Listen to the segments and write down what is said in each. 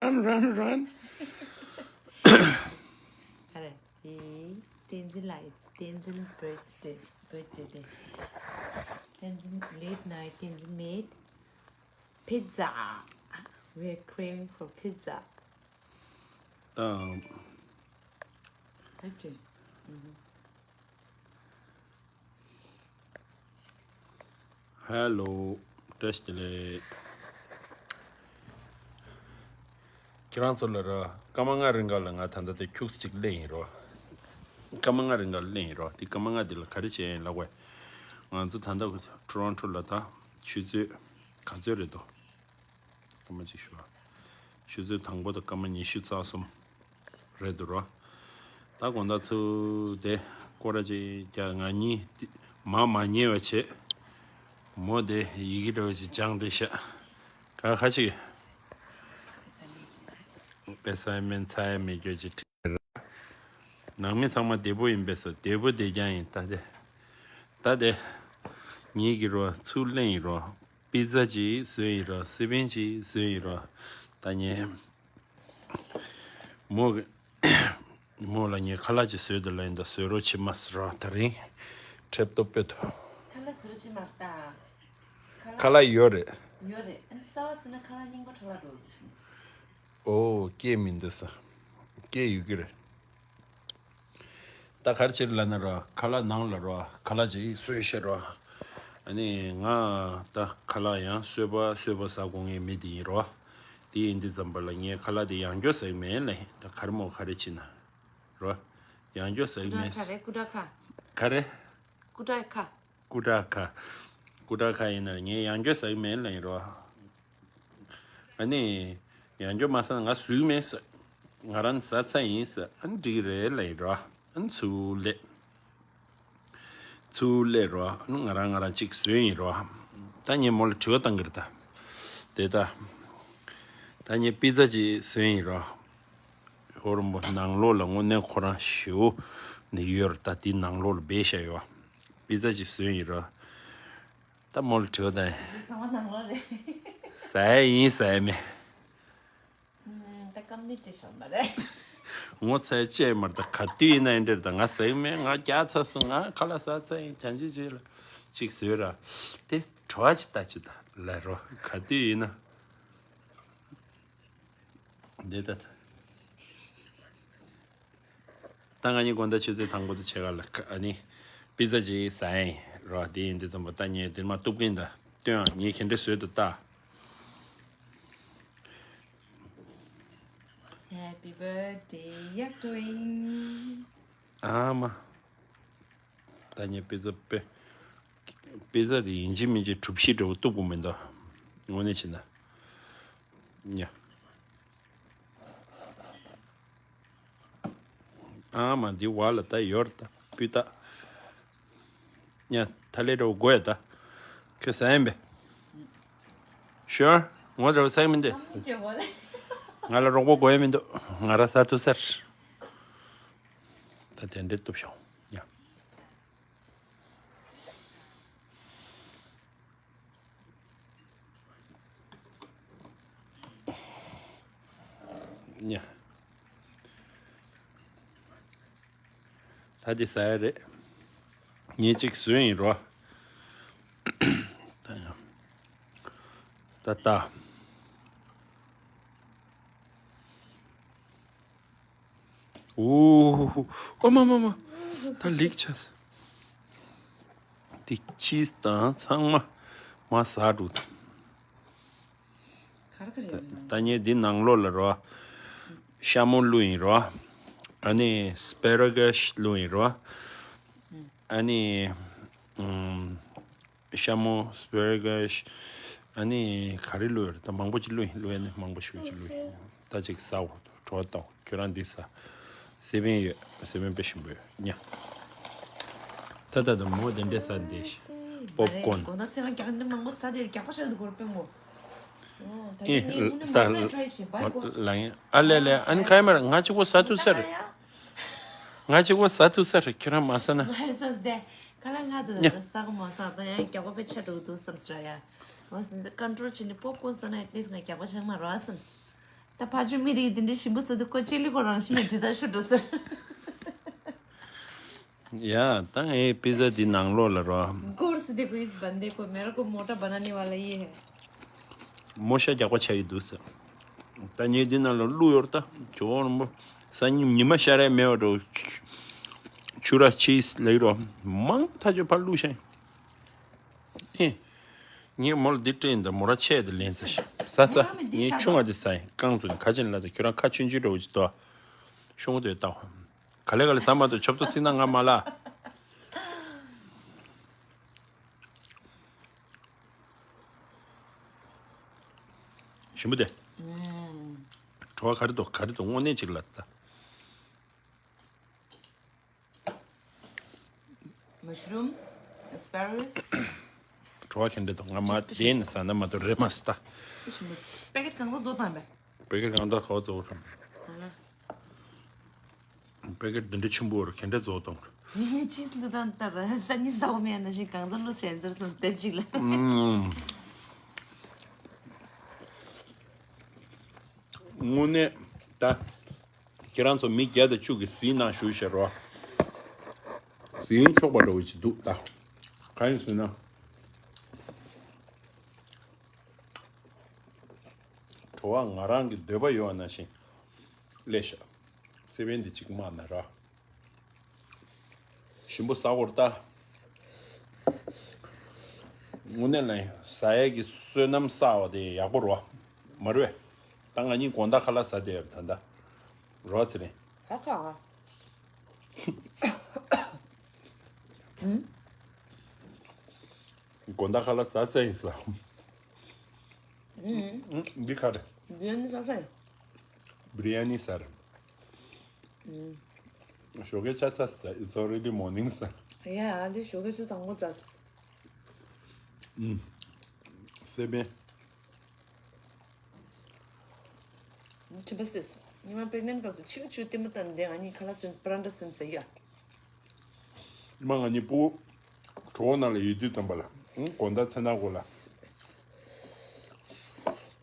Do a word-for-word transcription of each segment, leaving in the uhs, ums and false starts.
Run, run, run. All right. See, Tenzin like, it's Tenzin birthday, birthday day. Tenzin, late night, Tenzin made pizza. We are craving for pizza. Um, birthday. Mm-hmm. Hello, བཀྲ་ཤིས་བདེ་ལེགས། ཁྱེད་རང་ཚོ་ལ་ར་སྐར་མ་ལྔ་རིང་ག་ལ་ང་ད་ལྟ་དེ་ཁྱུགས་གཅིག་སླེབས་ཡིན་རོ། སྐར་མ་ལྔ་རིང་ག་ལ་སླེབས་ཡིན་རོ། དེ་སྐར་མ་ལྔ་དེ་ལ་ག་རེ་བྱས་ཡིན་ལབ་དགོས། ང་ཚོ་ད་ལྟ་ཊོ་རོན་ཊོ་ལ་ད་ཆུ་ཚོད་ག་ཚོད་རེད་དོ། སྐར་མ་གཅིག་ཞུ་བ། ཆུ་ཚོད་དང་པོ་དང་སྐར་མ་ཉི་ཤུ་རྩ་གསུམ་རེད་འདུག་རོ། ད་དགོང་དག་ཚུར་དེ་སྐོར་ར་ཅིག་རྒྱག་ང་གཉིས་དེ་མ་མ་ཉལ་བ་བྱེད། མོ་དེ་ཡི་གེ་འདྲ་བ་ཅིག་སྦྱངས་ཏེ་ཤག་ག་ཁ་ཅིག་ཨེ་སའིན་མེན་ཚར་ཡ་མེད་རྒྱུ་ཅིག་བྲིས་ར། ནང་མི་ཚང་མ་བདེ་པོ་ཡིན་པས་སོ། བདེ་པོ་བདེ་རྐྱང་ཡིན་ད་དེ། ད་དེ། ངེད་ཀྱི་རོ་ཚུར་ལེན་ཡིན་རོ། པི་ཛ་ཅིག་བཟོས་ཡིན་རོ། སི་པན་ཅིག་བཟོས་ཡིན་རོ། ད་ངས་མོ་གི་མོ་ལ་ངས་ཁ་ལག་ཅིག་བཟོས་འདུག་ལབ་ཡིན་ད། བཟོས་རོགས་བྱེད་མ་ཟེར་རོ། ད་རིང་ཁྲེབ་ཏོ་པེ་ཏོ། ཁ་ལག་བཟོས་རོགས་བྱེད་མ་ད། ཁ་ལག་ཡོད་རེད། ཡོད་རེད། ཨ་ནི་གསར་པ་བཟོས་ན་ཁ་ལག་རྙིང་པ་འཕྲོ་བརླག་འགྲོ་གི་རེད། ཨོ་སྐད་མི་འདུག་ས། སྐད་ཡོད་ཀྱི་རེད། ད་ག་རེ་བྱེད་ལབ་ན་རོ། ཁ་ལག་ནང་ལ་རོ། ཁ་ལག་ཅིག་བཟོས་ཤེས་རོ། ཨ་ནི་ང་ད་ཁ་ལག་ཡང་སོས་པ་སོས་པ་ཟ་དགོས་ངེས་མི་དེ་ཡིན་རོ། དེ་ཡིན་དུས་ཙམ་པ་ལ་ངས་ཁ་ལག་དེ་ཡང་སྐྱོ་ཟ་གི་མེད་ལ། ད་ག་རེ་མོ་ག་རེ་བྱེད་ན་རོ། ཡང་སྐྱོ་ཟ་གི་མེད། སྐུ་དྲག་ཁ་རེ། སྐུ་དྲག་ཁ། སྐུ་དྲག་ཁ། སྐུ་དྲག་ཁ་ཡིན་ན་ངས་ཡང་སྐྱོ་ཟ་གི་མེད་ལ་ཡིན་རོ། ཨ་ནི། ཡང་སྐྱོ་མ་ཟ་ན་ང་ཟུག་མེད་ཟེར། ང་རང་ཟ་ཚར་ཡིན་ཟེར། ཨ་ནི་འགྲིག་གི་རེད་ལབ་ཡིན་རོ། ཨ་ནི་ཚུར་སླེབས། ཚུར་སླེབས་རོ། ཨ་ནི་ང་རང་ང་རང་གཅིག་བཟོས་ཡིན་རོ། ད་ངས་མོ་ལ་དྲི་བ་བཏང་གི་རེད་ད། དེ་ད། ད་ངས་པི་ཛ་ཅིག་བཟོས་ཡིན་རོ། ཧོར་མོ་ནང་ལོགས་ལ་དངོས་གནས་ཁོ་རང་ཞེ་པོ་ནི་ཡོད་རེད་ད། དེ་ནང་ལོགས་ལ་སྦས་བཞག་ཡོད། པི་ཛ་ཅིག་བཟོས་ཡིན་རོ། ད་མོ་ལ་དྲི་བ་དང་། འདི་ཚང་མ་ནང་ལོགས་རེད། ཟ་ཡ་ཡིན་ཟ་ཡ་མེད། ཨུམ། ད་སྐམ་ནི་དྲི་ཤོར་མ་རེད། ངོ་ཚ་ཡ་ཅི་ཡང་མ་རེད། ད་ག་དུས་ཡིན་ན་ཡིན་འདྲ་རེད། ད་ང་ཟ་གི་མེད། ང་རྒྱགས་ཚར་སོང་། ང་ཁ་ལག་ཟ་ཚར་ཡིན། གྱང་ཅི་ཅི་ལ་ཅིག་བཟོས་ར། དེ་བྲོ་བ་ཅིག་ལྟ་ཅི་ད་ལ་རོ། ག་དུས་ཡིན་ན་འདི་ད་ད། ད་ང་གཉིས་དགོང་དག་ཆུ་ཚོད་དང་པོ་དེ་ཕྱེད་ཀ་ལ་ཨ་ནི་པི་ཛ་ཅིག་ཟ་ཡིན་རོ། དེ་ཡིན་དུས་ཙམ་པ་ད་ངས་དེ་མ་གཏུབ་གིན་ད་སྟོན་ཨ། ངས་ག་འདྲ་བཟོས་འདུག་ལྟ། Happy birthday, Yak Twin. ཨ་མ། ད་ངས་པི་ཛ་པེ། པི་ཛ་དེ་ཡིན་གཅིག་མིན་གཅིག་གྲུ་བཞི་འདྲ་བོ་གཏུབ་དགོས་མི་འདུག་དངོས་གནས་བྱས་ན། ཉ། ཨ་མ་འདི་བ་ལ་ད་ཡོར་ད་སྤུས་དག་ཉ་ཐ་ལེ་རོ་དགོས་ད། ཁྱོད་ཟ་ཡིན་པས། ཤོར་ངོ་རོ་ཟ་ཡིན་མི་འདི། ང་ལ་རོགས་པ་དགོས་ཡ་མི་འདུག་ང་ར་ཟ་ཐུབ་ས་རེད། ད་དེ་འདྲའི་གཏུབ་ཤོག་ཉ། ཉ། ད་འདི་ཟ་ཡ་རེད། ངས་གཅིག་བཟོས་ཡིན་རོ། ད་ཡང་། ད་ལྟ། ཨོ། ཨོ་མ་མ་མ། ད་ལེགས་ཆ་ས། འདི་ཅིས་དང་ཚང་མ་མ་ཟ་འགྲོ། ད་ངས་འདི་ནང་ལོགས་ལ་རོ། ཤ་མོ་བླུགས་ཡིན་རོ། ཨ་ནི་སི་པེ་ར་ག་ཤི་བླུགས་ཡིན་རོ། ཨ་ནི། ཨམ། ཤ་མོ་སི་པེ་ར་ག་ཤི། ཨ་ནི་ག་རེ་བླུགས་ཡོད་རེད། ད་མང་པོ་ཅིག་བླུགས་ཡིན། བླུགས་ཡ་ནི་མང་པོ་ཞེ་པོ་ཅིག་བླུགས་ཡིན། ད་ཅིག་ཟ་འོ། བྲོ་བ་ལྟ་འོ། ཁྱོད་རང་འདི་ཟ། སི་པན་ཡོད། སི་པན་དཔེ་ཞིམ་པོ་ཡོད་ཉ། ད་ད་ད་མོ་དེ་འདྲས་ཟ་འདི་ཤི། པོབ་ཀོན། དགོང་དག་ཚེ་རང་རྒྱག་འདི་མང་པོ་ཟ་དེ་རྒྱག་པ་ཤ་འདི་གོར་པེ་མོ། ཨོ་ད་ཨེ་ངས་ངུ་ནི་ད་མ་ཟ་ཊ་རའི་བྱེད་པ་གོ། ལ་ཡིན་ཨ་ལེ་ལེ། ཨ་ནི་ཁ་ཡ་མ་ར་ང་གཅིག་པོ་ཟ་ཐུབ་ས་རེད། ང་གཅིག་པོ་ཟ་ཐུབ་ས་རེད། ཁྱོད་རང་མ་ཟ་ན། ང་ཧེ་ཟ་སྟེ་ཁ་ལག་ང་དུ་ཉ། ཟ་གོ་མ་ཟ་ད་ཡང་རྒྱག་པ་དཔེ་ཆ་འགྲོ་གི་འདུག་བསམ་སི་ར་ཡ། ང་ཀོན་ཊོལ་བྱས་ནས་པོབ་ཀོན་ཟ་ན་ཨེ་ཊི་ལིསི་ང་རྒྱག་པ་ཆགས་མ་རོ་བསམ་སི། ད་ཕ་ཆུ་མི་དེ་དེ་འདྲའི་ཞིམ་པོ་ཟེར་དུས་ཁོ་ཆེ་ལི་ཁོ་རང་ཞིམ་མེད་འདྲི་ད་ཤོད་འགྲོ་ཟེར། ཡ། ད་ངའི་པི་ཛ་འདི་ནང་ལོགས་ལ་རོ། གོར་སི་དེ་ཀོ་ཨིས་བན་དེ་ཀོ་མེ་ར་ཀོ་མོ་ཊ་བ་ན་ནི་ཝ་ལ་ཡེ་ཧེ། མོ་ཤ་རྒྱག་པ་ཆ་ཡི་འདུག་ཟེར། ད་ངས་འདི་ནང་ལ་བླུགས་ཡོད་ད། ཇོ་བོ་རིན་པོ། སང་ཉིན་ཉི་མ་ཤར་ཡ་མེད་པ་འགྲོ། ཆུ་ར་ཆིས་ལེགས་རོ། མང་ཐག་ཆོད་ཕར་བླུགས་ཤིང་། ཨེ། ངས་མོ་ལ་འདི་སྤྲད་ཡིན་ད། མོ་ར་ཆད་དེ་ལེན་ཚེ་ཤ་ཟ་ཟ། ངས་ཆུང་བ་དེ་ཟ་ཡིན། རྐང་བཙུགས་ནས་ཁ་ཆེན་ལ་ད། ཁྱོད་རང་ཁ་ཆུང་ཆུང་འདྲ་བོ་ཅིག་ཏོ། ཤོང་དེ་ལྟ། ག་ལེ་ག་ལེ་ཟ་མ་ཐུབ། ཆབ་ཏོ་ཚིག་ན་ང་མ་ལ། ཞིམ་པོ་དེ། བྲོ་བ་ག་རེ་འདུག་ག་རེ་འདུག་དངོས་གནས་ཅིག་ལ་ད། Mushroom, asparagus. བྲོ་བ་ག་འདྲ་འདུག་ང་མ་དེ་ནས་ཟ་ན་མ་གཏོགས་རེད་མ་སྲིད་ད། ཞིམ་པོ། པེ་ཀེཊ་གང་ཚང་བཟོ་དང་པས། པེ་ཀེཊ་གང་དག་ག་བ་བཟོ་རམ། པེ་ཀེཊ་འདི་འདྲ་ཆེན་པོ་རུ་ག་འདྲ་བཟོ་དང་། མི་ནི་ཅིས་ལུ་དང་ལྟར་ས་ནི་ཟའོ་མེ་ན་ཞིག་གང་ཚང་ལུ་ཆེན་ཟེར་སོང་དེབ་ཅིག་ལ། དངོས་གནས་ད། ཁྱེད་རང་ཚོ་མི་བརྒྱ་དང་བཅུ་གི་ཟིན་ནང་ཞུགས་ཤར་བ། ཟིན་ཆོག་པ་འདྲ་བོ་ཅིག་འདུག་ད། གང་ཡིན་ཟེར་ན། བྲོ་བ་ང་རང་གི་འདོད་པ་ཡོད་པ་ནང་བཞིན་ལས་ཤ། སེ་བན་དེ་གཅིག་མ་ན་ར། ཞིམ་པོ་ཟ་བོར་ལྟ། དངོས་གནས་ལ་ཟ་ཡས་ཀྱི་བསོད་ནམས་བསགས་པ་དེ་ཡག་པོ་རོ། མ་རུས། ད་ང་གཉིས་དགོང་དག་ཁ་ལག་ཟ་བསྡད་ཡོད་ད་ལྟ། རོ་ཚེ་རིང་། ཧ་ཁ། དགོང་དག་ཁ་ལག་ཟ་ཚར་ཡིན་ཟ། འདི་ཁ་རེད། བི་རི་ཡ་ནི་ཟ་ས་ཡིན། བི་རི་ཡ་ནི་ཟ་རེད། ཞོགས་ཀས་ཆ་ཚ་ཟ། It's already morning ཟ། ཡ་ཡ། འདི་ཞོགས་ཀས་ཆུ་དང་པོ་ཟ། སེ་བན། དྲི་མ་སོས་སོང་། ཉི་མ་པེག་ནེན་སྐབས་སུ་ཆུ་ཆུ་ལྟད་མོ་ལྟ་འདི་ང་གཉིས་ཁ་ལག་སོན་པ་ར་འདྲ་སོན་ཟེར་ཡ། མ་ང་གཉིས་སྤུ་གྲོགས་ནང་ལ་ཡོད་དུས་ཙམ་པ་ལ། ཨང་། དགོང་དག་ཚེ་ན་གོ་ལ།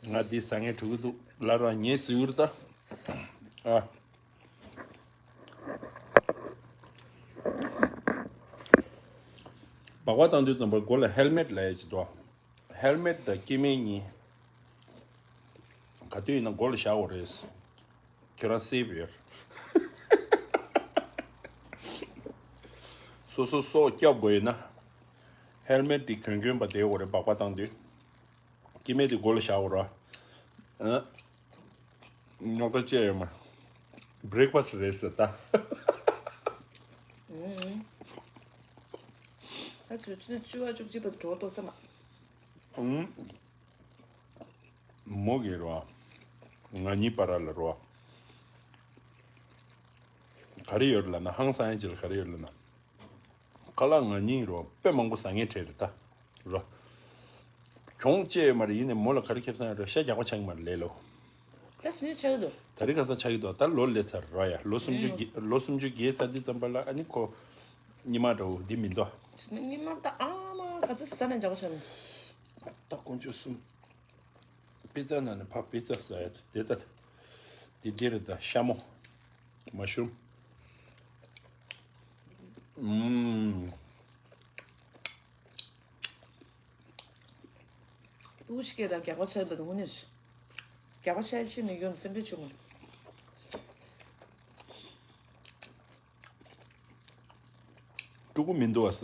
ང་འདི་ཟ་ངེས་འགྲོ་གི་འདུག་ལ་ར་ངས་ཟེར་གྱི་རེད་ད། ཨ། སྦག་སྦག་བཏང་དུས་ཙམ་པ་མགོ་ལ་ཧེལ་མེད་ལབ་ཡ་ཅིག་འདུག་ཧེལ་མེད་དང་སྐྱེ་དམན་གཉིས་ག་དུས་ཡིན་ན་མགོ་ལ་བཞག་དགོས་རེད། ཁྱོད་རང་སེབ་ཡོད། སོ་སོ་སྲོག་སྐྱོབ་དགོས་ཡོད་ན། ཧེལ་མེད་དེ་གྱོན་གྱོན་པ་བསྡད་དགོས་རེད། སྦག་སྦག་བཏང་དུས། སྐྱེ་དམན་དེ་མགོ་ལ་བཞག་དགོས་རེད། ཨ། རྙོག་དྲ་བཅས་ཡོད་མ། བྷི་རེག་ཕ་སི་རེད་ཟེར་ད། ཨ་ཚོད་ཚོད་བཅུ་བ་བཅུ་གཅིག་བར་དུ་གྲོགས་ཏོག་ས་མ། ཨུམ། མོ་གི་རོ། ང་གཉིས་བར་ལ་རོ། ག་རེ་ཡོད་ལབ་ན། ཧང་སང་ཡན་ཅིག་ལ་ག་རེ་ཡོད་ལབ་ན། ཁ་ལག་ང་གཉིས་རོ་དཔེ་མང་པོ་ཟ་ངེས་བྲལ་རེད་ད། རོ། གྱོང་བཅས་ཡོད་མ་རེད། ཡིན་ནས་མོ་ལ་ག་རེ་ཁེབས་སང་ཡོད་རོ། ཤ་རྒྱག་པ་ཆགས་ཀྱི་མ་རེད་ལས་ལོ། ད་ཕྱིན་ཆད་ཆགས་ཀྱི་འདུག་ད་རེས་ཁ་སང་ཆགས་ཀྱི་འདུག་ད་ལོ་ལས་ཚར་རོ་ཡ། ལོ་སུམ་ཅུ་བརྒལ། ལོ་སུམ་ཅུ་བརྒལ་ཚར་དུས་ཙམ་པ་ལ་ཨ་ནི་ཁོ། ཉི་མ་འདྲ་བོ་འདི་མི་འདུག་ཉི་མ་ད་ཨ་མ་ག་ཚོད་ཟ་ན་འཇག་པ་ཆགས་མི། ད་དཀོན་མཆོག་གསུམ། པི་ཙ་ནང་ནས་ཕར་པི་ཙ་ཟ་ཡ་དེ་ད། དེ་དེ་རེད་ད། ཤ་མོ། མ་ཤུ་རུམ། ཨུམ། ཏུའུ་ཤི་ཀེ་ར་རྒྱག་པ་ཆགས་པ་དང་དངོས་གནས་རེད། རྒྱག་པ་ཆགས་ཤེས་མི་ཡོང་སེམས་ཁྲལ་བྱུང་། ཕྲུ་གུ་མི་འདུག་བ་ས།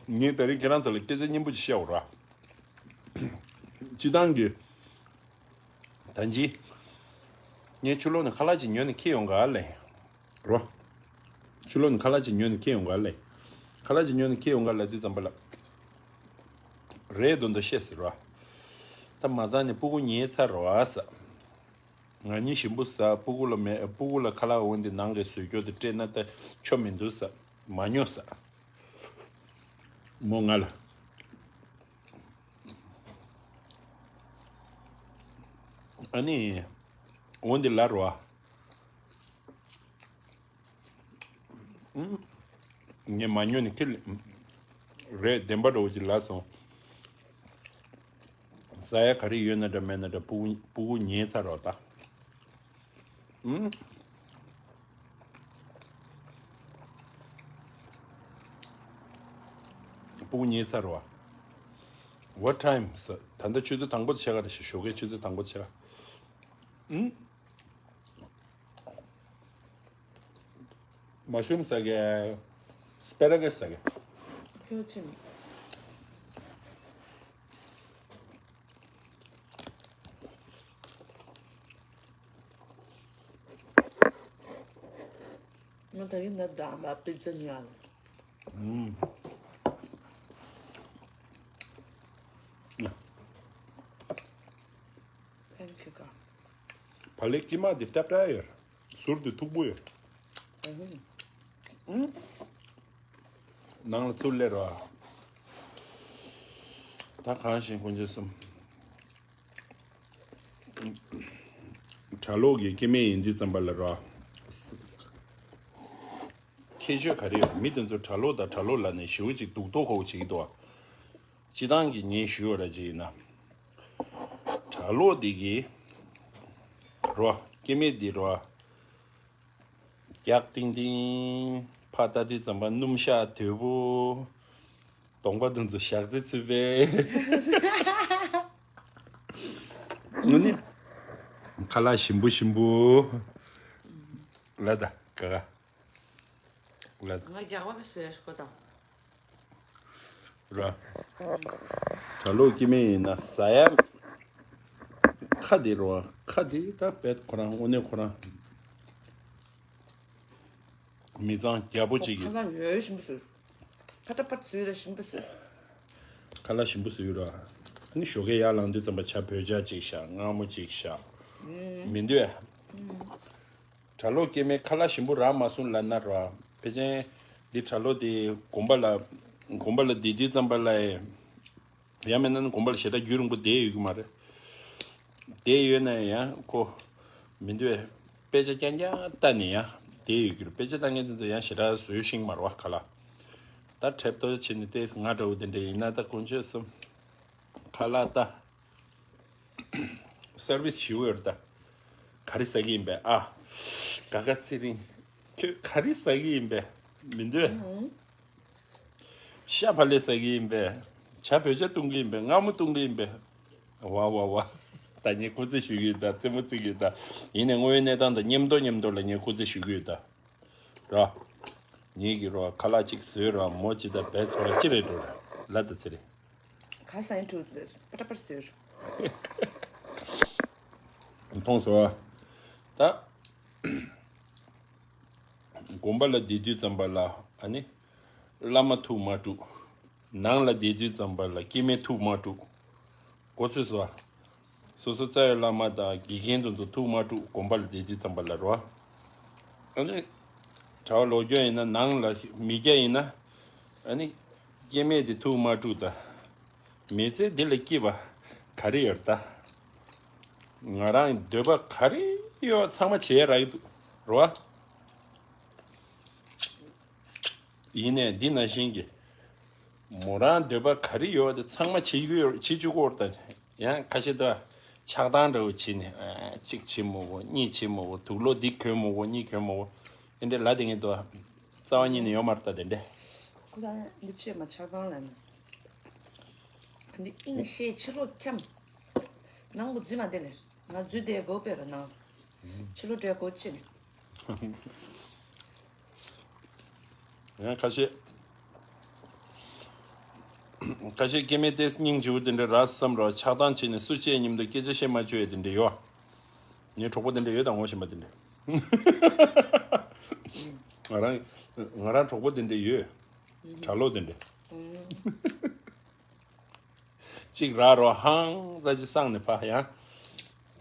ངས་ད་རིང་ཁྱེད་རང་ཚོ་ལ་སྐད་ཆ་སྙན་པོ་ཅིག་བཤད་འོ་ར། སྤྱི་བཏང་གི། ད་ཅི། ངས་ཕྱི་ལོགས་ནས་ཁ་ལག་ཅིག་ཉོས་ནས་འཁྱེར་ཡོང་ག་ལེ། རོ། ཕྱི་ལོགས་ནས་ཁ་ལག་ཅིག་ཉོས་ནས་འཁྱེར་ཡོང་ག་ལེ། ཁ་ལག་ཅིག་ཉོས་ནས་འཁྱེར་ཡོང་ག་ལབ་དུས་ཙམ་པ་ལ། རེད་འདུག་འདུག་བཤད་ཟེར་རོ། ད་མ་ཚང་ནས་སྤུ་གུ་ཉལ་ཚར་རོ་ཨ་ས། ང་གཉིས་ཞིམ་པོ་ཟ། སྤུ་གུ་ལ་མེད། སྤུ་གུ་ལ་ཁ་ལག་འོན་ཏེ་ནང་གི་བཟོས་སྐྱོར་དེ་སྤྲད་ན་ད་ཆོ་མི་འདུག་ས། མ་ཉོ་ས། མོ་ང་ལ། ཨ་ནི། འོན་ཏེ་ལ་རོ་ཨ། ངས་མ་ཉོས་ནས་ཁྱེར། རེད། བདེན་པ་འདྲ་བོ་ཅིག་ལབ་སོང་། ཟ་ཡ་ག་རེ་ཡོད་ན་འདྲ་མེད་ན་འདྲ་སྤུ་གུ་སྤུ་གུ་ཉལ་ཚར་རོགས་ད། ཨུམ། སྤུ་གུ་ཉལ་ཚར་རོགས། What time? ཟེར། ད་ལྟ་ཆུ་ཚོད་དང་པོ་དེ་ཆགས་ཀ་རེད་ཤག་ཞོགས་ཀའི་ཆུ་ཚོད་དང་པོ་དེ་ཆགས་ཀ་ཨུམ། མ་ཤུམ་ཟ་གི། སྤེ་ར་གི་ཟ་གི། ཁྱོད་ཆིམ། ང་ད་གིན་ན་འདང་མ་པི་ཛ་ཉོ་ཨ་ལ། ཨུམ། ཕན་ཁྱོད་ག་བ་ལེ་ཀི་མ་དེ་ཏབ་ཏ་ཡོད། ཟུར་དེ་མཐུག་པོ་ཡོད། ཨུམ། ནང་ལ་ཚུར་སླེབས་རོགས། ད་གང་ཞིག་དཀོན་མཆོག་གསུམ། གྲྭ་ལོག་གི་སྐྱེ་དམན་ཡིན་དུས་ཙམ་པ་ལ་རོགས། ཁྱད་ཆོས་ག་རེ་ཡོད། མི་དེ་ཚོ་གྲྭ་ལོག་དང་གྲྭ་ལོག་ལབ་ནས་ཞེ་པོ་ཅིག་སྡུག་ཏོག་ཁོག་བྱེད་ཀྱི་འདུག་བ། སྤྱི་བཏང་གི་ངས་ཞུས་པ་ར་ཅིག་ཡིན་ན། གྲྭ་ལོག་འདི་གི་རོ། སྐྱེ་དམན་འདི་རོ། རྒྱགས་ཏིང་ཏིང་། ཕར་ལྟ་དུས་ཙམ་པ་སྣུམ་ཞག་དོད་པོ། གདོང་པ་དེ་ཚོ་ཞག་རྩི་ཚུད་པས། ངུ་ནི། ཁ་ལག་ཞིམ་པོ་ཞིམ་པོ། ལ་ད་ག་ག་ལ་ད། ང་རྒྱགས་པ་བཟོས་ཤོག་ད། ར། གྲྭ་ལོག་སྐྱེ་དམན་ཡིན་ན་ཟ་ཡ། ཁ་དེ་རོ། ཁ་དེ་ད་བེད་ཁོ་རང་དངོས་གནས་ཁོ་རང་མི་ཚང་རྒྱ་པོ་ཅིག་གི། ཁ་ལག་ཡོད་ཞིམ་པོ་བཟོས། ཕ་ཏྲ་ཕ་བཟོས་ར་ཞིམ་པོ་བཟོས། ཁ་ལག་ཞིམ་པོ་བཟོས་ར། ཨ་ནི་ཞོགས་ཀས་ཡར་ལངས་དུས་ཙམ་པ་ཇ་བོད་ཇ་ཅིག་བཞག་མངར་མོ་ཅིག་བཞག་མི་འདོད། གྲྭ་ལོག་སྐྱེ་དམན་ཁ་ལག་ཞིམ་པོ་རག་མ་སོང་ལབ་ན་ར། ཕལ་ཆེར་འདི་གྲྭ་ལོག་དེ་དགོན་པ་ལ། དགོན་པ་ལ་བསྡད་དུས་ཙམ་པ་ལ་ཡ། ཡང་མིན་ན་དགོན་པ་ལ་ཞེ་དྲག་རྒྱུན་རིང་པོ་བསྡད་ཡོད་ཀྱི་མ་རེད། བསྡད་ཡོད་ན་ཡང་ཁོ་མི་འདོད། དཔེ་ཆ་རྐྱང་རྐྱང་ལྟ་ནས་ཡང་བསྡད་ཡོད་ཀྱི་རེད། དཔེ་ཆ་ལྟ་མཁན་དེ་ཚོ་ཡང་ཞེ་དྲག་བཟོད་ཤེས་ཀྱི་མ་རེད་བ་ཁ་ལག་ད་ཁྲེབ་ཏོ་བྱས་ནས་ཏོག་ཙམ་ང་འདྲ་བོ་དེ་འདྲ་ཡིན་ན་ད་དཀོན་མཆོག་གསུམ། ཁ་ལག་ད། སར་བིས་ཞུ་ཡོད་ད། ག་རེ་ཟ་གི་ཡིན་པས་ཨ། ག་ག་ཚེ་རིང་། ཁྱོད་ག་རེ་ཟ་གི་ཡིན་པས། མི་འདོད། ཤ་བག་ལེབ་ཟ་གི་ཡིན་པས། ཇ་བོད་ཇ་བཏུང་གི་ཡིན་པས། མངར་མོ་བཏུང་གི་ཡིན་པས། ཝ་ཝ་ཝ། ད་ངས་སྐུ་རྩེད་ཞུ་གི་ཡོད་ད། རྩེད་མོ་རྩེ་གི་ཡོད་ད། ཡིན་ནའི་དངོས་ཡོད་གནས་སྟངས་དང་མཉམ་དུ་མཉམ་དུ་ལ་ངས་སྐུ་རྩེད་ཞུ་གི་ཡོད་ད། ར། ངེད་ཀྱི་རོ་ཁ་ལག་ཅིག་བཟོས་ར་མོ་ཅིག་ད་བེད་ཁོ་ར་ཅི་རེད་འགྲོ་ར་ལ་ད་ཚེ་རེད། ག་སང་ཡིན་འགྲོ་པ་ཏྲ་པར་བཟོས་ར། མཐོང་སོང་ཨ། ད། དགོན་པ་ལ་བསྡད་དུས་ཙམ་པ་ལ་ཨ་ནི། བླ་མ་ཐུགས་མ་དཀྲུག་ནང་ལ་བསྡད་དུས་ཙམ་པ་ལ་སྐྱེ་དམན་ཐུགས་མ་དཀྲུག་གོ་ཚོད་སོ། སོ་སོ་རྩ་བའི་བླ་མ་དང་དགེ་རྒན་དེ་ཚོ་ཐུགས་མ་དཀྲུག་དགོན་པ་ལ་བསྡད་དུས་ཙམ་པ་ལ་རོ། ཨ་ནི། གྲྭ་བ་ལོ་རྒྱུས་ཡིན་ན་ནང་ལ་མི་སྐྱ་ཡིན་ན། ཨ་ནི། སྐྱེ་དམན་དེ་ཐུགས་མ་དཀྲུག་ད། མི་ཚེ་འདི་ལ་སྐྱིད་པ་ག་རེ་ཡོད་ད། ང་རང་འདོད་པ་ག་རེ་ཡོད་ཚང་མ་བྱེད་ཡ་རག་གི་འདུག་རོ། ཡིན་ནའི་འདི་ནང་བཞིན་གྱི། མོ་རང་འདོད་པ་ག་རེ་ཡོད་དེ་ཚང་མ་བྱེད་རྒྱུ་ཡོད་བྱེད་བཅུག་གོ་ར་ད། ཡང་ཁ་ཤས་ད་ཆགས་སྡང་འདྲ་བོ་བྱེད་ནས་གཅིག་བྱེད་མོ་བོ་གཉིས་བྱེད་མོ་བོ་དུག་ལོག་འདི་གྱོན་མོ་བོ་གཉིས་གྱོན་མོ་བོ། ཨེ་འདྲས་ལ་དེ་ངས་ད་རྩ་བ་ཉིད་ནས་ཡོད་མ་རེད་ད་དེ་འདྲས། ཁོ་ད་འདི་ཆེ་མ་ཆགས་སྡང་ལ་ནི། འདི་ཨིན་ཤེས་ཕྱི་ལོགས་འཁྱམ། ནང་གོ་འཛུལ་མ་དེ་ལས་ང་འཛུལ་དེ་དགོས་པས་ར་ནང་། ཕྱི་ལོགས་འདྲ་དགོས་ཅི་ནི། ཡང་ཁ་ཤས། ཁ་ཤས་སྐྱེ་དམན་ཏེ་སྙིང་རྗེ་བོ་དེ་འདྲ་ར་བསམ་རོགས་ཆགས་སྡང་བྱས་ནས་སུ་བཅས་མཉམ་དུ་སྐད་ཆ་བཤད་མ་བཅུག་ཡ་དེ་འདྲ་ཡོད། ངའི་གྲོགས་པོ་དེ་འདྲ་ཡོད་དང་ངོ་ཤེས་པ་དེ་འདྲ། ང་རང་ང་རང་གྲོགས་པོ་དེ་འདྲ་ཡོད། གྲྭ་ལོག་དེ་འདྲ། གཅིག་ར་རོ་ཧང་ར་ཅི་སང་ནས་ཕ་ཡང་།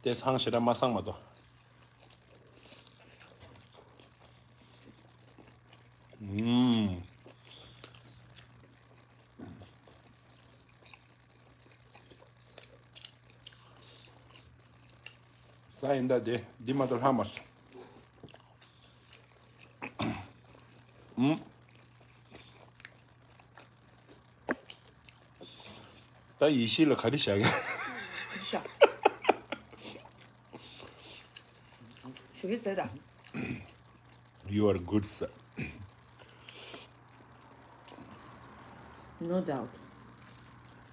དེ་སང་ཞེ་དྲག་མ་སང་མ་དོ། ཨུམ། ས་ཡིན་ད་དེ་འདི་མ་གཏོགས་ལྷག་མ་སོང་། ཨུམ། ད་ཡེ་ཤེས་ལ་ག་རེ་བཞག་གི། དེ་གི་ཟེར་ར། You are good, sir. No doubt.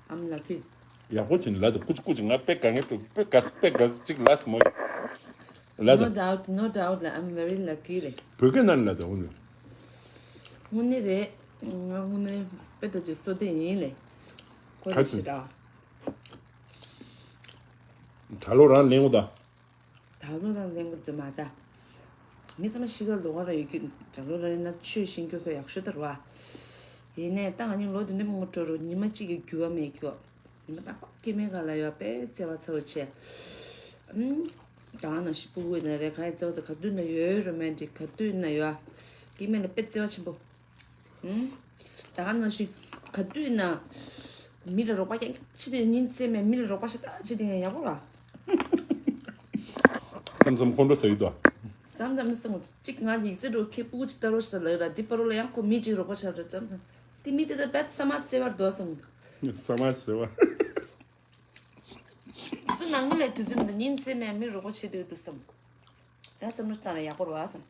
I'm lucky. ཡག་པོ་བྱིན་ལ་དེ་ཀུ་ཅི་ཀུ་ཅི་ང་དཔེ་དགའ་ངེས་འདུག་དཔེ་དགའ་དཔེ་དགའ་ཅིག་ལ་སི་མོ། ལ་No དེ་doubt, no doubt. Like, I'm very lucky. Like. བོད་སྐད་ནང་ལ་དེ་འོང་། དངོས་གནས་རེད། ང་དངོས་གནས་དཔེ་དོ་ཅིག་བསོད་བདེ་ཡིན་ལེ། ཁོ་རེ་ཞེ་དྲག་ད་ལོ་རང་ལེན་གོ་ད། ད་ལོ་རང་ལེན་གོ་ཙམ་མ་ད། མི་ཚང་མ་ཤི་ཁ་ལོ་ག་ར་ཡོད་ཀྱི། ད་ལོ་རང་ལེན་ན་ཆོས་ཤིང་སྐྱོ་ཁོ་ཡག་ཤོས་ད་ར་བ། ཡིན་ནས་ད་ང་གཉིས་ལོ་དེ་འདྲ་མང་པོ་འགྲོ་རུ་ཉི་མ་གཅིག་གི་འགྱུར་བ་མེད་ཀྱོ། ཉི་མ་རྟག་པར་སྐྱེ་དམན་ག་ལ་ཡོད་པས་བརྩེ་བ་ཚ་བོ་ཆེ། ཨུམ། ད་ང་ནང་བཞིན་སྤུ་གུ་ཡིན་ན་རེད། ག་ཡི་བརྩེ་བ་ཚ་ག་དུས་ན་ཡོད་རོ་མན་ཊིག་ག་དུས་ན་ཡོད། སྐྱེ་དམན་ལ་དཔེ་བརྩེ་བ་ཆེན་པོ། ཨུམ། ད་ག་ནང་བཞིན་ག་དུས་ན་མི་ལ་རོགས་པ་རྐྱང་རྐྱང་བྱེད་དེ་ཉིན་མཚན་མེད་མི་ལ་རོགས་པ་ཤ་སྟག་བྱེད་དེ་ཡག་པོ་ར། མཚམས་མཚམས་ཁོང་ཁྲོ་ཟ་ཡི་དོ། མཚམས་མཚམས་མི་སང་གཅིག་ང་ཡིག་ཚད་འགྲོ་ཁེ་སྤུ་གུ་ཅིག་ལྟ་རོགས་ཤ་སྟག་ལབ་ར། འདི་པ་རོ་ལ་ཡང་ཁོ་མི་གཅིག་རོགས་པ་ཆགས་ར། མཚམས་མཚམས་དེ་མི་དེ་ད་བད་ས་མ་སེ་བར་འདུག་བསམ་གི་འདུག་ས་མ་སེ་བ། སུ་ནང་མི་ལ་དུས་ཚོད་མི་འདུག་ཉིན་མཚན་མེད་མི་རོགས་པ་བྱེད་དུས་འདུག་བསམ། ཡང་བསམ་བློ་བཏང་ན་ཡག་པོ་རེད་བ་བསམ།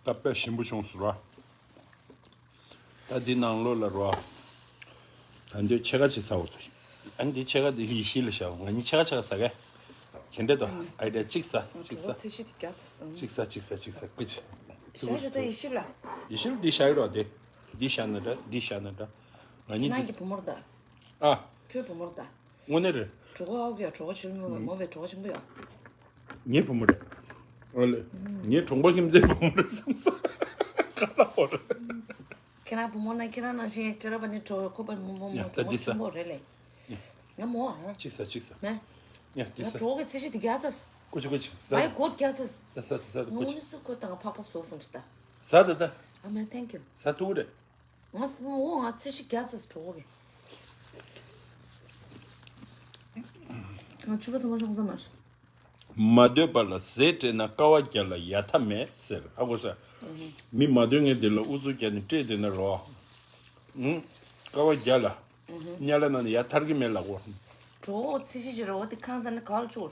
ད་དཔེ་ཞིམ་པོ་བྱུང་སོང་ར། ད་འདི་ནང་ལོགས་ལ་ར། ད་འདི་ཕྱེད་ཀ་ཅིག་ཟ་འོ་ཚོ། ཨ་འདི་ཕྱེད་ཀ་འདི་ཡེ་ཤེས་ལ་བཞག་ང་གཉིས་ཕྱེད་ཀ་ཕྱེད་ཀ་ཟ་གས། གན་འདྲེ་དོ། ཨ་འདྲེ་གཅིག་ཟ་གཅིག་ཟ། གྲོགས་ཚེ་ཤི་དེ་རྒྱ་ཚ་སོང་། གཅིག་ཟ་གཅིག་ཟ་གཅིག་ཟ་ཀུ་ཅི། ཤ་ཤ་ད་ཡེ་ཤེས་ལ། ཡེ་ཤེས་འདི་བཞག་ཡོད་ར་དེ། འདི་བཞག་ན་འདྲ་འདི་བཞག་ན་འདྲ། ང་གཉིས་ཁྱེད་རང་འདི། གི་བུ་མོར་ད། ཨ། ཁྱོད་བུ་མོར་ད། དངོས་གནས་རེད། གྲོགས་ཨའོ་གི་ཡ་གྲོགས་ཆེན་མོ་མོ་བའི་གྲོགས་ཆེན་པོ་ཡ། ངའི་བུ་མོ་རེད། ཨོ་ལེ། ངའི་གྲོང་པ་ཁྱིམ་མཚེས་བུ་མོ་རེད་བསམ་སོང་། ཁ་ལ་ཧོ་རེད། ཁྱེད་རང་བུ་མོ་ན་ཁྱེད་རང་ནང་བཞིན་ཁྱེད་རང་པ་ནི་གྲོགས་ཁོ་པ་མོ་མོ་མོ་ཡ་ད་གྲོགས་འདི་ས། ཆེན་པོ་རེད་ལེ། ཡ། ང་མོ་ཨ། གཅིག་ཟ་གཅིག་ཟ། མེ། ཡ་འདི་ང་ས། གྲོགས་ཀྱི་ཚེ་ཤི་དེ་རྒྱ་ཚ། ཀུ་ཅི་ཀུ་ཅི་ཟ། མའི་གོ་རྒྱ་ཚ། ཟ་ཟ་ཟ་ཟ་ཀུ་ཅི། ང་ནི་སུ་ཁོ་དང་ཕག་པ་བཟོ་བསམ་ཞིག་ད། ཟ་ད་ད། ཨ་མེ་ཐེང་ཀྱུ། ཟ་ཐུག་རེད། ང་སྲིང་མོ་ང་ཚེ་ཤི་རྒྱ་ཚ་གྲོགས་གི། ང་ཆུ་པ་ཚང་མ་ཤོང་ས་མ་རེད། མ་འདོད་པ་ལ་ཟས་སྤྲད་ན་དཀའ་བ་བརྒྱ་ལ་ཡ་མཐའ་མེད་ཟེར་ཧ་གོ་ས། མི་མ་འདོད་མཁན་དེ་ལ་ཨུ་ཚུགས་རྒྱག་ནས་སྤྲད་བསྡད་ན་རོ། ཨུང་། དཀའ་བ་བརྒྱ་ལ། དམྱལ་བ་ནང་ནས་ཡ་ཐར་གི་མེད་ལ་གོ། གྲོགས་ཚེ་ཤི་ཞིག་རོ་དེ་ཁང་ས་ནས་ག་ལ་བཅུག་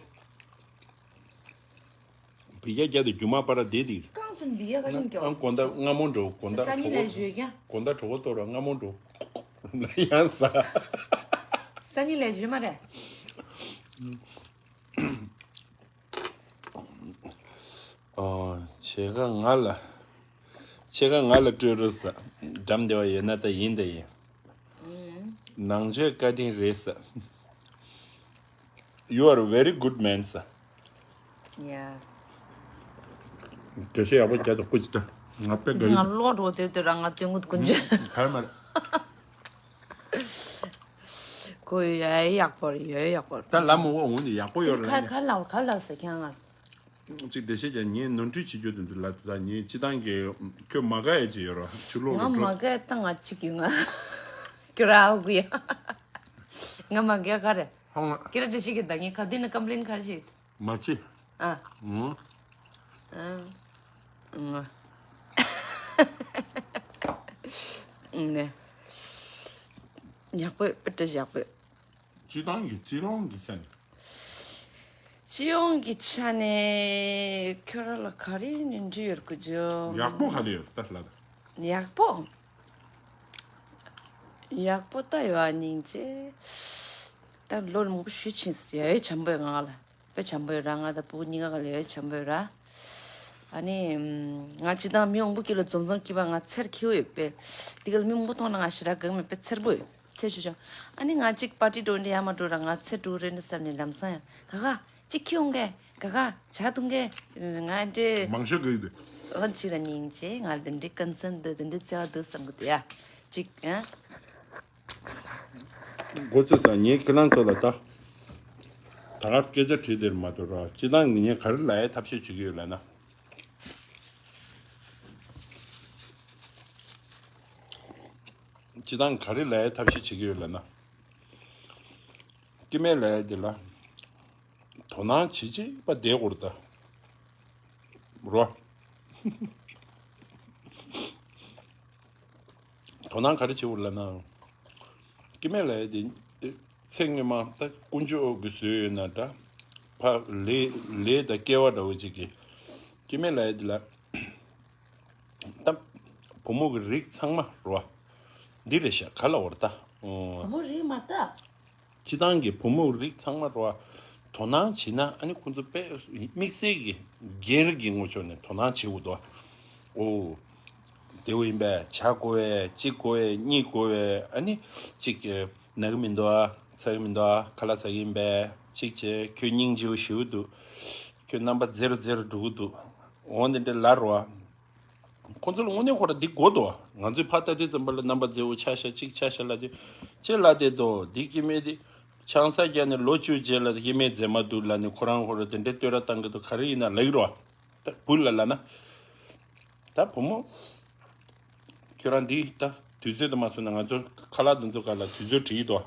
བི་ཡ་རྒྱ་དེ་རྒྱུ་མ་པ་ར་བསྡད་དེ། རྐང་སུན་བི་ཡ་ག་ཞིམ་ཀྱོ། ཨང་དགོང་དག་སྔ་མོ་འགྲོ་དགོང་དག་ས་ཉི་ལས་གྲོགས་ཞོད་ཀྱང་། དགོང་དག་གྲོགས་གཏོར་ར་སྔ་མོ་འགྲོ། ཡང་ཟ། ས་ཉི་ལས་ཞོད་མ་རེད། ཨོ། ཕྱེད་ཀ་ང་ལ། ཕྱེད་ཀ་ང་ལ་སྤྲོད་རོགས་ཟ། འགྲམ་བདེ་བ་ཡོད་ན་ད་ཡིན་ད་ཡིན། ནང་ཆོས་བཀའ་དྲིན་རེད་ས། You are a very good man ས། Yeah. དགེ་བཤེས་ཡག་པོ་རྒྱ་དང་ཀུ་ཅི་ད། ང་དཔེ་དགའ་ཡིན། ང་ལོག་འགྲོ་དུས་དུས་རང་ང་དོན་ངུ་ཀུན་ཅི། གར་མ་རེད། ཀོ་ཡ་ཡག་པོ་རེད་ཡོད་ཡག་པོ་རེད། ད་ལ་མོ་བོ་འོང་དུས་ཡག་པོ་ཡོད་རེད་ཁ་ལ་ཁ་ལ་ཁ་ལ་ཟེར་ཁྱང་ང་། གཅིག་འགྲེལ་བཤད་ཀྱང་ངས་ནོར་འཁྲུལ་བྱེད་རྒྱུ་དེ་འདྲ་ལ་ད་ངས་སྤྱི་བཏང་གི་ཁྱོད་མ་དགའ་ཡ་ཅིག་ཡོད་ར་ཆུ་ལོག་ང་ལ་མ་འགྲོ། དགའ་ད་ང་གཅིག་ཡོད་ང་། ཁྱོད་ར་ཨ་གུ་ཡ། ང་མ་དགའ་ག་རེ། ཧང་ལ། ཁྱེད་ར་འགྲེལ་བཤད་ཀྱི་ད་ངས་ག་དུས་ན་ཀམ་པི་ལེན་ག་རེ་བྱེད། མ་ཅི། ཨ། ཨང་། ཨང་། ཨང་། ཨང་ནས། ཡག་པོ་ཡོད་པ་བཀྲ་ཤིས་ཡག་པོ་ཡོད། སྤྱི་བཏང་གི་སྤྱི་ཡོངས་ཀྱི་ཆ་ནས། སྤྱི་ཡོངས་ཀྱི་ཆ་ནས་ཁྱོད་རང་ལ་ག་རེ་ནས་འདྲི་ཡོད་དགོས་རྒྱུ། ཡག་པོ་ག་རེ་ཡོད་ད་ལ། ཡག་པོ། ཡག་པོ་ད་ཡོད་ཨ་སྙིང་རྗེ། ད་ལོ་མང་པོ་ཞིག་ཕྱིན་སོང་ཡ་ཡོད་བྱམས་པོ་ཡོད་ང་ལ། དཔེ་བྱམས་པོ་ཡོད་ར། ང་དང་སྤུ་གུ་གཉིས་ཀ་ལ་ཡོད་བྱམས་པོ་ཡོད་ར། ཨ་ནི། ང་སྤྱི་བཏང་མི་མང་པོ་སྐྱིད་ལ་འཛོམས་འཛོམས་སྐྱིད་པ་ང་ཚེར་ཁེའུ་ཡོད་པས། དེ་ག་ལ་མི་མང་པོ་མཐོང་ན་ང་ཞེ་དྲག་དགའ་གི་མེད་པས་ཚེར་པོ་ཡོད་ཚེར་ཆུ་ཆུ། ཨ་ནི་ང་གཅིག་པར་ཊི་འགྲོ་འདྲ་ཡ་མ་འགྲོ་ར་ང་ཚེར་འགྲོ་རེད་འདྲ་བསམ་ནས་ལམ་སང་ཡང་ག་ག་གཅིག་ཁེའུ་འགས་ག་ག་ཇ་འཐུང་གས་ང་འདྲེ། མང་ཤོས་གི་འདུག་ཨོ་ཅི་ར་སྙིང་རྗེ་ང་ལ་དེ་འདྲའི་ཀན་སན་འདུག་དེ་འདྲའི་བརྩེ་བ་འདུག་བསམ་གི་འདུག་ཡ། གཅིག་ཨ། འགོ་ཚུགས་ས་ངས་ཁྱེད་རང་ཚོ་ལ་ད། ད་ག་སྐད་ཆ་དྲིས་དེར་མ་གཏོགས་ར་སྤྱི་བཏང་ངས་ག་རེ་ལབ་ཡའི་ཐབས་ཤེས་བྱེད་ཀྱི་ཡོད་ལབ་ན། སྤྱི་བཏང་ག་རེ་ལབ་ཡའི་ཐབས་ཤེས་བྱེད་ཀྱི་ཡོད་ལབ་ན། སྐྱེ་དམན་ལབ་ཡ་དེ་ལ། དོ་སྣང་བྱེད་ཅིག་པ་བསྡད་དགོས་རེད་ད། རོ། དོ་སྣང་ག་རེ་བྱེད་དགོས་ལབ་ན། སྐྱེ་དམན་ལབ་ཡ་དེ། ཚེ་སྔོན་མ་ད་དཀོན་མཆོག་གི་བཟོས་ཡོད་ན་འདྲ། ཕ་ལས་ལས་དང་སྐལ་བ་འདྲ་བོ་ཅིག་གིས་སྐྱེ་དམན་ལབ་ཡ་འདི་ལ། ད་བུ་མོ་གི་རིགས་ཚང་མ་རོ། འདི་རེད་ཤག་ག་ལ་བར་ད། ཨོ། བུ་མོ་རིགས་མ་ད། སྤྱི་བཏང་གི་བུ་མོ་རིགས་ཚང་མ་རོ། དོ་སྣང་བྱེད་ན་ཨ་ནི་ཁོང་ཚོ་དཔེ་དམིགས་བསལ་གྱི་སྒེར་གྱི་ངོ་ཕྱོགས་ནས་དོ་སྣང་བྱེད་དགོས་འདུག་ཨོ། དེ་བོ་ཡིན་པས་བྱ་དགོས་བས་གཅིག་དགོས་བས་གཉིས་དགོས་བས་ཨ་ནི་གཅིག་ན་གི་མི་འདུག་ཨ། ཚ་གི་མི་འདུག་ཨ། ཁ་ལག་ཟ་གི་ཡིན་པས་གཅིག་བྱས། ཁྱོད་སྙིང་རྗེ་བོ་ཞེ་པོ་འདུག་ཁྱོད་རྣམ་པ་ཛེ་རོ་ཛེ་རོ་འགྲོ་གི་འདུག་འོ་འདི་འདྲ་ལབ་རོ། ཁོང་ཚོ་ལ་དངོས་གནས་ཁོ་ར་འདི་དགོས་དོ། ང་ཚོས་ཕར་ལྟ་དུས་ཙམ་པ་ལ་རྣམ་པ་མཛེས་པོ་ཆ་ཤ་གཅིག་ཆ་ཤ་ལ་དེ་ཅེ་ལ་དེ་དོ། འདི་སྐྱེ་དམན་དེ་ཆང་ས་བརྒྱབ་ནས་ལོ་བཅུ་རྗེས་ལ་སྐྱེ་དམན་མཛེས་མ་འདུག་ལ་ནི་ཁོ་རང་ཁོ་ར་དེ་འདྲའི་བསྟོད་ར་བཏང་གི་འདུག་ག་རེ་ཡིན་ན་ལེགས་རོ། ད་བུ་ལ་ལ་ན། ད་བུ་མོ། ཁྱོད་རང་འདི་ད་དུས་ཚོད་དུ་མ་སོང་ན་ང་ཚོ་ཁ་ལག་འདི་ཚོ་ག་ལ་དུས་ཚོད་བྲིས་དོ།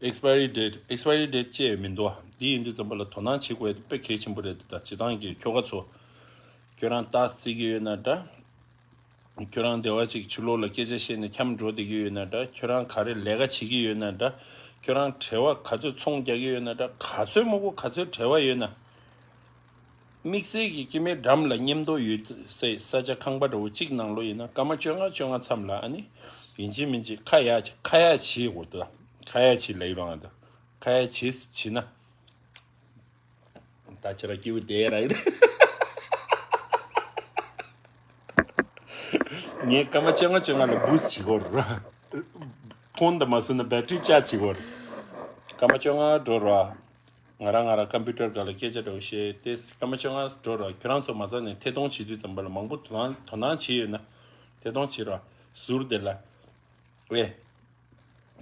expiry date expiry date ཅེས་མི་འདུག་འདི་ཡིན་དུས་ཙམ་པ་ལ་དོ་སྣང་བྱེད་དགོས་དཔེ་གལ་ཆེན་པོ་རེད་འདུག་ད་སྤྱི་བཏང་གི་ཁྱོ་ག་ཚོ། ཁྱོད་རང་རྟགས་རྩིས་ཀྱི་ཡོད་ན་འདྲ། ཁྱོད་རང་བདེ་བ་ཅིག་ཕྱི་ལོགས་ལ་སྐད་ཆ་བཤད་ནས་འཁྱམ་འགྲོ་བསྡད་ཀྱི་ཡོད་ན་འདྲ། ཁྱོད་རང་ག་རེ་ལས་ཀ་བྱེད་ཀྱི་ཡོད་ན་འདྲ། ཁྱོད་རང་བྲེལ་བ་ག་ཚོད་ཚོང་རྒྱག་གི་ཡོད་ན་འདྲ། ག་ཚོད་མོ་གོ་ག་ཚོད་བྲེལ་བ་ཡོད་ན། དམིགས་བསལ་གྱི་སྐྱེ་དམན་འགྲམ་ལ་མཉམ་དུ་ཡོད་སའི་ས་ཆ་ཁང་པ་འདྲ་བོ་གཅིག་ནང་ལོགས་ཡིན་ན་སྐར་མ་བཅོ་ལྔ་བཅོ་ལྔ་མཚམས་ལ་ཨ་ནི་ཡིན་གཅིག་མིན་གཅིག་ཁ་ཡག་ཁ་ཡག་བྱེད་དགོས་འདུག་ཁ་ཡག་བྱེད་ལ་ཡི་རང་ཨ་འདུག་ཁ་ཡག་བྱེད་བྱེད་ན་ད་ཁྱེད་ར་སྐྱིད་པོ་དེ་ར་ཡིན། ངས་སྐར་མ་བཅོ་ལྔ་བཅོ་ལྔ་ལ་བུ་སི་བྱེད་དགོས་རེད། ཕོན་དུ་མ་སོང་ན་བེ་ཊི་རི་ཅར་ཇི་བྱེད་དགོས་རེད། སྐར་མ་བཅོ་ལྔ་འགྲོ་ར། ང་རང་ང་རང་ཀམ་པུ་ཊར་སྒང་ལ་སྐད་ཆ་འདྲ་བོ་བཤད་དེ་སྐར་མ་བཅོ་ལྔ་འགྲོ་ར། ཁྱོད་རང་ཚོ་མ་རྩ་ནས་ཐད་གཏོང་བྱེད་དུས་ཙམ་པ་ལ་མང་པོ་དོ་སྣང་དོ་སྣང་བྱེད་ཡོད་ན་ཐད་གཏོང་བྱེད་ར། ཟུར་དེ་ལ་ཨེ་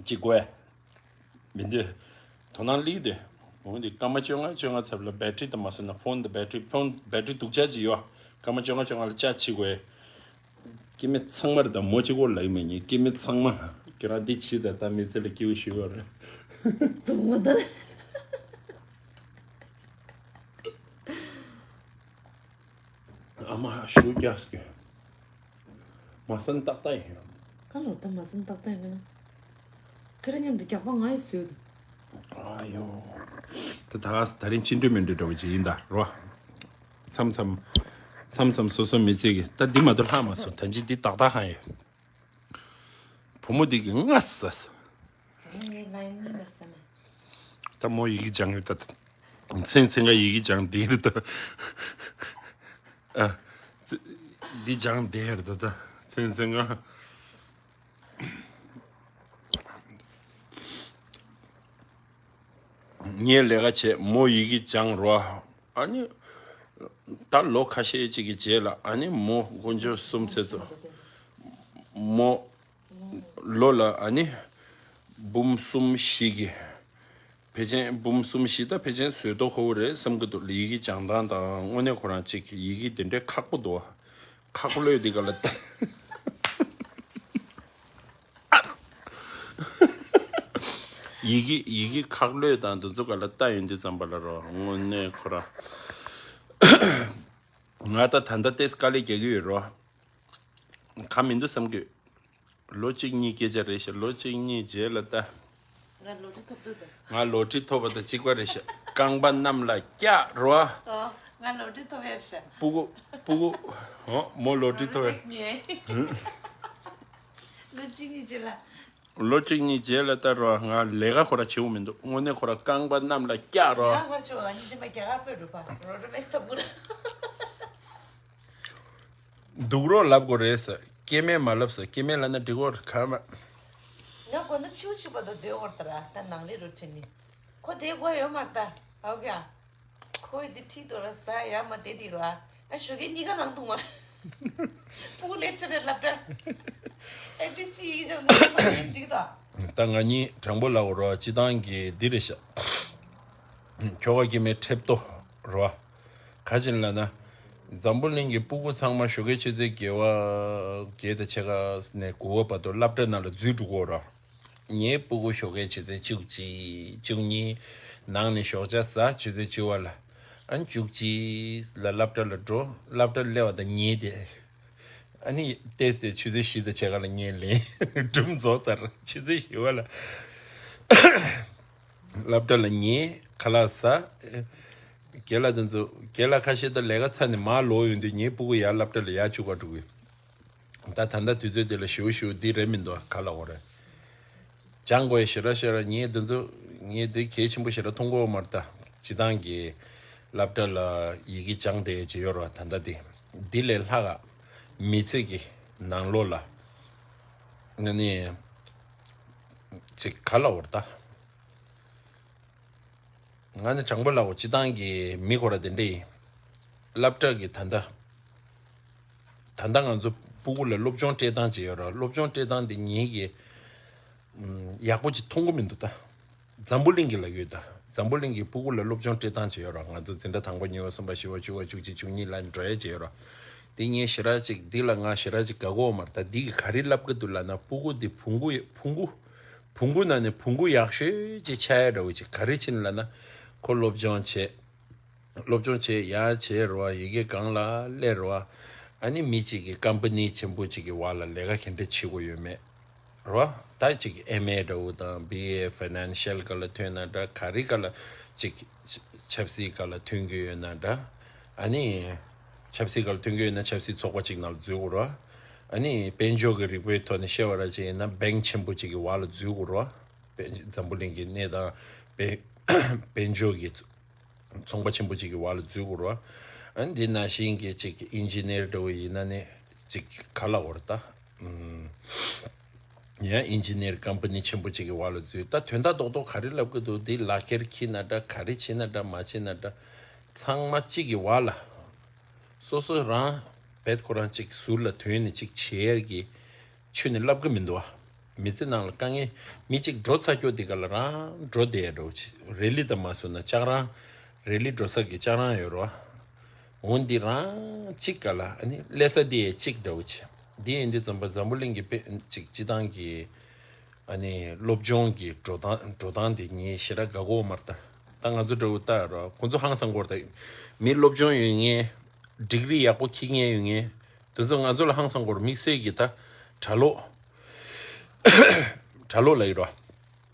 ཅིག་དགོས་མི་འདུག་དོ་སྣང་སླེབས་དུས་འོ་འདི་སྐར་མ་བཅོ་ལྔ་བཅོ་ལྔ་ཚབ་ལ་བེ་ཊི་རི་དུ་མ་སོང་ན་ཕོན་དུ་བེ་ཊི་རི་ཕོན་བེ་ཊི་རི་སྡུག་ཅག་ཅིག་ཡོད། སྐར་མ་བཅོ་ལྔ་བཅོ་ལྔ་ལ་ཅར་ཇི་བྱེད་དགོས། སྐྱེ་དམན་ཚང་མར་དང་མོ་གཅིག་པོ་ལ་ཡིན་མ་ཉེས། སྐྱེ་དམན་ཚང་མ་ཁྱོད་རང་འདི་བྱེད་དང་ད་མི་ཚེ་ལ་སྐྱིད་པོ་ཞིག་ཡོད་རེད། དུ་མོ་ད། ཨ་མ་ཞུ་རྒྱག་སྐྱོ། མ་སན་ཏག་ཏག་ཡིན། ཁ་ལོ་ད་མ་སན་ཏག་ཏག་ཡིན་ན། ཁྱེད་རང་མཉམ་དུ་རྒྱག་པ་ང་ཡི་བཟོས་དུ། ཨ་ཡོ། ད་ད་ད་རིང་ཅི་འདྲ་མི་འདྲ་འདྲ་བོ་ཅིག་ཡིན་ད་རོ། མཚམས་མཚམས། མཚམས་མཚམས་སོ་སོ་མི་ཚེ་གི་ད་འདི་མ་གཏོགས་ལྷག་མ་སོང་། ད་ཅི་འདི་ཏག་ཏག་ཧ་ཡོད། བུ་མོ་འདི་གི་ང་ཟ། ངས་ང་ཡི་གཉིས་མ་ཟ་མ། ད་མོ་ཡི་གེ་སྦྱང་ཡོད་ད། མཚན་མཚན་ག་ཡི་གེ་སྦྱང་བསྡད་རེད་ད། ཨ། འདི་སྦྱང་བསྡད་རེད་ད་ད། མཚན་མཚན་ག་ངས་ལས་ཀ་བྱས་མོ་ཡི་གེ་སྦྱང་རོགས། ཨ་ནི། ད་ལོ་ཁ་ཤས་ཅིག་གི་རྗེས་ལ་ཨ་ནི་མོ་དཀོན་མཆོག་གསུམ་ཚེ་ཚོ། མོ། ལོ་ལ་ཨ་ནི། འབུམ་གསུམ་བཞི་གི་ཕལ་ཆེར་འབུམ་གསུམ་བཞི་ད་ཕལ་ཆེར་བཟོས་ཐོག་ཁོ་བོ་རེད་བསམ་གི་འདུག་ཡི་གེ་སྦྱང་སྟངས་དང་དངོས་གནས་ཁོ་རང་ཅིག་ཡི་གེ་དེ་འདྲའི་ཁག་པོ་འདུག་ཁག་པོ་ལོས་འདི་ག་ལ་ལྟ། ཡི་གེ་ཡི་གེ་ཁག་ལོས་དང་འདི་ཚོ་ག་ལ་ལྟ་ཡོང་དུས་ཙམ་པ་ལ་རོ་དངོས་གནས་ཁོ་རང་། ང་ད་ད་ལྟ་ཏེས་དཀའ་ལས་རྒྱག་གི་ཡོད་རོ། ག་མི་འདུག་བསམ་གི། ལོ་གཅིག་གཉིས་སྐད་ཆ་རེད་ཤག་ལོ་གཅིག་གཉིས་རྗེས་ལ་ལྟ། ང་ལོ་ཊི་ཐོབ་འདུག་ད། ང་ལོ་ཊི་ཐོབ་པ་དང་གཅིག་པ་རེད་ཤག་རྐང་པ་གནམ་ལ་བཀྱག་རོ། ཨོ། ང་ལོ་ཊི་ཐོབ་ཡར་ཤག་སྤུ་གུ་སྤུ་གུ། ཨོ་མོ་ལོ་ཊི་ཐོབ་ཡར། ལོ་གཅིག་གཉིས་རྗེས་ལ། ལོ་གཅིག་གཉིས་རྗེས་ལ་ལྟ་རོ། ང་ལས་ཀ་ཁོ་ར་བྱེད་དགོས་མི་འདུག་དངོས་གནས་ཁོ་ར་རྐང་པ་གནམ་ལ་བཀྱག་རོ། ང་ཁར་ཆུ་ང་གཉིས་ཚན་པ་རྒྱ་གར་སྤོས་འགྲོ་པ་རོ་ཌོ་མེག་སི་ཐོབ་གུ་ར། སྡུག་རོགས་ལབ་དགོས་རེད་ཟེར། སྐྱེ་དམན་མ་ལབ་ཟེར། སྐྱེ་དམན་ལབ་ན་འགྲིག་གོ་རེད་ག་མ། ང་དགོང་དག་ཕྱི་པོ་ཕྱི་པོ་དང་སྡོད་དགོས་རེད་ད་ར། ད་ནང་ལས་རུ་ཁྲིད་ནི། ཁོ་དེ་དགོས་ཡོད་མ་རེད་ད། ཨོ་ཀེ་ཨ། ཁོ་འདི་ཁྲིད་དོ་ར་ཟ་ཡ་མ་དེ་དེ་ར། ཨ་ཞོགས་ཀས་གཉིས་ཀ་ནང་འཐུང་བ་ར། སྤུ་གུ་ལེབ་ཆ་རེད་ལབ་དྲ། ཨེ་ཀྲི་ཅི་ཡིག་ཆ་འདི་མ་ཡིན་འགྲིག་ད། ད་ང་གཉིས་དྲང་པོ་ལབ་དགོས་ར་སྤྱི་བཏང་གི་འདི་རེད་ཤག་ཁྱོ་ག་སྐྱེ་དམན་ཁྲེབ་ཏོ་རེད་བ། ག་ཅི་ལབ་ན། འཛམ་བུ་གླིང་གི་སྤུ་གུ་ཚང་མ་ཞོགས་ཀས་ཆུ་ཚོད་བརྒྱད་པ་བརྒྱད་དང་ཕྱེད་ཀ་ནས་དགུ་པ་བར་དུ་སློབ་གྲྭ་ནང་ལ་འཛུལ་འགྲོ་གི་ཡོད་རེད། ངའི་སྤུ་གུ་ཞོགས་ཀས་ཆུ་ཚོད་བཅུ་གཅིག་བཅུ་གཉིས། ནང་ནས་ཞོགས་ཇ་ཟ་ཆུ་ཚོད་བཅུ་པ་ལ། ཨ་ནི་བཅུ་གཅིག་ལ་སློབ་གྲྭ་ལ་འགྲོ། སློབ་གྲྭ་སླེབས་པ་དང་ཉལ་ཏེ། ཨ་ནི་ཏོག་ཙམ་ཆུ་ཚོད་བཞི་དང་ཕྱེད་ཀ་ལ་ངས་ལེན། སྒྲུང་རྫོགས་ཚར། ཆུ་ཚོད་བཞི་པ་ལ། སློབ་གྲྭ་ལ་ཉལ་ཁ་ལག་ཟ། རྒན་ལགས་དེ་ཚོ་རྒན་ལགས་ཁ་ཤས་ད་ལས་ཀ་ཚར་ནས་མར་ལོག་ཡོང་དུས་ངའི་སྤུ་གུ་ཡར་སློབ་གྲྭ་ལ་ཡར་བཅུག་ག་འགྲོ་གི། ད་ད་ལྟ་དུས་ཚོད་འདི་ལ་ཞེ་པོ་ཞེ་པོ་འདི་རེད་མི་འདུག་ག་ལ་འོ་རེད། སྦྱང་དགོས་ཡ་ཞེ་དྲག་ཞེ་དྲག་ངས་འདི་ཚོ་ངས་འདི་གལ་ཆེན་པོ་ཞེ་དྲག་མཐོང་གི་ཡོད་མ་རེད་ད། སྤྱི་བཏང་གི་སློབ་གྲྭ་ལ་ཡི་གེ་སྦྱང་བསྡད་ཡ་ཅིག་ཡོད་རེད་བ། ད་ལྟ་འདི་འདི་ལས་ལྷག་ག་མི་ཚེ་གི་ནང་ལོགས་ལ་ཨ་ནི་ཅིག་ག་ལ་འོ་རེད་ད། ང་ནི་དྲང་པོ་ལབ་དགོས། སྤྱི་བཏང་གི་མི་ཁོ་ར་དེ་འདྲ་ཡིན། སློབ་གྲྭ་གི་ད་ལྟ་ད་ལྟ་ང་ཚོ་སྤུ་གུ་ལ་སློབ་སྦྱོང་སྤྲད་སྟངས་ཅིག་ཡོད་ར། སློབ་སྦྱོང་སྤྲད་སྟངས་དེ་ངེད་ཀྱིས་ཨམ་ཡག་པོ་ཅིག་མཐོང་གི་མི་འདུག་ད། འཛམ་བུ་གླིང་གི་ལ་ཡོད་ད། འཛམ་བུ་གླིང་གི་སྤུ་གུ་ལ་སློབ་སྦྱོང་སྤྲད་སྟངས་ཅིག་ཡོད་ར། ང་ཚོ་འཛིན་གྲྭ་དང་པོ་གཉིས་པ་གསུམ་པ་བཞི་པ་བཅུ་པ་བཅུ་གཅིག་བཅུ་གཉིས་ལ་འགྲོ་ཡ་ཅིག་ཡོད་ར། དེ་ངས་ཞེ་དྲག་ཅིག་འདི་ལ་ང་ཞེ་དྲག་ཅིག་དགའ་གོ་མ་རེད་ད། འདི་གི་ག་རེ་ལབ་གི་འདུག་ལབ་ན། སྤུ་གུ་འདི་བོང་གུ་བོང་གུ་བོང་གུ་ནང་ནས་བོང་གུ་ཡག་ཤོས་ཅིག་ཆགས་ཡ་འདྲ་བོ་ཅིག་ག་རེ་བྱས་ནས་ལབ་ན། ཁོ་སློབ་སྦྱོང་བྱས། སློབ་སྦྱོང་བྱས་ཡར་བྱས་རེད་བ། ཡི་གེ་སྒང་ལ་སླེབས་རེད་བ། ཨ་ནི་མི་གཅིག་གི་ཀམ་པ་ནི་ཆེན་པོ་གཅིག་གི་འོག་ལ་ལས་ཀ་ག་འདྲ་བྱེད་དགོས་ཡོད་མེད་རེད་བ། ད་གཅིག་ཨེམ་ཨེ་འདྲ་བོ་དང་བི་ཨེ་ཕའི་ནན་ཤལ་སྒང་ལ་ཐོན་ན་འདྲ། ག་རེ་སྒང་ལ་གཅིག་ཆབ་སྲིད་སྒང་ལ་ཐོན་གྱི་ཡོད་ན་འདྲ། ཨ་ནི་ཆབ་སྲིད་སྒང་ལ་ཐོན་གྱི་ཡོད་ན་ཆབ་སྲིད་ཚོགས་པ་གཅིག་ནང་ལ་འཛུལ་དགོས་རེད་བ། ཨ་ནི་དཔལ་འབྱོར་གྱི་རིག་པའི་ཐོག་ནས་བཤད་པ་ར་ཅིག་ཡིན་ན་བེང་ཆེན་པོ་གཅིག་གི་འོག་ལ་འཛུལ་དགོས་རེད་བ། དཔལ་འཛམ་བུ་གླིང་གི་གནས་སྟངས་དཔལ་དཔལ་འབྱོར་གྱི་ཚོང་པ་ཆེན་པོ་གཅིག་གི་འོག་ལ་འཛུལ་དགོས་རེད་བ། ཨ་ནི་འདི་ནང་བཞིན་གྱི་གཅིག་ཨིན་ཇི་ནིར་འདྲ་བོ་ཡིན་ན་ནི་གཅིག་ག་ལ་འོ་རེད་ད། ཨུམ། ཡང་ཨིན་ཇི་ནིར་ཀམ་པ་ནི་ཆེན་པོ་གཅིག་གི་འོག་ལ་འཛུལ། ད་དོན་དག་རྡོག་རྡོག་ག་རེ་ལབ་གི་འདུག་འདི་ལག་ཁྱེར་འཁྱེར་ན་འདྲ། ག་རེ་བྱེད་ན་འདྲ། མ་བྱེད་ན་འདྲ། ཚང་མ་གཅིག་གི་འོག་ལ། སོ་སོ་རང་བེད་ཁོ་རང་གཅིག་ཟུར་ལ་དོན་ནས་གཅིག་བྱེད་ཡར་གྱི་ཆུ་ནས་བསླབ་གི་མི་འདུག་བ། མི་ཚེ་ནང་ལ་དཀའ་ངལ་མི་གཅིག་འགྲོ་ཚར་སྐྱོ་དེ་ག་ལ་རང་འགྲོ་བསྡད་འགྲོ་ཆེ་རེ་ལི་དང་མ་སོང་ན་ལྕགས་རང་། རེ་ལི་འགྲོ་ས་གི་ལྕགས་རང་ཡོད་རོ། འོན་ཏེ་རང་གཅིག་ག་ལ་ཨ་ནི་ཀླད་ས་དེ་གཅིག་འདྲ་བོ་ཆེ། འདི་ཡིན་དུས་ཙམ་པ་འཛམ་བུ་གླིང་གི་དཔེ་གཅིག་སྤྱི་བཏང་གི་ཨ་ནི་སློབ་སྦྱོང་གི་འགྲོ་སྟངས་འགྲོ་སྟངས་དེ་ངས་ཞེ་དྲག་དགའ་གོ་མ་རེད་ད། ད་ང་ཚོ་འདྲ་བོ་ལྟ་ར་ཁོང་ཚོ་ཧང་སང་གོ་རེད་ད། མི་སློབ་སྦྱོང་ཡོད་མཁན། ཌིག་རི་ཡག་པོ་འཁྱེར་མཁན་ཡོད་མཁན། དེ་ཚོ་ང་ཚོ་ལ་ཧང་སང་གོ་རེད། དམིགས་བསལ་གྱི་ད་གྲྭ་ལོག་གྲྭ་ལོག་ལ་ཡོད་ར།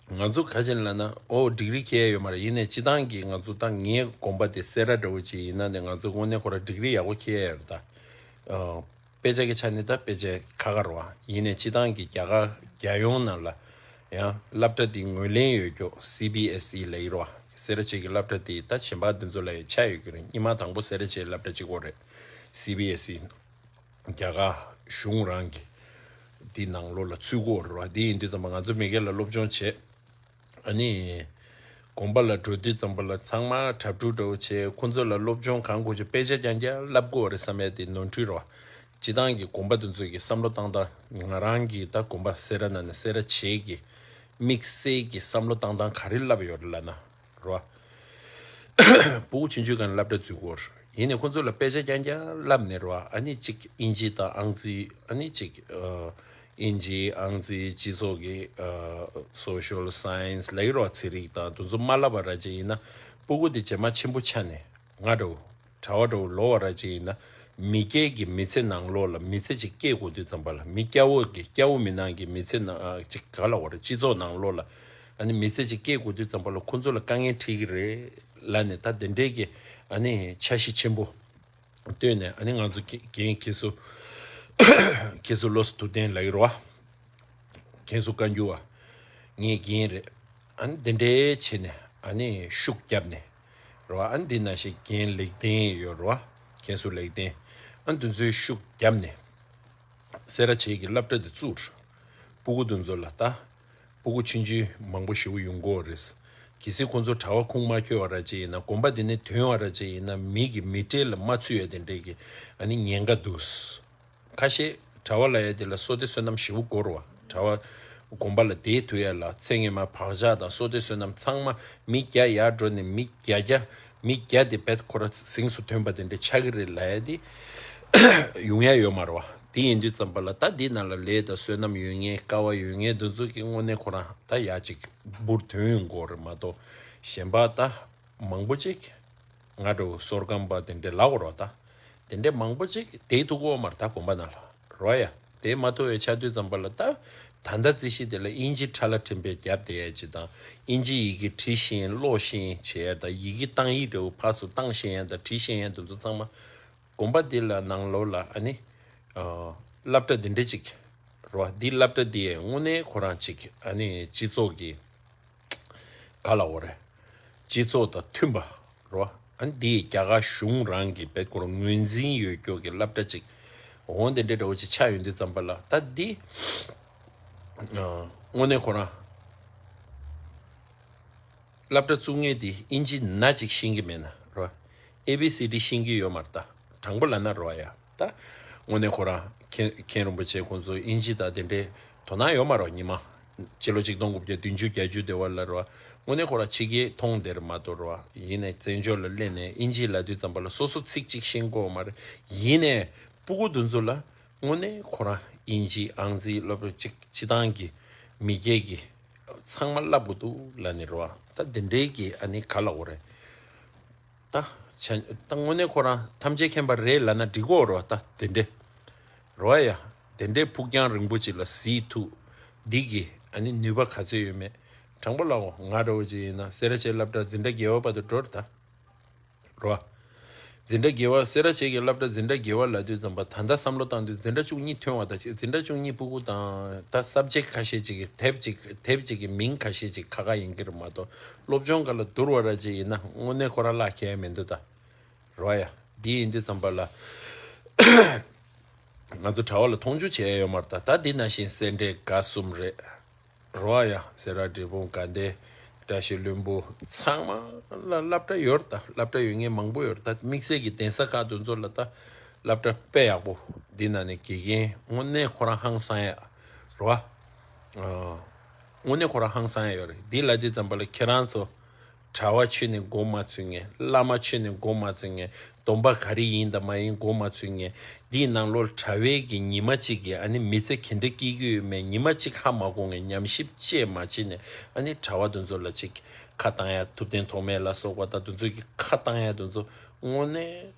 ང་ཚོ་ག་བྱས་ནས་ལབ་ན་ཨོ་ཌིག་རི་འཁྱེར་ཡ་ཡོད་མ་རེད། ཡིན་ནའི་སྤྱི་བཏང་གི་ང་ཚོ་ད་ངའི་དགོན་པ་དེ་སེ་ར་འདྲ་བོ་ཅིག་ཡིན་ན་ནས་ང་ཚོ་དངོས་གནས་ཁོ་ར་ཌིག་རི་ཡག་པོ་འཁྱེར་ཡ་ཡོད་རེད་ད། དཔེ་ཆ་གི་ཆ་ནས་ད་དཔེ་ཆ་ཁ་ཁ་རེད་བ། ཡིན་ནའི་སྤྱི་བཏང་གི་རྒྱ་གར་རྒྱལ་ཡོངས་ནང་ལ་ཡང་སློབ་གྲྭ་དེ་ངོས་ལེན་ཡོད་རྒྱུ་སི་བི་ཨེས་ཨི་ལབ་ཡོད་རེད་བ། སེ་ར་བྱེས་ཀྱི་སློབ་གྲྭ་དེ་ད་གཞན་པ་དེ་ཚོ་ལ་ཡང་ཆ་ཡོད་རྒྱུ་རེད། སྔོན་མ་དང་པོ་སེ་ར་བྱེས་སློབ་གྲྭ་གཅིག་པོ་རེད། སི་བི་ཨེས་ཨི། རྒྱ་གར་གཞུང་རང་གི་དེ་ནང་ལོགས་ལ་ཚུད་ཀྱི་ཡོད་རེད་བ། དེ་ཡིན་དུས་ཙམ་པ་ང་ཚོ་མི་སྒེར་ལ་སློབ་སྦྱོང་བྱེད། ཨ་ནི། དགོན་པ་ལ་འགྲོ་དུས་ཙམ་པ་ལ་ཚང་མ་གྲྭ་ཕྲུག་འདྲ་བོ་བྱས་ཁོང་ཚོ་ལ་སློབ་སྦྱོང་གང་དགོས་ཀྱི་དཔེ་ཆ་རྐྱང་རྐྱང་བསླབ་དགོས་པ་རེད་བསམ་ཡ་དེ་ནོར་འཁྲུལ་རེད་བ། སྤྱི་བཏང་གི་དགོན་པ་དེ་ཚོ་གི་བསམ་བློ་བཏང་སྟངས་ང་རང་གི་ད་དགོན་པ་སེ་ར་ནང་ནས་སེ་ར་བྱེས་ཀྱི་དམིགས་བསལ་གྱི་བསམ་བློ་བཏང་སྟངས་ག་རེ་བསླབ་ཡོད་རེད་ལབ་ན། རོ། སྤུ་གུ་ཆུང་ཆུང་སྒང་ནས་སློབ་གྲྭ་འཛུལ་དགོས། ཡིན་ནའི་ཁོང་ཚོ་ལ་དཔེ་ཆ་རྐྱང་རྐྱང་བསླབ་ནས་རོ། ཨ་ནི་གཅིག་ཨིན་ཇི་དང་ཨང་རྩིས། ཨ་ནི་གཅིག་ཨ། ཨིན་ཇི་ཨང་རྩིས་སྤྱི་ཚོགས་ཀྱི་ཨ། སོ་ཤལ་སའེན་སི་ལབ་ཀྱི་རོ། ཚན་རིག་དང་དེ་ཚོ་མ་བསླབ་པ་ར་ཅིག་ཡིན་ན་སྤུ་གུ་དེ་རྗེས་མ་ཆེན་པོ་ཆགས་ནས་ང་འདྲ་བོ། གྲྭ་པ་འདྲ་བོ་ལོག་པ་ར་ཅིག་ཡིན་ན་མི་སྒེར་གྱི་མི་ཚེ་ནང་ལོགས་ལ་མི་ཚེ་ཅིག་སྐྱེལ་དགོས་དུས་ཙམ་པ་ལ་མི་སྐྱ་བོ་གི་སྐྱ་བོ་མི་ནང་གི་མི་ཚེ་ནང་ཨ། ཅིག་ག་ལ་བར་སྤྱི་ཚོགས་ནང་ལོགས་ལ་ཨ་ནི་མི་ཚེ་ཅིག་སྐྱེལ་དགོས་དུས་ཙམ་པ་ལ་ཁོ་ཚོ་ལ་དཀའ་ངལ་འཕྲད་ཀྱི་རེད་ལབ་ནས་ད་དེ་འདྲའི་གི་ཨ་ནི་འཆར་གཞི་ཆེན་པོ་བཏོན་ནས་ཨ་ནི་ང་ཚོ་རྒན་རྒན་ཁྱེད་ཚོ་ཁྱེད་ཚོ་བློ་གཏད་ལ་ཡོད་རེད་བ། རྒན་གསོ་བཀའ་འགྱུར་བ། ངའི་རྒན་རེད། ཨ་ནི་འདི་འདྲའི་བྱས་ནས་ཨ་ནི་ཤུགས་བརྒྱབ་ནས་རེད་བ། ཨ་ནི་འདི་ན་ཞིག་རྒན་ལེགས་ལྡན་ཡོད་རེད་བ། རྒན་གསོ་ལེགས་ལྡན། ཨ་ནི་འདི་ཚོའི་ཤུགས་བརྒྱབ་ནས་སེ་ར་བྱེས་ཀྱི་སློབ་གྲྭ་འདི་བཙུགས། སྤུ་གུ་འདི་ཚོ་ལ་ད་སྤུ་གུ་ཆུང་ཆུང་མང་པོ་ཞེ་པོ་ཡོང་གི་ཡོད་རེད། གལ་སྲིད་ཁོང་ཚོ་གྲྭ་པ་ཁུངས་མ་འཁྱོལ་བ་ར་ཅིག་ཡིན་ན། དགོན་པ་འདི་ནས་ཐོན་པ་ར་ཅིག་ཡིན་ན་མི་གི་མི་གྲལ་ལ་མ་ཚུད་ཡ་དེ་འདྲའི་གི་ཨ་ནི་ཉེན་ཁ་འདུག་ཁ་ཤས་གྲྭ་པ་ལབ་ཡ་དེ་ལ་བསོད་བདེ་བསོད་ནམས་ཞེ་པོ་དགོས་རེད་བ། གྲྭ་པ་དགོན་པ་ལ་བསྡད་ཐུབ་ཡ་ལ་ཚེ་སྔོན་མ་བག་ཆགས་དང་བསོད་བདེ་བསོད་ནམས་ཚང་མ་མི་བརྒྱ་ཡར་འགྲོ་ནས་མི་བརྒྱ་བརྒྱ་མི་བརྒྱ་དེ་བེད་ཁོ་ར་གཟེངས་སུ་ཐོན་པ་དེ་འདྲ་ཆགས་ཀྱི་རེད་ལབ་ཡ་དེ་ཡོང་ཡ་ཡོད་མ་རེད་བ། དེ་ཡིན་དུས་ཙམ་པ་ལ་ད་འདི་ནང་ལ་ལས་དང་བསོད་ནམས་ཡོད་མཁན་དཀའ་བ་ཡོད་མཁན་འདི་ཚོ་གི་དངོས་གནས་ཁོ་རང་ད་ཡ་གཅིག་འབུར་ཐོན་ཡོང་གི་ཡོད་རེད་མ་གཏོགས་གཞན་པ་ད་མང་པོ་ཅིག་ང་འདྲ་བོ་བསོད་སྐམ་པ་དེ་འདྲའི་ལབ་དགོས་རེད་བ་ད། དེ་འདྲའི་མང་པོ་ཅིག་བསྡད་ཐུབ་ཀྱི་ཡོད་མ་རེད་ད་དགོན་པ་ནང་ལ་རེད་བ་ཡ། བསྡད་མ་ཐུབ་པའི་ཆ་དུས་ཙམ་པ་ལ་ད་ ད་ལྟ་རྩིས་གཞི་དེ་ལ་དབྱིན་ཇི་ཁྲ་ལ་ཁྲིམས་པས་རྒྱབ་བསྡད་ཡ་ཅིག་དང་། དབྱིན་ཇི་ཡི་གེ་བྲིས་ཤེས་ཀློག་ཤེས་བྱེད་ཡ་དང་། ཡི་གེ་གཏང་ཡིག་འདྲ་བོ་ཕར་ཚུར་བཏང་ཤེས་ཡ་དང་བྲིས་ཤེས་ཡ་དེ་ཚོ་ཚང་མ་དགོན་པ་འདི་ལ་ནང་ལོགས་ལ་ཨ་ནི་ཨ་སློབ་གྲྭ་འདི་འདྲ་ཅིག་རེད་བ། འདི་སློབ་གྲྭ་འདི་དངོས་གནས་ཁོ་རང་ཅིག་ཨ་ནི་སྤྱི་ཚོགས་ཀྱི་ག་ལབ་དགོས་རེད། སྤྱི་ཚོགས་དང་མཐུན་པ་རེད་བ། ཨ་ནི་འདི་རྒྱ་གར་གཞུང་རང་གི་བེད་ཁོ་རང་ངོས་འཛིན་ཡོད་ཀྱོག་གི་སློབ་གྲྭ་ཅིག་འོ་འདི་འདྲ་འདྲ་བོ་ཅིག་ཆགས་ཡོང་དུས་ཙམ་པ་ལ། ད་འདི་ཨ་དངོས་གནས་ཁོ་རང་སློབ་གྲྭ་བཙུགས་མཁན་དེ་དབྱིན་ཇི་ན་ཅིག་ཤེས་ཀྱི་མེད་ན་རེད་བ། ཨེ་བི་སི་ཌི་ཤེས་ཀྱི་ཡོད་མ་རེད། ད་དྲང་པོ་ལབ་ན་རེད་བ་ཡ། ད་དངོས་གནས་ཁོ་རང་མཁན་མཁན་རིན་པོ་ཆེ་ཁོང་ཚོ་དབྱིན་ཇི་དང་དེ་འདྲའི་དོ་སྣང་ཡོད་མ་རེད་བ། ཉི་མ་ཕྱི་ལོ་ཆིག་སྟོང་དགུ་བརྒྱ་བདུན་ཅུ་བརྒྱད་ཅུ་དེ་བར་ལ་རེད་བ། དངོས་གནས་ཁོ་རང་ཕྱི་རྒྱལ་མཐོང་བསྡད་མ་གཏོགས་རེད་བ། ཡིན་ནའི་བཙན་བྱོལ་ལ་སླེབས་ནས་དབྱིན་ཇི་ལབ་དུས་ཙམ་པ་ལ་སོ་སོ་ཚིག་གཅིག་ཤེས་ཀྱི་ཡོད་མ་རེད། ཡིན་ནའི་སྤུ་གུ་དེ་ཚོ་ལ་དངོས་གནས་ཁོ་རང་དབྱིན་ཇི་ཨང་རྩིས་སློབ་གྲྭ་གཅིག་སྤྱི་བཏང་གི་མི་སྐད་ཀྱི་ཚང་མ་བསླབ་དགོས་འདུག་ལབ་ནས་རེད་བ། ད་དེ་འདྲའི་གི་ཨ་ནི་ག་ལབ་དགོས་རེད། ད་བྱ་ད་དངོས་གནས་ཁོ་རང་ཐམས་ཅད་མཁྱེན་པ་རེད་ལབ་ན་འགྲིག་གོ་རེད་བ། ད་དེ་འདྲའི་རེད་བ་ཡ། དེ་འདྲའི་ཕུགས་རྒྱང་རིང་པོ་ཅིག་ལ་གཟིགས་ཐུབ། འདི་གི་ཨ་ནི་ནུས་པ་ག་ཚོད་ཡོད་མེད། དྲང་པོ་ལབ་འོ། ང་འདྲ་བོ་ཅིག་ཡིན་ན་སེ་ར་བྱེས་སློབ་གྲྭ་འཛིན་གྲྭ་བརྒྱད་པ་བར་དུ་འགྲོ་རེད་ད། རེད་བ། འཛིན་གྲྭ་བརྒྱད་པ། སེ་ར་བྱེས་ཀྱི་སློབ་གྲྭ་འཛིན་གྲྭ་བརྒྱད་པ་ལབ་དུས་ཙམ་པ་ད་ལྟ་བསམ་བློ་བཏང་དུས་འཛིན་གྲྭ་བཅུ་གཉིས་ཐོན་པ་དང་གཅིག་འཛིན་གྲྭ་བཅུ་གཉིས་སྤུ་གུ་དང་ད་སབ་ཇེག་ཁ་ཤས་ཅིག་གི་དེབ་ཅིག་དེབ་ཅིག་གི་མིང་ཁ་ཤས་ཅིག་ཁ་ཁ་ཡིན་གྱི་རེད་མ་གཏོགས་སློབ་སྦྱོང་སྒང་ལ་བསྡུར་བ་ར་ཅིག་ཡིན་ན་དངོས་གནས་ཁོ་རང་བརླག་ཁྱད་མི་འདུག་ད། རེད་བ་ཡ། འདི་ཡིན་དུས་ཙམ་པ་ལ་ང་ཚོ་གྲྭ་བ་ལ་མཐོང་ཆུང་བྱས་ཡོད་མ་རེད་ད། ད་འདི་ནང་བཞིན་སེ་འབྲས་དགའ་གསུམ་རེད། རེད་བ་ཡ། སེ་ར་འབྲས་སྤུངས། དགའ་ལྡན། བཀྲ་ཤིས་ལྷུན་པོ། ཚང་མ་ལ་སློབ་གྲྭ་ཡོད་རེད་ད། སློབ་གྲྭ་ཡོད་མཁན་མང་པོ་ཡོད་རེད་ད། དམིགས་བསལ་གྱི་གདན་ས་ཁག་དེ་ཚོ་ལ་ད་སློབ་གྲྭ་དཔེ་ཡག་པོ། འདི་ནང་ནས་དགེ་རྒན་དངོས་གནས་ཁོ་རང་ཧང་སང་ཡ་རེད་བ། ཨ། དངོས་གནས་ཁོ་རང་ཧང་སང་ཡ་ཡོད་རེད། འདི་ལབ་དུས་ཙམ་པ་ལ་ཁྱེད་རང་ཚོ་གྲྭ་བ་ཆོས་ནས་མགོ་མ་ཚོས་མཁན། བླ་མ་ཆོས་ནས་མགོ་མ་ཚོས་མཁན། སྡོམ་པ་ག་རེ་ཡིན་དང་མ་ཡིན་མགོ་མ་ཚོས་མཁན། འདིའི་ནང་ལོགས་གྲྭ་བའི་གི་ཉི་མ་གཅིག་གི་ཨ་ནི་མི་ཚེ་ག་འདྲ་སྐྱེལ་གྱི་ཡོད་མེད་ཉི་མ་གཅིག་ཧ་མ་གོ་མཁན། ཉམས་ཞིབ་ཅེས་མ་བྱས་ནས་ཨ་ནི་གྲྭ་བ་དེ་ཚོ་ལ་ཅིག་ཁ་བཏང་ཡ། ཐུབ་བསྟན་ཐོགས་མེད་ལ་སོགས་པ་ད་དེ་ཚོ་གི་ཁ་བཏང་ཡ་དེ་ཚོ་དངོས་གནས་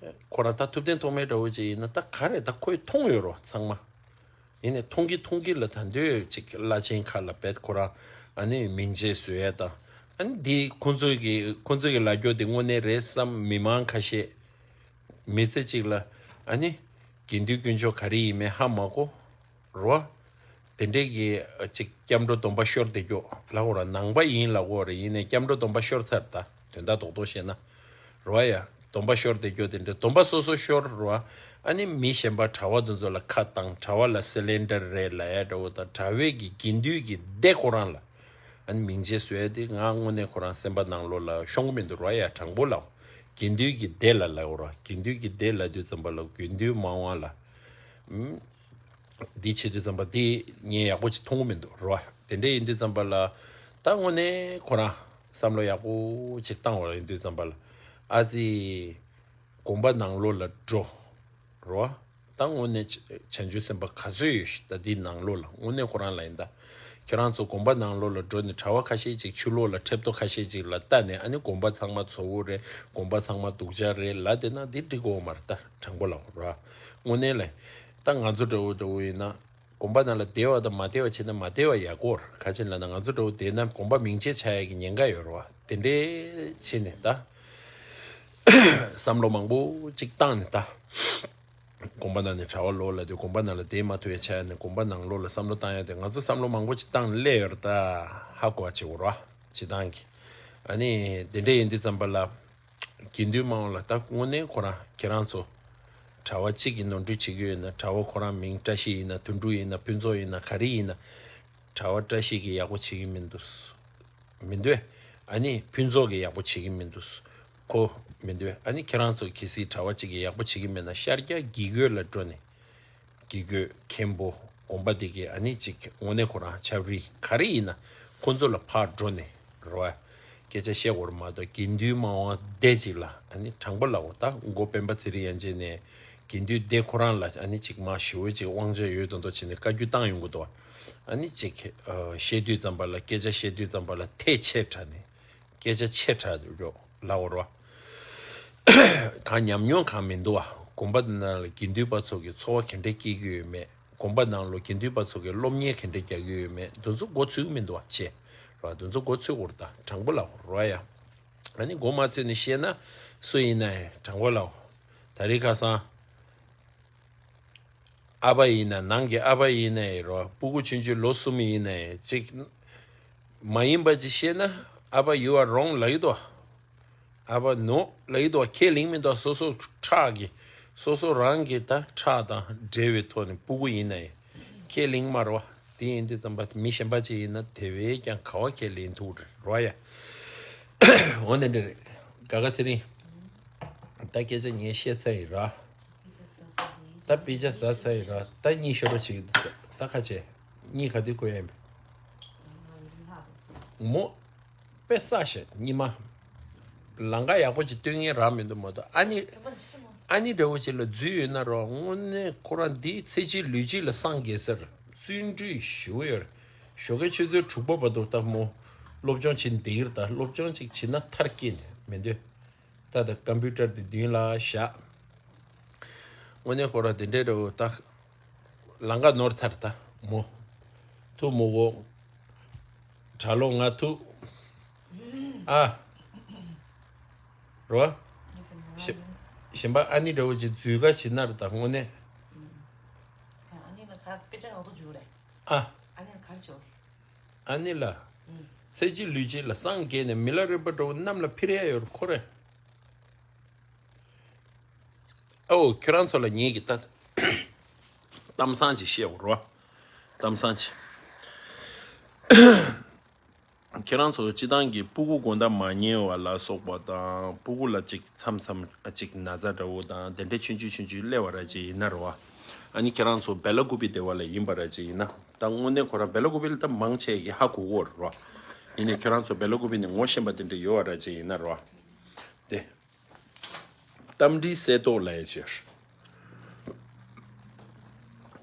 ཁོ་རང་ད་ཐུབ་བསྟན་ཐོགས་མེད་འདྲ་བོ་ཅིག་ཡིན་ན་ད་ག་རེ་ད་ཁོས་མཐོང་ཡོད་རོ་ཚང་མ། ཡིན་ནའི་མཐོང་གི་མཐོང་གི་ལ་ད་འདོད་ཅིག་བླ་ཆེན་ཁག་ལ་བེད་ཁོ་རང་ཨ་ནི་མིང་ཆད་བཟོ་ཡས་དང་། ཨ་ནི་འདི་ཁོང་ཚོ་གི་ཁོང་ཚོ་གི་ལབ་རྒྱུ་དེ་དངོས་གནས་རེད་བསམ། མི་མང་ཁ་ཤས་མི་ཚེ་གཅིག་ལ་ཨ་ནི་དགེ་འདུན་དཀོན་མཆོག་ག་རེ་ཡིན་མིན་ཧ་མ་གོ་རོ། དེ་འདྲས་ཀྱི་ཅིག་སྐྱབས་འགྲོ་སྡོམ་པ་ཤོར་བསྡད་རྒྱུ་ལབ་དགོས་ར། ནང་པ་ཡིན་ལབ་དགོས་ར། ཡིན་ནའི་སྐྱབས་འགྲོ་སྡོམ་པ་ཤོར་ཚར་ད། དོན་དག་རྡོག་རྡོག་བཤད་ན། རེད་བ་ཡ། སྡོམ་པ་ཤོར་བསྡད་རྒྱུ་དེ་འདྲ། སྡོམ་པ་སོ་སོ་ཤོར་རེད་བ། ཨ་ནི་མི་གཞན་པ་གྲྭ་བ་དེ་ཚོ་ལ་ཁ་བཏང་། གྲྭ་བ་ལ་སི་ལེན་ཌར་རེད་ལབ་ཡ་འདྲ་བོ་དང་། གྲྭ་བའི་གི་དགེ་འདུན་གྱི་སྡེ་ཁོ་རང་ལ་ཨ་ནི་མིང་ཆད་བཟོ་ཡ་དེ་ང་དངོས་གནས་ཁོ་རང་སེམས་པ་ནང་ལོགས་ལ་ཤོང་གི་མི་འདུག་རེད་བ་ཡ། དྲང་པོ་ལབ། དགེ་འདུན་གྱི་སྡེ་ལ་ལབ་དགོས་རེད་བ། དགེ་འདུན་གྱི་སྡེ་ལབ་དུས་ཙམ་པ་ལ་དགེ་འདུན་མང་བ་ལ། ཨུམ། འདི་བྱེད་དུས་ཙམ་པ་འདི་ངས་ཡག་པོ་ཅིག་མཐོང་གི་མི་འདུག་རེད་བ། དེ་འདྲ་ཡིན་དུས་ཙམ་པ་ལ་ད་དངོས་གནས་ཁོ་རང་བསམ་བློ་ཡག་པོ་ཅིག་བཏང་བ་ཡིན་དུས་ཙམ་པ་ལ་ཨ་ཙི། དགོན་པ་ནང་ལོགས་ལ་འགྲོ་རེད་བ། ད་དངོས་གནས་བྱ་བྱང་ཆུབ་སེམས་དཔའ་ག་ཚོད་ཡོད་ཤི། ད་འདི་ནང་ལོགས་ལ་དངོས་གནས་ཁོ་རང་ལ་ཡིན་ད། ཁྱེད་རང་ཚོ་དགོན་པ་ནང་ལོགས་ལ་འགྲོ་ནས་གྲྭ་བ་ཁ་ཤས་ཅིག་ཆུ་ལོག་ལ་ཁྲབ་ཏོ་ཁ་ཤས་ཅིག་ལ་ལྟ་ནས་ཨ་ནི་དགོན་པ་ཚང་མ་བཙོག་པོ་རེད། དགོན་པ་ཚང་མ་སྡུག་ཅག་རེད་ལབ་བསྡད་ན་འདི་འགྲིག་གི་ཡོད་མ་རེད་ད། དྲང་པོ་ལབ་དགོས་རེད་བ། དངོས་གནས་ལ་ད་ང་ཚོ་འདྲ་བོ་འདྲ་བོ་ཡིན་ན། དགོན་པ་ནང་ལ་བསྡད་པ་དང་མ་བསྡད་པ་བྱས་ན་མ་བསྡད་པ་ཡག་གོ། ག་ཅི་ལབ་ན་ང་ཚོ་འདྲ་བོ་བསྡད་ན་དགོན་པ་མིང་ཆད་ཆགས་ཡག་གི་ཉེན་ཁ་ཡོད་རེད་བ། དེ་འདྲས་བྱས་ནས་ད་བསམ་བློ་མང་པོ་ཅིག་བཏང་ནས་ད་དགོན་པ་ནང་ནས་གྲྭ་བ་ལོག་ལབ་དུས་དགོན་པ་ནང་ལ་བསྡད་མ་ཐུབ་ཡ་ཆགས་ནས་དགོན་པ་ནང་ལོགས་ལ་བསམ་བློ་བཏང་ཡ་དེ་ང་ཚོ་བསམ་བློ་མང་པོ་ཅིག་བཏང་ནས་སླེབས་ཡོད་རེད་ད། ཧ་གོ་བ་བྱེད་དགོས་རེད་བ། སྤྱི་བཏང་གི་ཨ་ནི་དེ་འདྲས་ཡིན་དུས་ཙམ་པ་ལ། དགེ་འདུན་མང་བ་ལ་ད་དངོས་གནས་ཁོ་རང་ཁྱེད་རང་ཚོ་གྲྭ་བ་གཅིག་གི་ནོར་འཁྲུལ་བྱེད་ཀྱི་ཡོད་ན། གྲྭ་བ་ཁོ་རང་མིང་བཀྲ་ཤིས་ཡིན་ན་དོན་གྲུབ་ཡིན་ན་ཕུན་ཚོགས་ཡིན་ན་ག་རེ་ཡིན་ན། གྲྭ་བ་བཀྲ་ཤིས་ཀྱིས་ཡག་པོ་བྱེད་ཀྱི་མི་འདུག་མི་འདུག་ཨ་ནི་ཕུན་ཚོགས་ཀྱིས་ཡག་པོ་བྱེད་ཀྱི་མི་འདུག་ཁོ་མི་འདུག་ཨ་ནི་ཁྱེད་རང་ཚོ་གལ་སྲིད་གྲྭ་བ་གཅིག་གིས་ཡག་པོ་བྱེད་ཀྱི་མེད་ན་ཤར་རྒྱག་དགེ་བསྐོས་ལ་འགྲོ་ནས། དགེ་བསྐོས་མཁན་པོ་དགོན་པ་དེ་གའི་ཨ་ནི་ཅིག་དངོས་གནས་ཁོ་རང་ཆབ་རིལ་ག་རེ་ཡིན་ན་ཁོ་ཚོ་ལ་ཕར་འགྲོ་ནས་རེད་བ། སྐད་ཆ་བཤད་དགོས་རེད་མ་གཏོགས་དགེ་འདུན་མང་བ་སྡེ་གཅིག་ལ་ཨ་ནི་དྲང་པོ་ལབ་དགོས། ད་མགོ་སྤེན་པ་ཚེ་རིང་དབྱངས་ཅན་ནས་དགེ་འདུན་སྡེ་ཁོ་རང་ལ་ཨ་ནི་ཅིག་མ་ཞེ་པོ་ཅིག་དབང་ཆ་ཡོད་མདོག་མདོག་བྱས་ནས་བཀའ་བཀྱོན་བཏང་ཡོང་གི་འདུག་ཨ་ནི་ཅིག་ཨ་བཤད་དུས་ཙམ་པ་ལ་སྐད་ཆ་བཤད་དུས་ཙམ་པ་ལ་ཐལ་ཆེ་དྲགས་ནས་སྐད་ཆ་ཆེ་དྲགས་འགྲོ་ལབ་དགོས་རེད་བ། གང་ཉམས་མྱོང་གང་མི་འདུག་བ། དགོན་པ་འདི་ནང་ལ་དགེ་འདུན་པ་ཚོ་གི་འཚོ་བ་ག་འདྲས་སྐྱེལ་གྱི་ཡོད་མེད། དགོན་པ་ནང་ལོ་དགེ་འདུན་པ་ཚོ་གི་སློབ་གཉེར་ག་འདྲ་རྒྱག་གི་ཡོད་མེད་འདི་ཚོ་མགོ་ཚོད་ཀྱི་མི་འདུག་བ་ཅེ། རོ་འདི་ཚོ་མགོ་ཚོད་དགོས་རེད་ད། དྲང་པོ་ལབ་དགོས་རེད་བ་ཡ། ཨ་ནི་མགོ་མ་ཚོད་ནས་བཤད་ན་སུ་ཡིན་ན་ཡང་དྲང་པོ་ལབ་དགོས། ད་རེས་ཁ་སང་ཨ་ཕ་ཡིན་ན་ནང་གི་ཨ་ཕ་ཡིན་ན་ཡང་རོ་སྤུ་གུ་ཆུང་ཆུང་ལོ་གསུམ་ཡིན་ན་ཡང་ཅིག་མ་ཡིན་པ་ཅིག་བཤད་ན་ཨ་ཕ་you are wrong ལབ་ཀྱི་འདུག་ཨ་ཕ་no ལབ་ཀྱི་འདུག་ཁས་ལེན་མི་འདུག་སོ་སོ་ཁྲག་གི་སོ་སོ་རང་གི་ད་ཁྲག་དང་འབྲེལ་བའི་ཐོག་ནས་སྤུ་གུ་ཡིན་ན་ཡང་ཁས་ལེན་མ་རོ། དེ་ཡིན་དུས་ཙམ་པ་མི་གཞན་པ་ཅིག་ཡིན་ན་དེ་བས་ཀྱང་ག་བ་ཁས་ལེན་ཐུབ་རེད་རོ་ཡ། འོ་དེ་འདྲ་རེད། དགའ་དགའ་ཚེ་རིང་། ད་སྐད་ཆ་ངས་བཤད་ཚར་ཡིན་ར། ད་དཔེ་ཆ་ཟ་ཚར་ཡིན་ར། ད་གཉིད་ཤོར་བ་བྱེད་ཀྱི་འདུག་ད་ཁ་ཆེ། གཉིད་ག་དུས་ཁུག་ཡ་ཡིན་པས། མོ། དཔེ་བསགས་ཤག་གཉིད་མ། ལམ་ཁ་ཡག་པོ་ཅིག་སྟོན་མཁན་རག་མི་འདུག་མ་གཏོགས་ཨ་ནི། ཨ་ནི་འདྲ་བོ་ཅིག་ལ་འཛུལ་ཡོད་ན་རོ་དངོས་གནས་ཁོ་རང་འདིའི་ཚེ་གཅིག་ལུས་གཅིག་ལ་སངས་རྒྱས་ཟེར་བརྩོན་འགྲུས་ཞེ་པོ་ཡོད་རེད། ཞོགས་ཀའི་ཆུ་ཚོད་དྲུག་པ་བར་དུ་ད་མོ་སློབ་སྦྱོང་བྱེད་བསྡད་ཀྱི་རེད། ད་སློབ་སྦྱོང་ཅིག་བྱེད་ན་མཐར་སྐྱེལ་ནས་མི་འདོད། ད་ད་ཀམ་པུ་ཊར་དེ་མདུན་ལ་བཞག་དངོས་གནས་ཁོ་རང་དེ་འདྲའི་འདྲ་བོ་ད། ལམ་ཁ་ནོར་ཐལ་ད་མོ། ཐུག་མོ་གོ། གྲྭ་ལོག་ང་ཐུག་ཨ། རོ། གཞན་པ་ཨ་ནི་འདྲ་བོ་ཅིག་འཛུལ་ག་བྱེད་ན་རེད་ད་དངོས་གནས། ཨ་ནི་ལ་གར་དཔེ་ཆ་ངག་ཐོག་འཇུག་རེད། ཨ། ཨ་ནི་ལ་གར་འཇུག་ཨ་ནི་ལ། ཚེ་གཅིག་ལུས་གཅིག་ལ་སངས་རྒྱས་ནས་མི་ལ་རས་པ་འདྲ་བོ་གནམ་ལ་འཕུར་ཡ་ཡོད་རེད་ཁོ་རེ། ཨོ་ཁྱོད་རང་ཚོ་ལ་ངེད་ཀྱི་ལྟ། གཏམ་བཟང་ཅིག་བཤད་འོ་རོ། གཏམ་བཟང་ཅིག་ཁྱེད་རང་ཚོ་སྤྱི་བཏང་གི་སྤུ་གུ་དགོང་དག་མ་ཉལ་བ་ལ་སོགས་པ་དང་སྤུ་གུ་ལ་ཅིག་མཚམས་མཚམས་ཅིག་ན་ཚ་འདྲ་བོ་དང་དེ་འདྲ་ཆུང་ཆུང་ཆུང་ཆུང་སླེབས་པ་ར་ཅིག་ཡིན་ན་རོ། ཨ་ནི་ཁྱེད་རང་ཚོ་བེ་ལ་ཀུ་པི་དེ་བ་ལ་ཡིན་པ་ར་ཅིག་ཡིན་ན་ད་དངོས་གནས་ཁོ་རང་བེ་ལ་ཀུ་པི་ལ་ད་མང་ཆེ་གི་ཧ་གོ་གོ་རོ། ཡིན་ནའི་ཁྱེད་རང་ཚོ་བེ་ལ་ཀུ་པི་ནས་ངོ་ཤེས་པ་དེ་འདྲ་ཡོད་པ་ར་ཅིག་ཡིན་ན་རོ། དེ། རྟ་མགྲིན་གསེར་མདོག་ལབ་ཡ་ཅིག་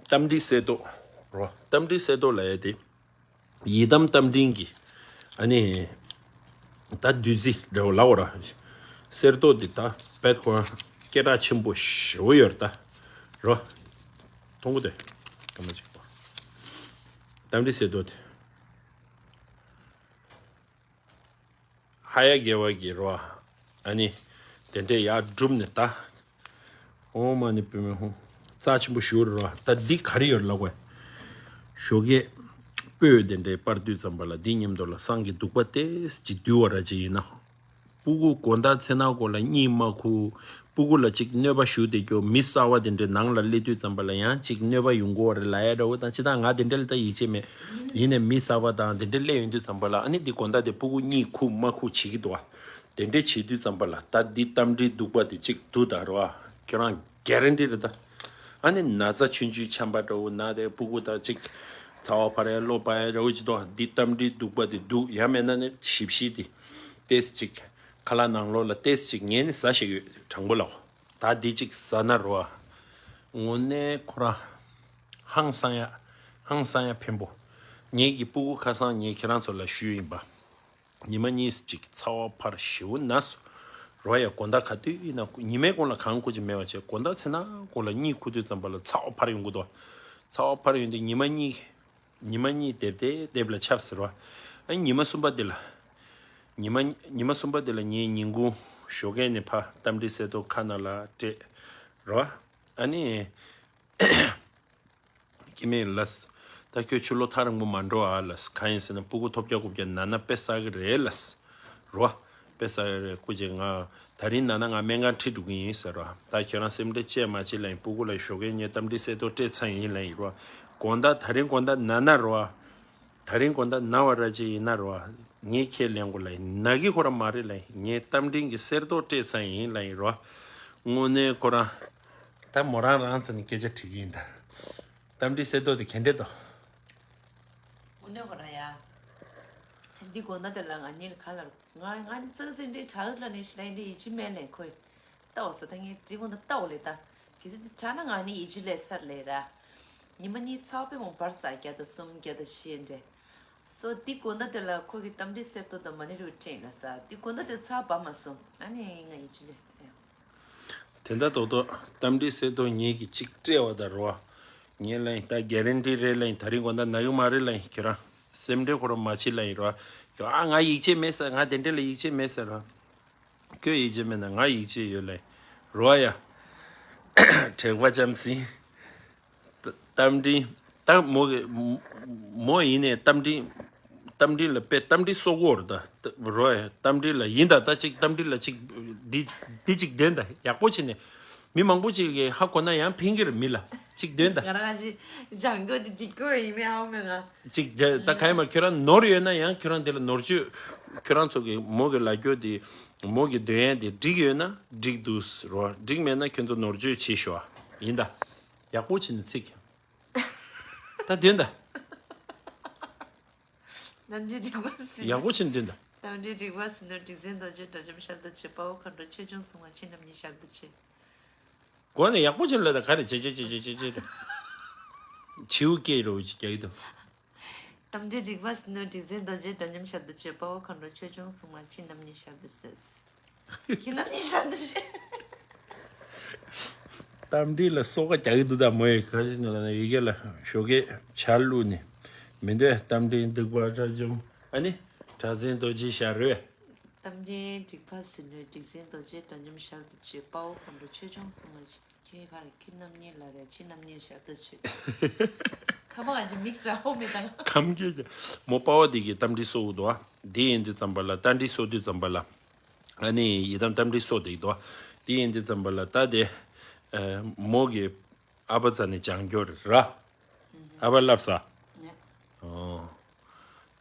རྟ་མགྲིན་གསེར་མདོག་རོ། རྟ་མགྲིན་གསེར་མདོག་ལབ་ཡ་དེ། ཡི་དམ་རྟ་མགྲིན་གྱི། ཨ་ནི། ད་བདུད་རྩི་འདྲ་བོ་ལབ་དགོས་ར། གསེར་མདོག་འདི་ད་བེད་ཁོ་རང་སྐད་གྲགས་ཆེན་པོ་ཞེ་པོ་ཡོད་རེད་ད། རོ། མཐོང་གི་འདུག་སྐར་མ་གཅིག་པོ། རྟ་མགྲིན་གསེར་མདོག་དེ། ཧ་ཡ་དགེ་བ་གི་རོ། ཨ་ནི། དེ་འདྲས་ཡར་བསྒྲུབས་ནས་ད། ཨོཾ་མ་ཎི་པདྨེ་ཧཱུྃ། རྩ་ཆེན་པོ་ཞུ་རོ། ད་འདི་ག་རེ་ཡོད་ལབ་དགོས། ཞོགས་ཀས། སྤོས་དེ་འདྲས་སྤར་དུས་ཙམ་པ་ལ་འདི་མཉམ་དུ་ལ་བསང་གི་བདུག་པ་ཏོག་ཙམ་ཅིག་བསྡུས་པ་ར་ཅིག་ཡིན་ན། སྤུ་གུ་དགོང་དག་མཚན་ནག་གོ་ལ་གཉིད་མ་ཁུག་སྤུ་གུ་ལ་ཅིག་གནོད་པ་ཞུགས་བསྡད་རྒྱུ་མི་གསར་བ་དེ་འདྲའི་ནང་ལ་སླེབས་དུས་ཙམ་པ་ལ་ཡང་ཅིག་གནོད་པ་ཡོང་གི་ཡོད་རེད་ལབ་ཡ་འདྲ་བོ་དང་སྤྱིར་བཏང་ང་དེ་འདྲ་ལ་ད་ཡིད་ཆེས་མེད། ཡིན་ནའི་མི་གསར་བ་དང་དེ་འདྲ་སླེབས་ཡོང་དུས་ཙམ་པ་ལ་ཨ་ནི་འདི་དགོང་དག་དེ་སྤུ་གུ་གཉིད་ཁུག་མ་ཁུག་བྱེད་ཀྱི་འདུག་བ། དེ་འདྲ་བྱེད་དུས་ཙམ་པ་ལ་ད་འདི་རྟ་མགྲིན་བདུག་པ་དེ་ཅིག་བསྡུ་ད་རོ་ཨ། ཁྱོད་རང་གེ་རན་ཊི་རེད་ད། ཨ་ནི་ན་ཚ་ཆུང་ཆུང་ཆམ་པ་འདྲ་བོ་ན་དེ་སྤུ་གུ་དང་ཅིག་ཚ་བ་འཕར་ཡ་གློ་བ་ཡ་འདྲ་བོ་ཅིག་འདུག་བ། འདི་རྟ་མགྲིན་བདུག་པ་དེ་བསྡུ། ཡང་མེད་ན་ནི་ཞིབ་ཞིབ་དེ་ཏོག་ཙམ་ཅིག་ཁ་ལག་ནང་ལོགས་ལ་ཏོག་ཙམ་ཅིག་ངས་ནི་ཟ་ཤེས་ཡོད་དྲང་པོ་ལབ། ད་འདི་ཅིག་ཟ་ན་རོ། དངོས་གནས་ཁོ་རང་ཧང་སང་ཡ། ཧང་སང་ཡ་ཕན་པོ། ངེད་ཀྱི་སྤུ་གུ་ཁ་སང་ངས་ཁྱེད་རང་ཚོ་ལ་ཞུས་ཡིན་པ། ཉི་མ་གཉིས་ཅིག་ཚ་བ་འཕར་ཞེ་པོ་ན་སོང་། རོ་ཡ་དགོང་དག་ག་དུས་ཡིན་ན་ཉི་མའི་གུང་ལ་གང་ཁུག་ཅིག་མེད་པ་བྱས་དགོང་དག་མཚན་ནག་གུང་ལ་གཉིད་ཁུག་དུས་ཙམ་པ་ལ་ཚ་བ་འཕར་ཡོང་གི་འདུག་ཚ་བ་འཕར་ཡོང་དུས་ཉི་མ་གཉིས། ཉི་མ་གཉིས་སྡེབ་སྡེབ་སྡེབ་ལ་ཆགས་ཟེར་བ། ཨ་ཉི་མ་གསུམ་པ་འདི་ལ། ཉི་མ་ཉི་མ་གསུམ་པ་འདི་ལ་ངས་ཉིན་གུང་ཞོགས་ཀས་ནས་ཕ་རྟ་མགྲིན་གསེར་མདོག་ཁ་ནང་ལ་སྤྲད། རོ། ཨ་ནི། ཀི་མེད་ལགས། ད་ཁྱོད་ཕྱི་ལོགས་ཐག་རིང་པོ་མ་འགྲོ་ཨ་ལགས། གང་ཡིན་ཟེར་ན་སྤུ་གུ་ཐོབ་རྒྱག་རྐུབ་རྒྱག་ན་ན་དཔེ་བསགས་ཀྱི་རེད་ལགས། རོ། དཔེ་བསགས་ཀྱི་རེད་སྐུ་མཁྱེན། ང་ད་རིང་ན་ན་ང་སྨན་ཁང་ཁྲིད་འགྲོ་གི་ཡིན་ཟེར་རོ། ད་ཁྱོད་རང་སེམས་ཁྲལ་བྱེད་མ་བྱེད་ལབ་ཡིན། སྤུ་གུ་ལ་ཞོགས་ཀས་ངས་རྟ་མགྲིན་གསེར་མདོག་སྤྲད་ཚར་ཡིན་ལབ་ཡིན་རོ། དགོང་དག་ད་རིང་དགོང་དག་ན་ན་རོ། ད་རིང་དགོང་དག་ན་བ་ར་ཅིག་ཡིན་ན་རོ། ངས་ཁས་ལེན་དགོས་ལབ་ཡིན། ན་གི་ཁོ་རང་མ་རེད་ལབ་ཡིན། ངས་རྟ་མགྲིན་གྱི་གསེར་མདོག་སྤྲད་ཚར་ཡིན་ལབ་ཡིན་རོ། དངོས་གནས་ཁོ་རང་། ད་མོ་རང་རང་ཚོ་ནས་སྐད་ཆ་དྲིས་ཀྱི་ཡིན་ད། རྟ་མགྲིན་གསེར་མདོག་དེ་ག་འདྲས་འདུག་དངོས་གནས་ཁོ་རང་ཡ། འདི་དགོང་དག་དེ་ལ་ང་གཉིས་ལ་ག་ལ་ང་ང་ནི་ཙག་ཙིག་འདྲའི་དྲག་ལ་ནི་ཞི་ལ་འདྲའི་ཡིད་ཆེས་མེད་ལས་ཁོས། ལྟ་འོ་ས་ད་ངས་དེ་དགོང་དག་ལྟ་འོ་ལས་ད། གལ་སྲིད་དེ་དྲག་ན་ང་ནི་ཡིད་ཆེས་ལས་སར་ལས་ར། ཉི་མ་གཉིས་ཚ་བ་དཔེ་མང་འཕར་ས་བརྒྱ་དང་གསུམ་བརྒྱ་དང་བཞི་འདྲ། སོ་འདི་དགོང་དག་དེ་ལ་ཁོ་གི་རྟ་མགྲིན་གསེར་མདོག་དང་མ་ཎི་རུ་སྤྲད་ལ་ས་འདི་དགོང་དག་དེ་ཚ་བ་འབབ་མ་སོང་། ཨ་ནི་ང་ཡིད་ཆེས་ལས་ས་ད་ཡང་། དེ་འདྲ་ཏོག་ཏོག་རྟ་མགྲིན་གསེར་མདོག་ངེད་ཀྱིས་གཅིག་སྤྲད་པ་དང་རོ། ངས་ལབ་ཡིན། ད་གྷེ་རན་ཊི་རེད་ལབ་ཡིན། ད་རིང་དགོང་དག་ན་གི་མ་རེད་ལབ་ཡིན། ཁྱོད་རང་སེམས་ཁྲལ་ཁོ་རང་མ་བྱེད་ལབ་ཡིན་རོ། ཁྱོད་ཨ་ང་ཡིད་ཆེས་མེད་ཟེར། ང་དེ་འདྲ་ལ་ཡིད་ཆེས་མེད་ཟེར་རོ། ཁྱོད་ཡིད་ཆེས་མེད་ན་ང་ཡིད་ཆེས་ཡོད་ལབ་ཡིན་རོ་ཡ། དྲེགས་པ་ལྕམ་སྲིང་། རྟ་མགྲིན། ད་མོ་གི། མོ་ཡིན་ནའི་རྟ་མགྲིན། རྟ་མགྲིན་ལ་དཔེ་རྟ་མགྲིན་གསོ་གི་ཡོད་རེད་ད། རོ་ཡ། རྟ་མགྲིན་ལ་ཡིན་ད། ད་ཅིག་རྟ་མགྲིན་ལ་ཅིག་འདི་འདི་ཅིག་འདོན་ད། ཡག་པོ་བྱས་ནས། མི་མང་པོ་ཅིག་གིས་ཧ་གོ་ན་ཡང་ཕན་གྱི་རེད། མི་ལ་ཅིག་འདོན་ད། ང་རང་ཅིག་སྦྱང་རྒྱུ་དེ་འགྲིག་གི་ཡོད་མེད་ཧ་གོ་མེད་ང་། ཅིག་ད་ག་ཡིན་མ། ཁྱོད་རང་ནོར་ཡོད་ན་ཡང་ཁྱོད་རང་དེ་ལ་ནོར་བཅོས། ཁྱོད་རང་ཚོ་གི་མོ་གི་ལབ་རྒྱུ་དེ། མོ་གི་འདོན་ཡ་དེ་འགྲིག་ཡོད་ན་འགྲིག་འདུག་རོ། འགྲིག་མེད་ན་ཁྱོད་ཚོ་ནོར་བཅོས་བྱེད་ཤོག་ཨ། ཡིན་ད། ཡག་པོ་བྱས་ནས་ཚིག་ད་འདོན་ད། རྟ་མགྲིན་རིག་པ་ཟིན། ཡག་པོ་བྱས་ནས་འདོན་ད། རྟ་མགྲིན་རིག་པ་ཟིན་ནོ། རིག་འཛིན་རྡོ་རྗེ་དགྲ་འཇོམས་ཞབས་ཏུ་བཅོལ། དཔའ་བོ་མཁའ་འགྲོ་ཆོས་སྐྱོང་སྲུང་མ་ཁྱེད་རྣམས་ཉིད་ཞབས་ཏུ་མཆི། གོ་ནས་ཡག་པོ་བྱས་ནས་ལབ་ད། ག་རེ་བྱེད་བྱེད་བྱེད་བྱེད་བྱེད། བྱིའུ་སྐད་རོ་ཅིག་རྒྱག་གི་འདུག་རྟ་མགྲིན་རིག་པ་ཟིན་ནོ། རིག་འཛིན་རྡོ་རྗེ་དགྲ་འཇོམས་ཞབས་ཏུ་བཅོལ། དཔའ་བོ་མཁའ་འགྲོ་ཆོས་སྐྱོང་སྲུང་མ་ཁྱེད་རྣམས་ཉིད་ཞབས་ཏུ་མཆི། ཁྱེད་རྣམས་ཉིད་ཞབས་ཏུ་མཆི། རྟ་མགྲིན་ལ་སོ་ཁ་རྒྱག་གི་འདུག་ད་མོ་ཡིས། ག་རེ་ཟེར་ན་ཡི་གེ་ལ་ཞོགས་ཀས་ཆར་བླུགས་ནས་མི་འདོད། རྟ་མགྲིན་སྡིག་པ་དགྲ་འཇོམས། ཨ་ནི་གྲགས་འཛིན་རྡོ་རྗེ་ཞབས་རོལ། རྟ་མགྲིན་རིག་པ་ཟིན་ནོ། རིག་འཛིན་རྡོ་རྗེ་དགྲ་འཇོམས་ཞབས་ཏུ་མཆི། དཔའ་བོ་མཁའ་འགྲོ་ཆོས་སྐྱོང་སྲུང་མ་ཁྱེད་ག་རེ། ཁྱེད་རྣམས་ཉིད་ལ་རེ། ཁྱེད་རྣམས་ཉིད་ཞབས་ཏུ་མཆི། ཁ་མ་ང་ཅི་མིག་ར་ཧོ་མི་དང་། ཁམས་སྐད་ཀྱི་མོ་པ་བ་དེ་གིས་རྟ་མགྲིན་གསོ་གི་འདུག་ཨ། དེ་ཡིན་དུས་ཙམ་པ་ལ། རྟ་མགྲིན་གསོ་དུས་ཙམ་པ་ལ། ཨ་ནི་ཡི་དམ་རྟ་མགྲིན་གསོ་དེ་འདུག་ཨ། དེ་ཡིན་དུས་ཙམ་པ་ལ་ད་དེ་མོ་གི་ཨ་ཕ་རྩ་ནས་སྦྱང་རྒྱུ་རེད་ར། ཨ་ཕ་ལབ་ས། ཨོ།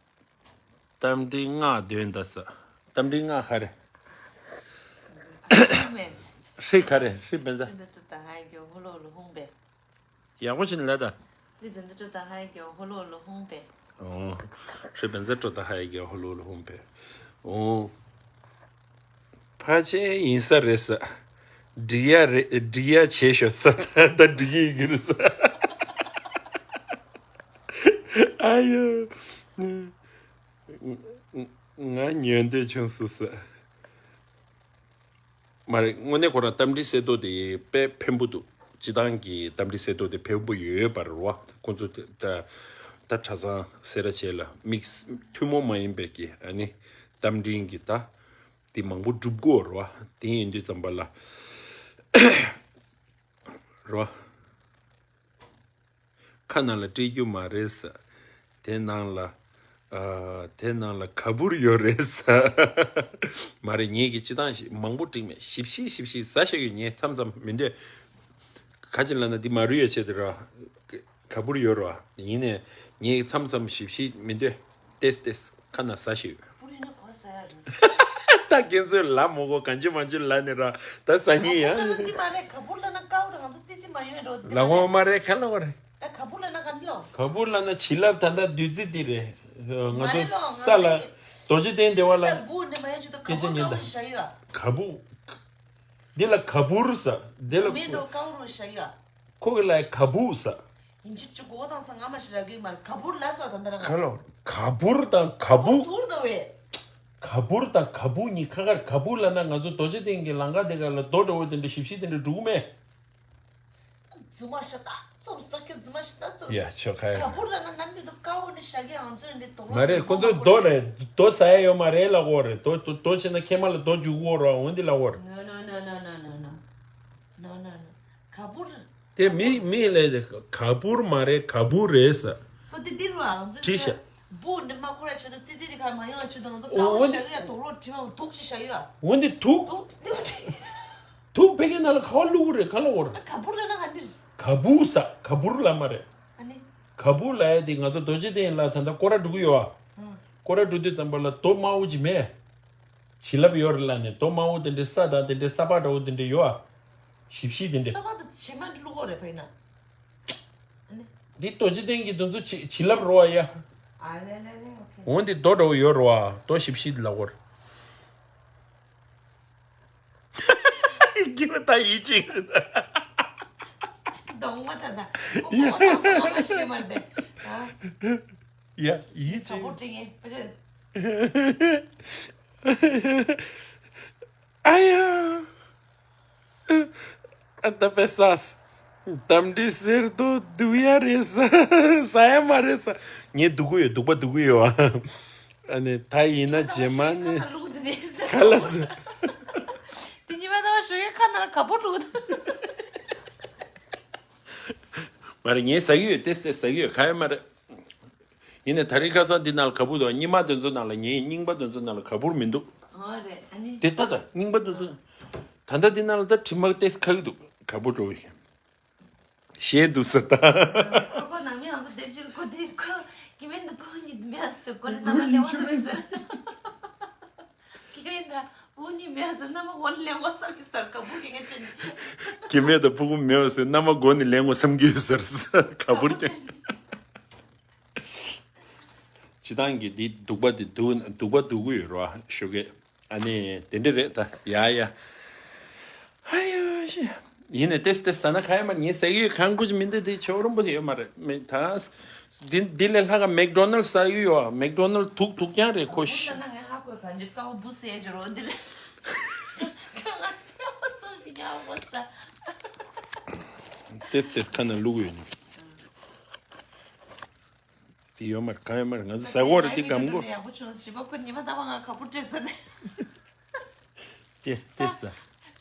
རྟ་མགྲིན་སྔགས་འདོན་ད་ས། རྟ་མགྲིན་སྔགས་ག་རེ། ཧྲི་ག་རེ། ཧྲི་བཛྲ། ཡག་པོ་བྱས་ནས་ལབ་ད། ཧྲི་བཛྲ་ཏྲཱི་ཏཱ་ཧ་ཡ་གི་ཧོ་ལོ་ལོ་ཧུང་པེ། ཨོ། ཧྲི་བཛྲ་ཏྲཱི་ཏཱ་ཧ་ཡ་གི་ཧོ་ལོ་ལོ་ཧུང་པེ། ཨོ། ཕལ་ཆེར་ཡིན་ས་རེད་ས། འགྲིག་ཡ་རེད། འགྲིག་ཡ་བྱེད་ཤོག་ས། ད་ད་འགྲིག་གི་ཡིན་གྱི་རེད་ས། ཨ་ཡོ། ང་ཉོན་འདོད་བྱུང་སོང་ས། མ་རེད། དངོས་གནས་ཁོ་རང་རྟ་མགྲིན་གསལ་ཏོག་དེ་དཔེ་ཕན་པོ་འདུག་སྤྱི་བཏང་གི་རྟ་མགྲིན་གསལ་ཏོག་དེ་ཕན་པོ་ཡོད་པ་རེད་བ། ཁོ་ཚོ་ད་ད་གྲྭ་ཚང་སེ་ར་བྱེས་ལ་དམིགས། ཐུན་མོང་མ་ཡིན་པའི་གི་ཨ་ནི་རྟ་མགྲིན་གི་ད་དེ་མང་པོ་སྒྲུབ་དགོས་རེད་བ། དེ་ཡིན་དུས་ཙམ་པ་ལ་རེད་བ། ཁ་ནང་ལ་སྤྲད་རྒྱུ་མ་རེད་ས། དེ་ནང་ལ། ཨ། དེ་ནང་ལ་ག་བུར་ཡོད་རེད་ས། མ་རེད། ངེད་ཀྱིས་སྤྱི་བཏང་ཞིག་མང་པོ་བསྒྲིགས་མེད། ཞིབ་ཞིབ་ཞིབ་ཞིབ་ཟ་ཤེས་ཡོད། ངས་མཚམས་མཚམས་མི་འདོད། ག་ཅི་ལབ་ན་འདི་མ་རུལ་ཡ་ཆེད་དུ་ར། ག་བུར་ཡོད་ར། ཡིན་ནའི་ངས་མཚམས་མཚམས་ཞིབ་ཞིབ་མི་འདོད། ཏེས་ཏེས་ཁ་ན་ཟ་ཞིག་བུ་རིག་ན་གོ་ཟ་ཡ་རེད། ད་ཁྱེད་ཚོས་ལབ་མ་གོ། གང་ཅི་མང་ཅི་ལབ་ནས་ར། ད་ཟ་ཉིན་ཡ། ག་བུར་ལབ་ན་འདི་མ་རེད། ག་བུར་ལབ་ན་དཀའ་བོ་རེད། ང་ཚོ་ཙི་ཙི་མ་ཡོང་རོ། འདི་ལབ་གོ་མ་མ་རེད། ག་ལབ་གོ་རེད། ད་ག་བུར་ལབ་ན་ག་འདི་ལོ། ག་བུར་ལབ་ན་བྱིན་རླབས་ད་ལྟ་བདུད་རྩི་འདི་རེད། ང་ཚོ་མ་རེད་ལོ། ས་ལ་ང་ཚོ་རྡོ་རྗེ་གདན་སྡེ་བ་ལ། ད་བུ་འདི་མ་ཡོང་ཅི་ད་ག་བུར་དཀའ་བོ་ཞིག་བཞག་ཡོད། ག་བུ། འདི་ལ་ག་བུར་ཟ། འདི་ལ་མེ་འགྲོ་དཀའ་བོ་རུ་བཞག་ཡོད། ཁོ་གི་ལ་ག་བུ་ཟ། ཡིན་གཅིག་གཅིག་གོ་དང་ས་ང་མ་ཤི་ར་གི་མར་ག་བུར་ལ་སོ་ད་འདི་ར་ག་ལོ། ག་བུར་དང་ག་བུ། ཐུར་ད་བས། ག་བུར་དང་ག་བུ་གཉིས་ཁ་ཁར། ག་བུ་ལབ་ན་ང་ཚོ་རྡོ་རྗེ་གདན་གྱི་ལམ་ཁ་དེ་ག་ལ་རྡོ་འདྲ་བོ་དེ་འདྲ་ཞིབ་ཞིབ་དེ་འདྲ་འགྲོ་གི་མེད། རྫུན་མ་ཤ་སྟག་ཙོབ་ཙོ་ཁྱོད་རྫུན་མ་ཤ་སྟག་ཙོབ། ཡ་ཆོ་ཁ་ཡ། ག་བུར་ལབ་ན་ནམ་རྒྱུན་དུ་དཀའ་བོ་ནི་ཤ་གི་ཨང་ཚོ་འདི་དོ་མ་རེད། ཁོ་ཚོ་རྡོ་རེད། རྡོ་ཟ་ཡ་ཡོད་མ་རེད་ལབ་གོ་རེད། རྡོ་རྡོ་རྡོ་བྱས་ན་ཁྱེད་མ་ལ་རྡོ་འཇུག་གོ་རོ། འོན་ཏེ་ལབ་གོ་རེད། ནོ་ནོ་ནོ་ནོ། ག་བུར། དེ་མི་མི་ལས་ག་བུར་མ་རེད། ག་བུ་རེད་ས། སོ་དེ་འདི་རུ་ཨང་ཚོ་བྲིས་ཤག་བུ་འདི་མ་ཁོ་ར་ཆོད་དུ་ཙི་ཙི་དེ་ག་མ་ཡོང་ཆོད་དུ་ང་ཚོ་ཀ་བོ་ཤ་གི་ཡ་དོ་རོ་དྲི་མ་དུག་ཅི་ཤ་ཡོད། འོན་ཏེ་དུག་དུག་དུག་དུག་ཕ་གི་ནང་ལ་ག་བ་བླུག་རེད། ག་ལ་འོར། ག་བུར་ལ་ན་ག་འདིར། ག་བུ་ས། ག་བུར་ལ་མ་རེད། ཨ་ནི། ག་བུ་ལ་ཡ་དེ་ང་ཚོ་རྡོ་རྗེ་གདན་ལ་ད་ལྟ་སྐོར་ར་འགྲོ་གི་ཡོད་ཨ། སྐོར་ར་འགྲོ་དུས་ཙམ་པ་ལ་རྡོ་དམར་བོ་ཅིག་མེད། བྱིན་རླབས་ཡོད་རེད་ལབ་ནས་རྡོ་དམར་བོ་དེ་འདྲའི་ས་དང་དེ་འདྲའི་ས་ཕག་འདྲ་བོ་དེ་འདྲ་ཡོད་ཨ། ཞིབ་ཞིབ་དེ་འདྲ། ས་ཕག་དང་བྱེ་མ་འདྲ་བླུག་གོ་རེད་ཕ་ཡིན་ན། འདི་རྡོ་རྗེ་གདན་གྱི་དེ་ཚོ་བྱིན་བྱིན་རླབས་རོ་ཨ་ཡ། ཨ་ལེ་ལེ་ལེ་ཨོ་ཁེ། འོན་ཏེ་རྡོ་འདྲ་བོ་ཡོད་རོ་ཨ། རྡོ་ཞིབ་ཞིབ་ལབ་གོ་རེད། སྐྱིད་པ་ད་ཡིད་ཆེས། གདོང་མ་ད་ད། ཨོ་ཁོ་ད་ཁོ་མ་ཤེས་མ་རེད་ཨ། ཡ་ཡིད་ཆེས། ག་བུར་དྲི་ངེས་པ་ཅན། ཨ་ཡ། ཨ་ད་པེ་སཱས། གཏམ་འདྲི་གསེར་ཏོག་སྡུག་ཡ་རེད་ས། ས་ཡ་མ་རེད་ས། ངས་སྡུག་གི་ཡོད། སྡུག་པ་སྡུག་གི་ཡོད་ཨ། ཨ་ནི་ད་ཡིན་ན་རྗེས་མ་ནི་ཁ་ལ་ཟ། དེ་ཉི་མ་ད་བ་ཞོ་ཡོད་ཁ་ནར་ག་པོ་བླུགས་འདུག་མ་རེད། ངས་ཟ་གི་ཡོད། ཏེས་ཏེས་ཟ་གི་ཡོད། ག་ཡོད་མ་རེད། ཡིན་ནའི་ད་རེས་ཁ་སང་འདི་ནང་ལ་ག་བུར་འདུག་རྙིང་མ་དེ་ཚོ་ནང་ལ། ངའི་རྙིང་པ་དེ་ཚོ་ནང་ལ་ག་བུར་མི་འདུག་ཨོ་རེད། ཨ་ནི་དེ་ལྟ་དང་། རྙིང་པ་དེ་ཚོ། ད་ལྟ་འདི་ནང་ལ་ད་དྲི་མ་ཏེས་ཁ་གི་འདུག་ག་བུར་འགྲོ་བའི་ཞེས་འདུག་ས་ད། ཁོ་ཁོ་ནང་མི་ང་ཚོ་སྡེབ་སྦྱོར་གོ་དེ་ཁོ་སྐྱེ་དམན་དུ་ཕོ་གཉིས་མེད་ཟེར། གོ་རེ་ནང་ལ་ལེ་བ་ཟེར་མེད་ཟེར། སྐྱེ་དམན་དང་ཕོ་གཉིས་མེད་ཟེར། མནའ་མ་གོ་ནས་ལེན་གོ་བསམ་གྱི་ཟེར། ག་བུར་གྱི་ངས་དྲན། སྐྱེ་དམན་དང་ཕོ་གཉིས་མེད་ཟེར། མནའ་མ་གོ་ནས་ལེན་གོ་བསམ་གྱི་ཟེར། ག་བུར་ཀྱང་། སྤྱི་བཏང་གི་འདི་སྡུག་པ་འདི་སྡུག་སྡུག་པ་སྡུག་གི་ཡོད་རེད་བ། ཞོགས་ཀས་ཨ་ནི་དེ་འདྲ་རེད་ད། ཡ་ཡ། ཨ་ཡོ་ཤི། ཡིན་ནའི་ཏེས་ཏེས་ཟ་ན་ག་ཡོད་མ་རེད། ངས་ཟ་གི་ཡོད། གང་དགོས་ཀྱི་མི་འདུག་འདི་ཆོག་རུང་པོ་ཡོད་མ་རེད། མི་ད་འདི་འདི་ལས་ལྷག་ག་མེག་ཌོ་ནལ་ཟ་གི་ཡོད། མེག་ཌོ་ནལ་དུག་དུག་རྐྱང་རེད་ཁོ། ཤི། ང་ཧ་གོ་ག་འཇིག་ཀའོ་བུ་ཟེར་ཇོ་རོ་འདི་རེད། ང་སེམས་པ་སོ་ཞིག་ཡག་པོ་ས། ཏེས་ཏེས་ཁ་ན་བླུག་ཡོད་ནི། དེ་ཡོད་མ་རེད། གང་ཡོད་མ་རེད། ང་ཚོ་ཟ་གོ་རེད། དེ་སྒམ་གོ། ཡག་པོ་བྱུང་། ཞི་བ་ཁོ་ཉི་མ་ད་བ་ང་ག་བུར་སྤྲད་ཟེར་ནས། ཏེ་ཏེ་ཟ།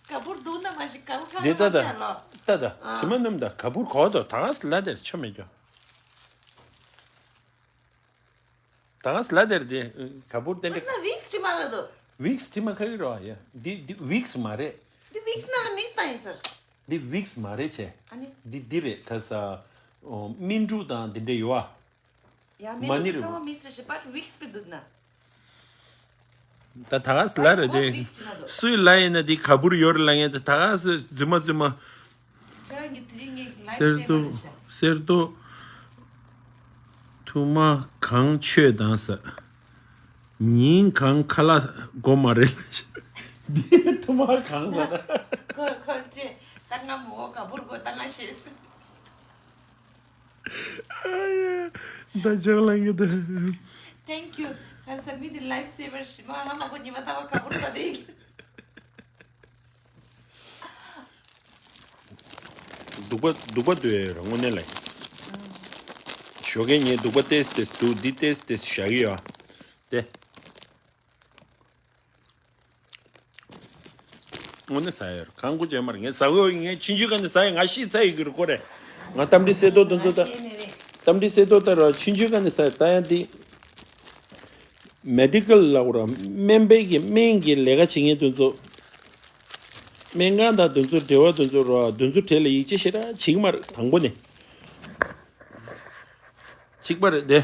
ག་བུར་འདུག་ན་མ་ཤི་ག་བུར་ཁ་དེ་ལ་ད་ད་མ་ལོ། ད་ད་ཨ། དྲི་མ་སྣུམ་ད་ག་བུར་གོ་དོ། ད་ག་ས་ལ་དེར་ཆོ་མེད་ཀྱོ། ད་ག་ས་ལ་དེར་དེ་ག་བུར་ཏན་ཏན། ན་ཝིགས་དྲི་མ་ག་དོ། ཝིགས་དྲི་མ་ག་གི་རོ་ཡ། འདི་འདི་ཝིགས་མ་རེད། འདི་ཝིགས་ན་ལ་མིགས་ད་ཡིན་ཟེར། འདི་ཝིགས་མ་རེད་ཆེ། ཨ་ནི། འདི་འདི་རེད། ཁ་ས། ཨོ། སྨིན་དྲུག་དང་འདི་འདྲ་ཡོད་ཨ། ཡ་མི་མ་ནི་རེད། ཚང་མ་མིས་རེ་ཞེས་པར་ཝིགས་པི་འདུག་ན། ད་ད་ག་ས་ལ་རེད་དེ། ཝིགས་ཅི་ན་འདུག་སུས་ལ་ཡིན་ན་འདི་ག་བུར་ཡོད་རེད་ལ། ངས་ད་ད་ག་ས་རྫུན་མ་རྫུན་མ། ཁྱེད་རང་གི་དེ་རིང་ངའི་ལའིབ་གསལ་པོ་རེད་ཤག་གསེར་ཏོག་ཐུ་མ་གང་ཆོད་དང་ས། ཉིན་གང་ཁ་ལག་དགོས་མ་རེད་ལ་ཤག་འདི་ཐུ་མ་གང་ཟ་ན། ཁོ་ཁོ་ཅེ་ད་ང་མོ་ག་བུར་གོ་ད་ང་ཤེས། ད་ཅག་ལ་ངེས་ད། Thank you. ཁ་ས་མི་དེ་ལའིབ་སེ་བར་ཞིག་མ་ང་མ་གོ་ཉི་མ་ད་བ་ག་བུར་ད་དེ། སྡུག་པ་སྡུག་པ་འདུག་ཡ་ར་དངོས་གནས་ལ། ཞོགས་ཀས་ངས་སྡུག་པ་ཏེས་ཏེས་འདུག་འདི་ཏེས་ཏེས་བཞག་གི་ཡོད་ཨ། ཏེ། དངོས་གནས་ཟ་ཡ་ར་གང་དགོས་ཅན་མར་ངས་ཟ་གི་ཡོད། ངས་ཆུང་ཆུང་ག་ནས་ཟ་ཡ་ང་ཤི་ཚ་ཡི་གི་རུ་ཀོ་རེད། ང་གཏམ་འདྲི་གསལ་ཏོག་དེ་ཚོ་ད། གཏམ་འདྲི་གསལ་ཏོག་ད་ར་ཆུང་ཆུང་ག་ནས་ཟ་ཡ་ད་ཡང་འདི། མེ་ཌི་ཀལ་ལ་འོ་ར་སྨན་པའི་གི་སྨན་གྱི་ལས་ཀ་བྱེད་མཁན་དེ་ཚོ། སྨན་ཁང་དང་དེ་ཚོ་འབྲེལ་བ་དེ་ཚོ་ར་དེ་ཚོ་གྲས་ལ་ཡིད་ཆེས་ཞེ་དྲག་བྱེད་ཀྱི་མ་རེད། དང་པོ་ནས་གཅིག་པ་རེད་དེ།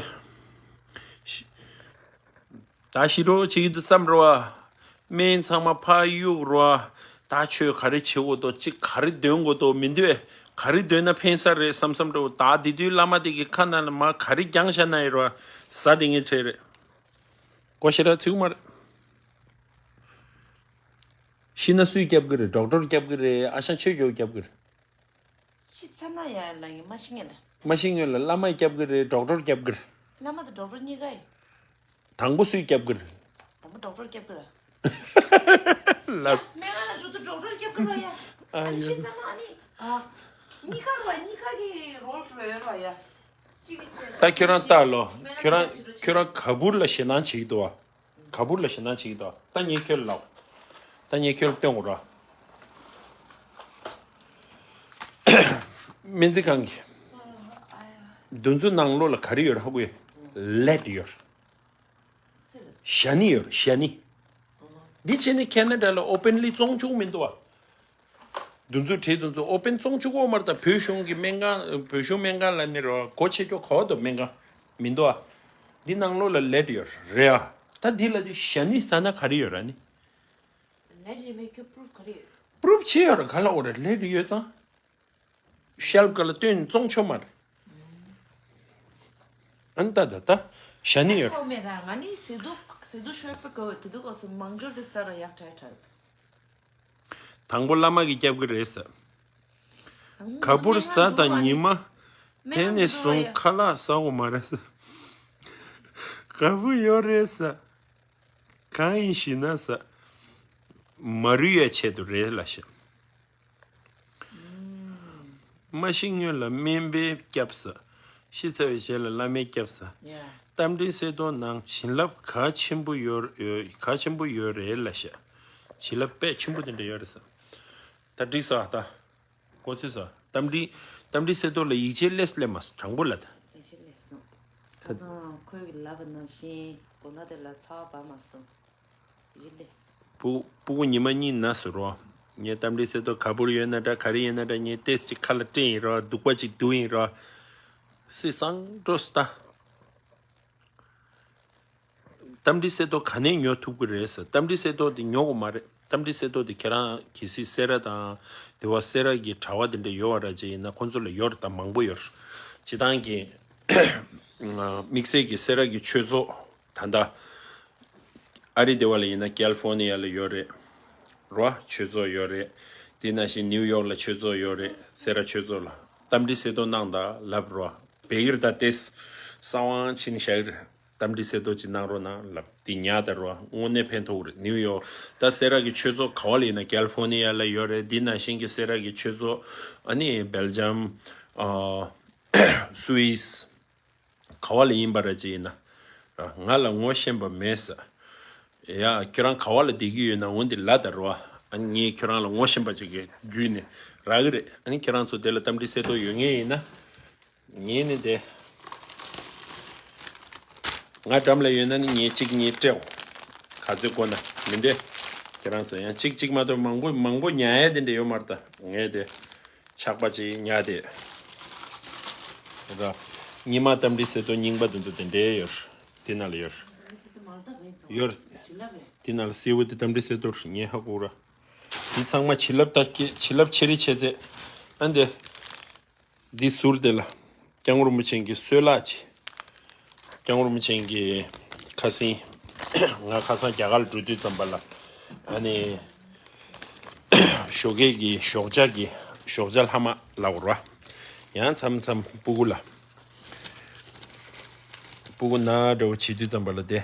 ད་ཤི་རོགས་བྱེད་ཀྱི་འདུག་བསམ་རོགས་ཨ། སྨན་ཚང་མ་ཕར་གཡུག་རོགས་ཨ། ད་ཆོས་ག་རེ་བྱེད་དགོས་འདུག་གཅིག་ག་རེ་འདོན་དགོས་འདུག་མི་འདོད། ག་རེ་འདོན་ན་ཕན་ས་རེད་བསམ་བསམ་རོགས། ད་དེ་དུས་བླ་མ་དེ་གི་ཁ་ནང་ལ་མ་ག་རེ་རྒྱང་བཞག་ན་ཡི་རོགས་ཨ། ཟ་དེ་ངས་ཁྲེལ་རེད། གོ་ཤེས་ར་ཚིག་མ་རེད། ཤི་ན་སུས་སྐྱབས་ཀྱི་རེད། ཌོག་ཊར་སྐྱབས་ཀྱི་རེད། ཨ་ཞང་ཆོས་རྒྱལ་སྐྱབས་ཀྱི་རེད། ཤི་ཚར་ན་ཡ་ལ་ངས་མ་ཤི་ངེས་ལ། མ་ཤི་ངེས་ལ་བླ་མས་སྐྱབས་ཀྱི་རེད། ཌོག་ཊར་སྐྱབས་ཀྱི་རེད། བླ་མ་དང་ཌོག་ཊར་གཉིས་ཀ་ཡིན། དང་པོ་སུས་སྐྱབས་ཀྱི་རེད། དང་པོ་ཌོག་ཊར་སྐྱབས་ཀྱི་རེད། ལ། ཡ་སྨན་ཁང་ལ་འགྲོ་དུས་ཌོག་ཊར་སྐྱབས་ཀྱི་རེད་ཡ། ཨ་ཨ་ནི་ཡ། ཤི་ཚར་ན་ཨ་ནི་ཨ། གཉིས་ཀ་རེད་པ། གཉིས་ཀ་གི་རོལ་རེད་པ་ཡ། གཅིག་གིས་བྱས་ད་ཁྱོད་རང་ལྟ་ལོ། ཁྱོད་རང་ཁྱོད་རང་ག་བུར་ལ་ཞེད་སྣང་བྱེད་ཀྱི་འདུག་བ། ག་བུར་ལ་ཞེད་སྣང་བྱེད་ཀྱི་འདུག་ད་ངས་ཁྱོད་ལ་ལབ། ད་ངས་ཁྱོད་ལ་སྟོན་དགོས་ར། སྨན་རྩིས་ཁང་གི་འདི་ཚོ་ནང་ལོགས་ལ་ག་རེ་ཡོད་རེད་ཧ་གོ་ཡ། ལེཌ་ཡོད་རེད། ཞ་ནི་ཡོད་རེད། ཞ་ནི། འདི་བྱས་ནས་ཁེ་ན་ཌ་ལ་ཨོ་པན་ལི་བཙོང་བཅུག་མི་འདུག་བ། འདི་ཚོ་བྲིས་འདི་ཚོ་ཨོ་པན་བཙོང་བཅུག་གོ་མ་རེད། ད་བོད་གཞུང་གི་སྨན་ཁང་། བོད་གཞུང་སྨན་ཁང་ལ་ནི་རོ་སྒོ་ཕྱེ་ཆོག་གོ་དོ་སྨན་ཁང་མི་འདུག་ཨ། འདི་ནང་ལོགས་ལ་ལེཌ་ཡོད་རེད་ཨ། ད་འདི་ལ་དུ་ཞ་ནི་ཟ་ན་ག་རེ་ཡོད་ར་ནི། ལེཌ་ཡོད་མེད་ཁྱོད་པུ་རུབ་ག་རེ་ཡོད། པུ་རུབ་ཆེ་ཡོད་ར་ག་ལ་འོ་ར་ལེཌ་ཡོད་ཙང་། ཤེལ་ཕ་ག་ལ་སྟོན་བཙོང་ཆོག་མ་རེད། ཨན་ད་ད་ད་ཞ་ནི་ཡོད་ར། ཁོ་མེད་ར་ང་ནི་ཟེ་དུག་ཟེ་དུག་ཤོད་པ་གོ་དེ་དུག་གོ་སོ་མང་འབྱོར་དེ་ས་ར་ཡག་དྲག་དྲག་དང་པོ་བླ་མ་གིས་སྐྱབས་ཀྱི་རེད་ཟེར། ག་བུར་ཟ་དང་ཉི་མ། དེ་ནས་བཟུང་ཁ་ལག་ཟ་འོ་མ་རེད་ཟེར། ག་བུར་ཡོད་རེད་ཟེར། གང་ཡིན་ཞུས་ན་ཟེར། མ་རུལ་ཡའི་ཆེད་དུ་རེད་ལ་ཤེ། མ་ཤི་སྔོན་ལ་སྨན་པས་སྐྱབས་ཟེར། ཤི་ཚར་བའི་རྗེས་ལ་བླ་མས་སྐྱབས་ཟེར། ཡ། རྟ་མགྲིན་གསེར་ཏོག་ནང་བྱིན་རླབས་གལ་ཆེན་པོ་ཡོད་ཡོད་གལ་ཆེན་པོ་ཡོད་རེད་ལབ་ཤག་བྱིན་རླབས་དཔེ་ཆེན་པོ་དེ་འདྲ་ཡོད་རེད་ཟེར། ད་འགྲིག་སོང་ཨ་ད། གོ་ཚོད་སོང་། རྟ་མགྲིན་རྟ་མགྲིན་གསེར་ཏོག་ལ་ཡིག་ཆ་ལས་སླེབས་མ་སོང་། དྲང་པོ་ལབ་ད། ཡིག་ཆ་སླེབས་སོང་། ཁ་སང་ཁོས་ཀྱིས་ལབ་པ་ནང་བཞིན་སྒོ་ང་དེ་ལ་ཚ་བ་བབས་མ་སོང་། ཡིག་ཆ་སླེབས་སོང་། སྤུ་སྤུ་གུ་ཉི་མ་གཉིས་ན་ཟེར་རོ། ངས་རྟ་མགྲིན་གསེར་ཏོག་ག་པུར་ཡོད་ན་འདྲ་ག་རེ་ཡིན་ན་འདྲ་ངས་ཏོག་ཙམ་ཅིག་ཁ་ལ་སྤྲད་ཡིན་རོ། སྡུག་པ་ཅིག་བསྡུ་ཡིན་རོ། སི་སང་འགྲོ་སི་ད། རྟ་མགྲིན་གསེར་ཏོག་ག་ནས་ཉོ་ཐུབ་ཀྱི་རེད་ཟེར། རྟ་མགྲིན་གསེར་ཏོག་དེ་ཉོ་དགོས་མ་རེད། རྟ་མགྲིན་གསེར་ཏོག་དེ་ཁྱེད་རང་གལ་སྲིད་སེ་ར་དང་དེ་བ་སེ་ར་གི་གྲྭ་པ་དེ་འདྲ་ཡོད་པ་འདྲ་ཅིག་ཡིན་ན་ཁོང་ཚོ་ལ་ཡོད་རེད། ད་མང་པོ་ཡོད་རེད། སྤྱིར་བཏང་གི་དམིགས་བསལ་གྱི་སེ་ར་གི་ཆོས་ཚོགས་ད་ལྟ་ཨ་རི་དེ་བ་ལ་ཡིན་ན་ཀལ་ཧྥོ་ནི་ཡ་ལ་ཡོད་རེད། རོ། ཆོས་ཚོགས་ཡོད་རེད། དེ་ནང་བཞིན་ནིའུ་ཡོག་ལ་ཆོས་ཚོགས་ཡོད་རེད། སེ་ར་ཆོས་ཚོགས་ལ་རྟ་མགྲིན་གསེར་ཏོག་གནང་དང་ལབ་རོ། བལ་ཡུལ་ད་ལྟའི་གསང་བ་ཕྱིན་བཞག་གི་རེད། རྟ་མགྲིན་གསེར་ཏོག་ཅིག་གནང་རོགས་གནང་ལབ། དེ་ཉར་དང་རོ། དངོས་གནས་ཕན་ཐོགས་རེད། ནིའུ་ཡོག་ད་སེ་ར་གི་ཆོས་ཚོགས་ག་བ་ལ་ཡིན་ན་ཀལ་ཧྥོ་ནི་ཡ་ལ་ཡོད་རེད། དེ་ནང་བཞིན་གྱི་སེ་ར་གི་ཆོས་ཚོགས་ཨ་ནི་སྦེལ་ཇམ། ཨ། སུ་ཝིས། ག་བ་ལ་ཡིན་པ་ར་ཅིག་ཡིན་ན། ར་ང་ལ་ངོ་ཤེས་པ་མེད་ས། ཡ་ཁྱོད་རང་ག་བ་ལ་བསྡད་ཀྱི་ཡོད་ན་འོན་ཏེ་ལབ་དང་རོ། ཨ་ནི་ངས་ཁྱོད་རང་ལ་ངོ་ཤེས་པ་ཅིག་གི་བརྒྱུད་ནས་རག་གི་རེད། ཨ་ནི་ཁྱོད་རང་ཚོ་དེ་ལ་རྟ་མགྲིན་གསེར་ཏོག་ཡོད་མཁན་ཡིན་ན། ངས་ནི་དེ། ང་འགྲམ་ལ་ཡོད་ན་ནི་ངས་གཅིག་གཉིས་སྤྲད། ག་ཚོད་དགོས་ན་མི་འདྲ། ཁྱེད་རང་ཚོ་ཡང་གཅིག་གཅིག་མ་གཏོགས་མང་པོ་མང་པོ་ཉར་ཡ་དེ་འདྲ་ཡོད་མ་རེད་ད། ངས་དེ་ཆག་པ་ཅིག་ཉར་དེ། ར། ཉི་མ་རྟ་མགྲིན་གསེར་ཏོག་རྙིང་པ་དེ་ཚོ་དེ་འདྲ་ཡོད། དེ་ན་ལ་ཡོད། ཡོད། དེ་ན་ལ་སེར་པོ་དེ་རྟ་མགྲིན་གསེར་ཏོག་ངས་ཧ་གོ་ར། དེ་ཚང་མ་བྱིན་རླབས་ད་སྐྱེ་བྱིན་རླབས་ཆེ་རེ་ཆེ་ཚེ། ཨ་འདི། འདི་ཟུར་དེ་ལ་སྐྱབས་མགོན་རིན་པོ་ཆེ་གི་གསོལ་ལག་ཅིག་སྐྱབས་མགོན་རིན་པོ་ཆེ་གི་ཁ་སང་། ང་ཁ་སང་རྒྱ་གར་ལ་འགྲོ་དུས་ཙམ་པ་ལ་ཨ་ནི་ཞོགས་ཀས་ཀྱི་ཞོགས་ཇ་གི་ཞོགས་ཇ་ལྷག་མ་ལབ་དགོས་རེད་བ། ཡང་མཚམས་མཚམས་སྤུ་གུ་ལ་སྤུ་གུ་ན་འདྲ་བོ་བྱེད་དུས་ཙམ་པ་ལ་དེ་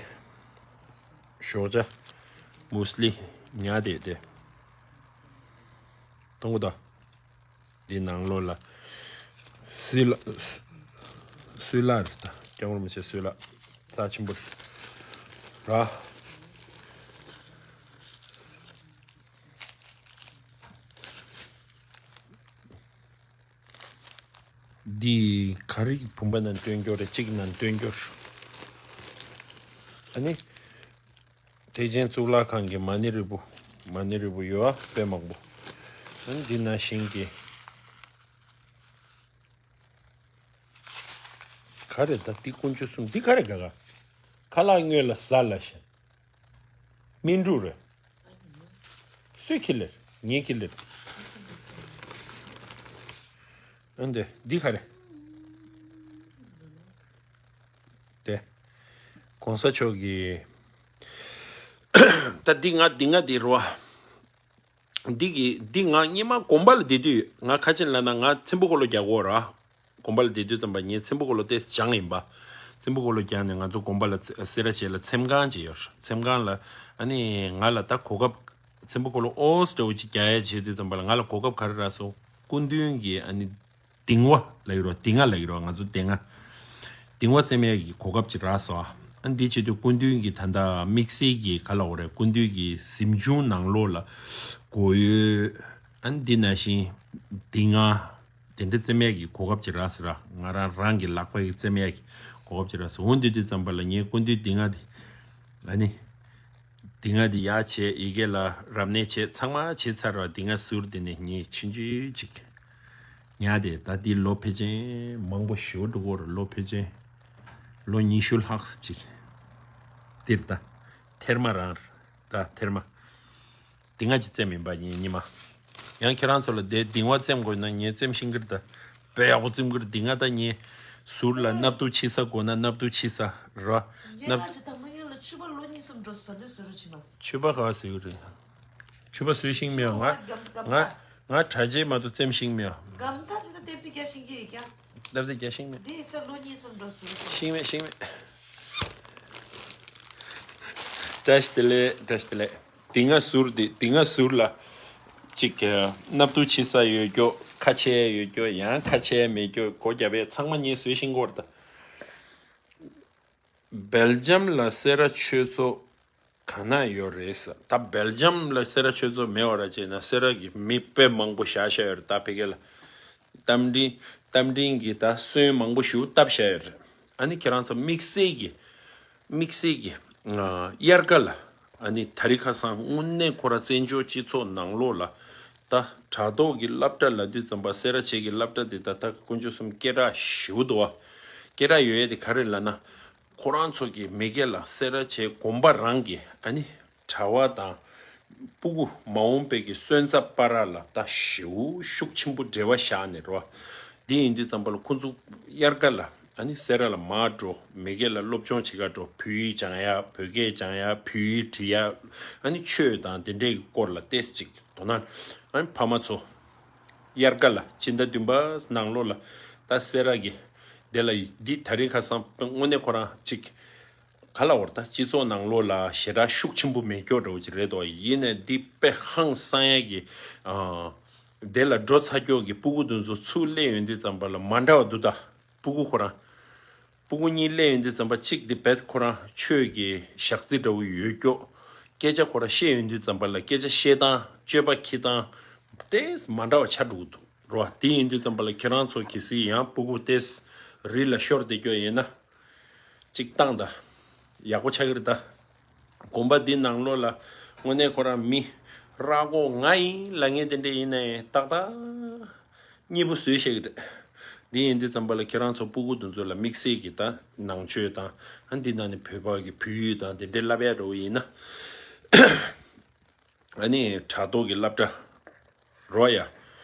ཞོགས་ཇ་མུ་སི་ལི་ཉར་དེ་དེ་གཏོང་གི་འདུག་འདི་ནང་ལོགས་ལ་སུས་ལ་སུས་ལ་རེད་ད། སྐྱབས་མགོན་རིན་པོ་ཆེ་སུས་ལ་རྩ་ཆེན་པོ་ར། འདི་ག་རེ་བུམ་པ་ནང་སྟོན་རྒྱུ་རེད། གཅིག་ནང་སྟོན་རྒྱུ། ཨ་ནི། ཐེག་ཆེན་གཙུག་ལག་ཁང་གི་མ་ཎི་རིལ་བུ། མ་ཎི་རིལ་བུ་ཡོད་ཨ་དཔེ་མང་པོ། ཨ་ནི་འདི་ནང་བཞིན་གྱི། ག་རེ་ད་འདི་དཀོན་མཆོག་གསུམ་འདི་ག་རེ་ག་ག་ཁ་ལག་སྔོན་ལ་ཟ་ལ་ཞེས། སྨིན་དྲུག་རེད། སུས་ཁྱེར་ལེར། ངས་ཁྱེར་ལེར། ཨ་འདི་འདི་ག་རེ། དེ། གོང་ས་མཆོག་གི། ད་འདི་ང་འདི་ང་འདི་རུ་བ། འདི་གི་འདི་ང་སྔོན་མ་དགོན་པ་ལ་བསྡད་དུས་ང་ཁ་ཆེན་ལ་ན་ང་ཚེམ་བུ་འཁོར་ལོ་རྒྱག་གོ་ར། དགོན་པ་ལ་བསྡད་དུས་ཙམ་པ་ངས་ཚེམ་བུ་འཁོར་ལོ་ཏེས་སྦྱངས་ཡིན་པ། ཚེམ་བུ་འཁོར་ལོ་རྒྱག་ནས་ང་ཚོ་དགོན་པ་ལ་སེ་ར་བྱེས་ལ་ཚེམ་ཁང་ཅིག་ཡོད། ཚེམ་ཁང་ལ་ཨ་ནི་ང་ལ་ད་གོ་སྐབས། ཚེམ་བུ་འཁོར་ལོ་ཨོ་སི་འདྲ་བོ་ཅིག་རྒྱག་ཡ་བྱེད་དུས་ཙམ་པ་ལ་ང་ལ་གོ་སྐབས་ག་རེ་རག་སོང་། སྐུ་མདུན་གྱི་ཨ་ནི། གདིང་བ་ལ་ཡོད་རོ། གདིང་ང་ལ་ཡོད་རོ། ང་ཚོ་གདིང་ང་། གདིང་བ་རྩེད་མོ་གི་གོ་སྐབས་ཅིག་རག་སོང་། ཨ་འདི་བྱེད་དུས་སྐུ་མདུན་གྱི་ད་ལྟ་དམིགས་བསལ་གྱི་ག་ལ་འོ་རེད། སྐུ་མདུན་གྱི་གཟིམ་ཆུང་ནང་ལོགས་ལ་གོ་ཡོད། ཨ་འདི་ནང་བཞིན་གདིང་ང་དེ་འདྲ་རྩེད་མོ་གི་གོ་སྐབས་ཅིག་རག་སོང་ར། ང་རང་རང་གི་ལག་པ་གི་རྩེད་མོ་གི་གོ་སྐབས་ཅིག་རག་སོང་། འོ་འདི་དུས་ཙམ་པ་ལ་ངས་སྐུ་མདུན་གདིང་ང་དེ་ཨ་ནི། དེ་སྔ་དེ་ཡག་བྱས་ཡི་གེ་ལ་རབ་གནས་བྱས་ཚང་མ་བྱས་ཚར་བ་དེ་སྔ་ཟུར་དེ་ནས་ངས་ཆུང་ཆུང་ཅིག་ཉར་ཏེ་ད་དེ་ལོ་ཕལ་ཆེར་མང་པོ་ཞེ་པོ་འགྲོ་གི་རེད། ལོ་ཕལ་ཆེར་ལོ་ཉི་ཤུ་ལྷག་ཙམ་ཅིག་འདིར་ད་ཐེར་མ་རང་རེད། ད་ཐེར་མ། དེ་སྔ་ཅི་རྩེད་མིན་པ་ཉིན་ཉི་མ། ཡང་ཁྱེད་རང་ཚོ་ལ་དེ་གདིང་བ་རྩེད་དགོས་ན་ངས་རྩེད་ཤེས་ཀྱི་རེད་ད། དཔེ་ཡག་པོ་རྩེད་ཀྱི་རེད། དེ་སྔ་ད་ངས་ཟུར་ལ་སྣབས་དུག་ཕྱི་ས་དགོས་ན་སྣབས་དུག་ཕྱི་ས་ར། ངས་སྣབས། ཁ་ཅིག་དང་མ་ངན་ལ་ཕྱུ་པ་ལོ་གཉིས་གསུམ་འགྲོ་སོང་། ད་དུང་ཟུར་རུ་ཕྱིན་མ་སོང་། ཕྱུ་པ་ག་བ་ཟེར་གྱི་རེད། ཕྱུ་པ་བཟོས་ཤེས་མེད་ང་། ང་ང་གྲྭ་ཆས་མ་གཏོགས་རྩེད་ཤེས་མེད། སྒམ་ཐག་ཅིག་ད་ལྟེབ་རྩེ་རྒྱག་ཤེས་ཀྱི་ཡོད་ཀྱང་། ལྟབ་རྩེ་རྒྱག་ཤེས་མེད། འདི་ས་ལོ་གཉིས་གསུམ་འགྲོ་སོང་། ཤེས་མེད་ཤེས་མེད། བཀྲ་ཤིས་བདེ་ལེགས། བཀྲ་ཤིས་བདེ་ལེགས། དེ་སྔ་ཟུར་དེ་དེ་སྔ་ཟུར་ལ་ཅིག་སྣབས་དུག་ཕྱི་ས་ཡོད་ཀྱོག་ཁ་ཕྱེ་ཡ་ཡོད་རྒྱུ་ཡང་ཁ་ཕྱེ་ཡ་མེད་རྒྱུ་སྒོ་རྒྱབ་ཡ་ཚང་མ་ངས་བཟོས་ཤིང་སྐོར་ད། སྦེལ་ཇམ་ལ་སེ་ར་ཆོས་ཚོགས་ག་ན་ཡོད་རེད་ཟེར། ད་སྦེལ་ཇམ་ལ་སེ་ར་ཆོས་ཚོགས་མེད་བ་ར་བྱས་ན་སེ་ར་གི་མི་དཔེ་མང་པོ་བཞག་བཞག་ཡོད་རེད། ད་ཕ་གི་ལ་རྟ་མགྲིན་རྟ་མགྲིན་གྱི་ད་སོན་མང་པོ་ཞིག་བཏབ་བཞག་ཡོད་རེད། ཨ་ནི་ཁྱེད་རང་ཚོ་དམིགས་བསལ་གྱི་དམིགས་བསལ་གྱི་ཨ་དབྱར་ཁ་ལ་ཨ་ནི་དྷ་རི་ཁ་སང་དངོས་གནས་ཁོ་ར་བཙན་བྱོལ་སྤྱི་ཚོགས་ནང་ལོགས་ལ་ད་དྲ་ཐོག་གི་སློབ་གྲྭ་ལབ་དུས་ཙམ་པ་སེ་ར་བྱེས་ཀྱི་སློབ་གྲྭ་དེ་ད་ལྟ་དཀོན་མཆོག་གསུམ་སྐད་གྲགས་ཞེ་པོ་འདུག་བ། སྐད་གྲགས་ཡོད་ཡས་དེ་ག་རེ་ལབ་ན། ཁོ་རང་ཚོ་གི་མི་སྒེར་ལ་སེ་ར་བྱེས་དགོན་པ་རང་གི་ཨ་ནི་གྲྭ་བ་དང་སྤུ་གུ་མ་འོངས་པའི་གི་སོན་རྩ་བར་ལ་ད་ཞེ་པོ་ཤུགས་ཆེན་པོ་འབྲེལ་བ་བཞག་ནས་རོ། འདི་ཡིན་དུས་ཙམ་པ་ལ་ཁོ་ཚོ་དབྱར་ཁ་ལ་ཨ་ནི་སེ་ར་ལ་མར་འགྲོ། མི་སྒེར་ལ་སློབ་སྦྱོང་བྱེད་ག་འགྲོ། བོད་ཡིག་སྦྱང་ཡ། བོད་སྐད་སྦྱང་ཡ། བོད་ཡིག་འབྲི་ཡ། ཨ་ནི་ཆོས་དང་དེ་འདྲའི་གི་སྐོར་ལ་ཏོག་ཙམ་ཅིག་དོ་སྣང་། ཨ་ནི་ཕ་མ་ཚོ་དབྱར་ཁ་ལ་སྤྱི་ཟླ་བདུན་པ་ནང་ལོགས་ལ་ད་སེ་ར་གི་དེ་ལ་འདི་དྷ་རི་ཁ་སང་དངོས་གནས་ཁོ་རང་ཅིག་ག་ལ་བར་ད་སྤྱི་ཚོགས་ནང་ལོགས་ལ་ཞེ་དྲག་ཤུགས་ཆེན་པོ་མེད་སྐྱོ་འདྲ་བོ་ཅིག་རེད་དོ། ཡིན་ནའི་འདི་དཔེ་ཧང་སང་ཡ་གི་ཨ་དེ་ལ་འགྲོ་ཚར་སྐྱོ་གི་སྤུ་གུ་དེ་ཚོ་ཚུར་སླེབས་ཡོང་དུས་ཙམ་པ་ལ་མ་འདྲ་བ་འདུག་ད་སྤུ་གུ་ཁོ་རང་སྤུ་གུ་གཉིས་སླེབས་ཡོང་དུས་ཙམ་པ་གཅིག་དེ་བེད་ཁོ་རང་ཆོས་ཀྱི་ཞག་རྩི་འདྲ་བོ་ཡོད་སྐྱོ། སྐད་ཆ་ཁོ་རང་བཤད་ཡོང་དུས་ཙམ་པ་ལ་སྐད་ཆ་བཤད་སྟངས་སྤྱོད་པ་འཁྱེར་སྟངས་ཏོག་ཙམ་མ་འདྲ་བ་ཆགས་འགྲོ་གི་འདུག་རོ། དེ་ཡིན་དུས་ཙམ་པ་ལ་ཁྱེད་རང་ཚོ་གལ་སྲིད་ཡང་སྤུ་གུ་ཏོག་ཙམ་རི་ལ་ཤོར་བསྡད་སྐྱོ་ཡིན་ན། གཅིག་བཏང་ད། ཡག་པོ་ཆགས་ཀྱི་རེད་ད། དགོན་པ་འདི་ནང་ལོགས་ལ་དངོས་གནས་ཁོ་རང་མི་ར་མགོ་ང་ཡིན་ལབ་མཁན་དེ་འདྲ་ཡིན་ནའི་ཏག་ཏག་གཉིས་པོ་བཟོས་བཞག་གི་རེད། འདི་ཡིན་དུས་ཙམ་པ་ལ་ཁྱེད་རང་ཚོ་སྤུ་གུ་དེ་ཚོ་ལ་དམིགས་བསལ་གྱི་ད་ནང་ཆོས་དང་ཨ་འདི་ནང་ནས་བོད་པ་གི་བོད་ཡིག་དང་དེ་འདྲའི་བསླབ་ཡ་འདྲ་བོ་ཡིན་ན། ཨ་ནི་དྲ་ཐོག་གི་སློབ་གྲྭ་རོ་ཡ།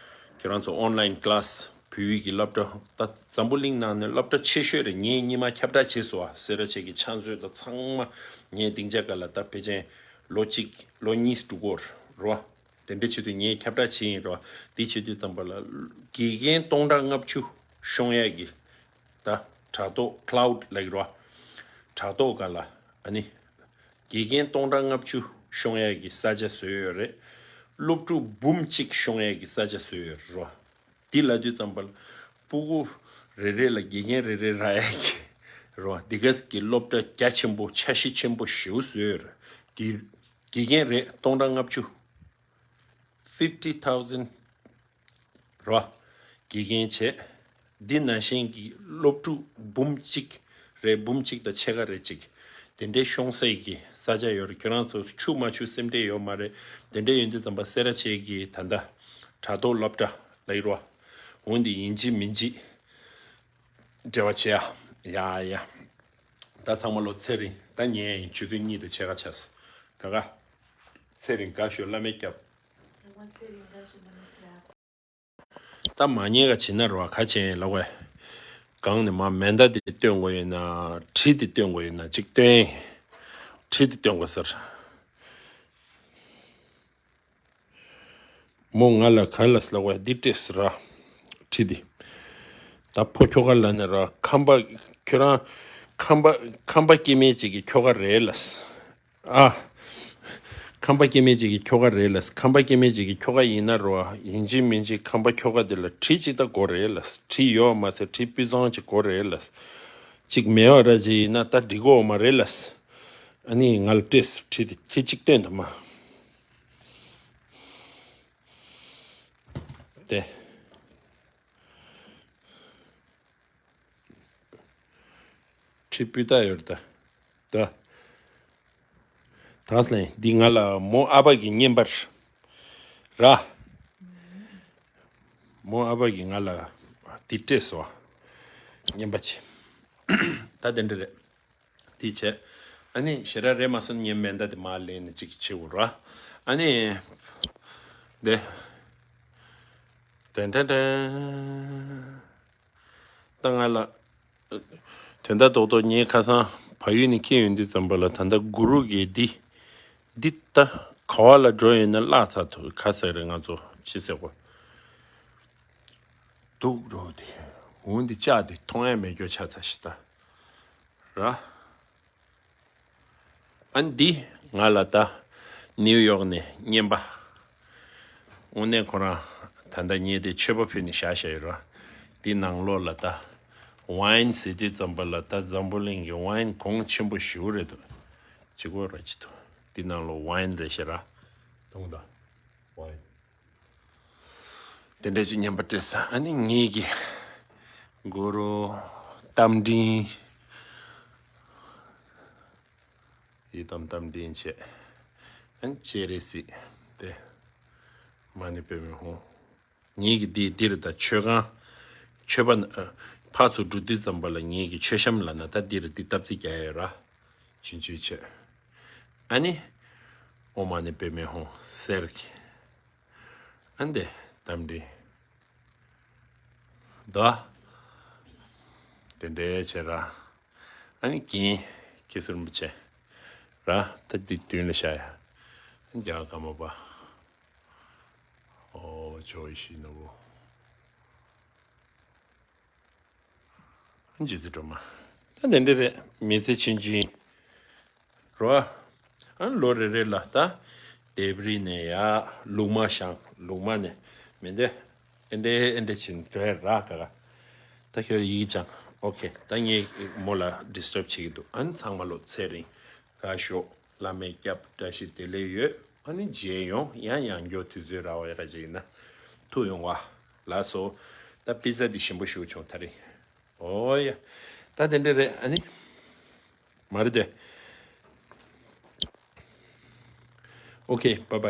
ཁྱེད་རང་ཚོ་ཨོན་ལའིན་ཀི་ལཱ་སི་བོད་ཡིག་གི་སློབ་གྲྭ་ད་འཛམ་བུ་གླིང་ནང་ནས་སློབ་གྲྭ་ཆེ་ཤོས་རེད། ངས་སྔོན་མ་ཁྱབ་བསྒྲགས་བྱས་སོང་ཨ། སེ་ར་བྱེས་ཀྱི་ཕྱག་མཛོད་དང་ཚང་མ་ངས་སྡིངས་ཆ་སྒང་ལ་ད་ཕལ་ཆེར་ལོ་གཅིག་ལོ་གཉིས་འགྲོ་གི་ཡོད་རེད་རོ། དེ་འདྲ་བྱེད་དུས་ངས་ཁྱབ་བསྒྲགས་བྱས་ཡིན་རོ། འདི་བྱེད་དུས་ཙམ་པ་ལ་དགེ་རྒན་སྟོང་ཕྲག་ལྔ་བཅུ་ཤོང་ཡས་ཀྱི་ད་དྲ་ཐོག་ཁི་ལའུ་ཌི་ལབ་ཀྱི་རོ། དྲ་ཐོག་སྒང་ལ་ཨ་ནི་དགེ་རྒན་སྟོང་ཕྲག་ལྔ་བཅུ་ཤོང་ཡས་ཀྱི་ས་ཆ་བཟོས་ཡོད་རེད། སློབ་ཕྲུག་འབུམ་གཅིག་ཤོང་ཡས་ཀྱི་ས་ཆ་བཟོས་ཡོད་རེད་རོ། འདི་ལབ་དུས་ཙམ་པ་ལ་སྤུ་གུ་རེ་རེ་ལ་དགེ་རྒན་རེ་རེ་རག་ཡས་ཀྱི་རོ། འདི་ག་གི་སློབ་གྲྭ་རྒྱ་ཆེན་པོ་འཆར་གཞི་ཆེན་པོ་ཞེ་པོ་བཟོས་ཡོད་རེད། དགེ་དགེ་རྒན་རེ་སྟོང་ཕྲག་ལྔ་བཅུ། fifty thousand རོ། དགེ་རྒན་བྱས། འདི་ནང་བཞིན་གྱི་སློབ་ཕྲུག་འབུམ་གཅིག་རེ་འབུམ་གཅིག་དང་ཕྱེད་ཀ་རེ་གཅིག་དེ་འདྲའི་ཤོང་སའི་གི་ས་ཆ་ཡོད་རེད། ཁྱོད་རང་ཚོ་ཆུ་མ་ཆུ་སེམས་ཁྲལ་ཡོད་མ་རེད། དེ་འདྲ་ཡོད་དུས་ཙམ་པ་སེ་ར་བྱེས་ཀྱི་ད་ལྟ་དྲ་ཐོག་སློབ་གྲྭ་ལབ་ཀྱི་རོ། འོན་ཏེ་ཡིན་གཅིག་མིན་གཅིག་འབྲེལ་བ་བྱེད་ཡ། ཡ་ཡ། ད་ཚང་མ་ལོ་ཚེ་རིང་ད་ཉལ་ཡིན། ཆུ་ཚོད་གཉིས་དང་ཕྱེད་ཀ་ཆགས་སོང་། ག་ག་ཚེ་རིང་དགའ་ཤོས་བླ་མའི་སྐྱབས། ད་མ་ཉལ་ག་བྱེད་ན་རོ། ག་བྱེད་ཡིན་ལབ་བས། གང་ནས་མ་མེ་མདའ་དེ་སྟོན་དགོས་ཡིན་ན་གྲི་དེ་སྟོན་དགོས་ཡིན་ན་གཅིག་སྟོན། གྲི་དེ་སྟོན་དགོས་ཟེར། མོ་ང་ལ་ག་ལ་ལབ་བས་འདི་སྤྲད་ཟེར་ར། གྲི་དེ། ད་ཕོ་ཁྱོ་ག་ལ་ནི་ར་ཁམས་པ་ཁྱོད་རང་ཁམས་པ་ཁམས་པ་སྐྱེ་དམན་ཅིག་གི་ཁྱོ་ག་རེད་ལབ། ཨ། ཁམས་པ་སྐྱེ་དམན་ཅིག་གི་ཁྱོ་ག་རེད་ལབ། ཁམས་པ་སྐྱེ་དམན་ཅིག་གི་ཁྱོ་ག་ཡིན་ན་རོ། ཡིན་གཅིག་མིན་གཅིག་ཁམས་པ་ཁྱོ་ག་དེ་ལ་གྲི་གཅིག་ད་དགོས་རེད་ལབ། གྲི་ཡོད་མ་ཚད་གྲི་སྤུས་གཙང་ཅིག་དགོས་རེད་ལབ། གཅིག་མེད་པ་ར་ཅིག་ཡིན་ན་ད་འགྲིག་གོ་མ་རེད་ལབ། ཨ་ནི་ང་ལ་སྤྲད་ཟེར་གྲི་དེ་གྲི་གཅིག་སྟོན་དང་མ། དེ། གྲི་སྤུས་དག་ཡོད་རེད་ད། ད། ད་སླེང་འདི་ང་ལ་མོ་ཨ་ཕ་གི་རྔན་པ་ར། མོ་ཨ་ཕ་གི་ང་ལ་འདི་སྤྲད་སོང་། རྔན་པ་ཆེ། ད་དེ་འདྲ་རེད། དེ་བྱས། ཨ་ནི་ཞེ་དྲག་རེད་མ་སོང་ངས་མེ་མདའ་དེ་མར་ལེན་ནས་གཅིག་བྱེད་དགོས་ར། ཨ་ནི། དེ། དེ་འདྲ་འདྲ། ད་ང་ལ། དོན་དག་རྡོག་རྡོག་ངས་ཁ་སང་བལ་ཡུལ་ནས་འཁྱེར་ཡོང་དུས་ཙམ་པ་ལ་ད་ལྟ་གུ་རུ་གི་འདི། འདི་ད་ག་བ་ལ་འགྲོ་ཡོད་ན་བརླག་ཚར་ཐུབ་ག་ཟེར་རེད་ང་ཚོ་ཅི་ཟེར་གོ། འདུག་རོ་དེ། འོན་ཏེ་ལྕགས་དེ་མཐོང་ཡ་མེད་རྒྱུ་ཆགས་ཚར་ཤི་ད། ར། ཨ་ནི་འདི་ང་ལ་ད་ནིའུ་ཡོག་ནས་རྔན་པ། དངོས་གནས་ཁོ་རང་ ད་ལྟ་ངས་དེ་མཆོད་པ་ཕུལ་ནས་བཞག་བཞག་ཡོད་ར། འདི་ནང་ལོགས་ལ་ད་ཝའིན་ཟེར་དུས་ཙམ་པ་ལ་ད་འཛམ་བུ་གླིང་གི་ཝའིན་གོང་ཆེན་པོ་ཞེ་པོ་རེད་འདུག་ཅི་གོ་ར་ཅི་ཐུ། འདི་ནང་ལོགས་ཝའིན་རེད་ཤག་ར། མཐོང་ད། ཝའིན། དེ་འདྲ་ཅིག་ཉན་པ་སྤྲད་ས། ཨ་ནི་ངེད་ཀྱི་གུ་རུ་རྟ་མགྲིན། ཡི་དམ་རྟ་མགྲིན་བྱས། ཨ་ནི་སྤྱན་རས་གཟིགས་དེ། མ་ཎི་པདྨེ་ཧཱུྃ། ངེད་ཀྱི་འདི་འདིར་ད་མཆོད་ཁང་། མཆོད་པ་ཨ། ཕར་ཚུར་འགྲོ་དུས་ཙམ་པ་ལ་ངེད་ཀྱི་མཆོད་བཤམས་ལ་ན་ད་འདིར་འདི་སྟབས་རྩིས་རྒྱག་ཡ་ཡོད་ར། ཕྱིན་ཆད་བྱས། ཨ་ནི། ཨོཾ་མ་ཎི་པདྨེ་ཧཱུྃ་གསེར་གྱི། ཨ་འདི་རྟ་མགྲིན། ད། དེ་འདྲའི་བྱས་ར། ཨ་ནི་རྒན་ཁྱེད་ཚོ་རིན་པོ་ཆེ། ར་ད་འདི་མདུན་ལ་བཞག་ཡ། ཨ་ནི་རྒྱ་གར་མ་པ། ཨོ་ཇོ་ཡེ་ཤེས་ནོར་བུ། ཨ་ནི་རྗེ་བཙུན་སྒྲོལ་མ། ད་དེ་འདྲ་རེད། མི་ཚེ་ཆུང་ཆུང་རོ། ཨ་ལོ་རེ་རེ་ལ་ད་ལྡེབས་རིས་ནས་ཡ་ལུག་མ་བཤམས། ལུག་མ་ནས་མི་འདི་ཨེ་འདྲ་ཨེ་འདྲ་བྱེད་འགྲོ་ཡ་ར་ག་ག་ད་ཁྱོད་ཡིག་སྦྱང་། ཨོ་ཁེ། ད་ངས་མོ་ལ་ཌིས་ཊབ་བྱེད་ཀྱི་འདུག་ཨ་ནི་ཚང་མ་ལོ་ཚེ་རིང་དགའ་ཤོག་བླ་མས་སྐྱབས། བཀྲ་ཤིས་བདེ་ལེགས་ཡོད། ཨ་ནི་མཇལ་ཡོང་། ཡང་ཡང་བསྐྱར་དུས་ཚོད་རག་པ་ཡ་ར་ཅིག་ཡིན་ན་ཐུག་ཡོང་བ། ལགས་སོ། ད་པི་ཛ་འདི་ཞིམ་པོ་ཞིག་བྱུང་ད་རེས། ཨོ་ཡ། ད་དེ་འདྲ་རེད། ཨ་ནི། མ་རེད་དེ། ཨོ་ཁེ། བཱའི་བཱའི།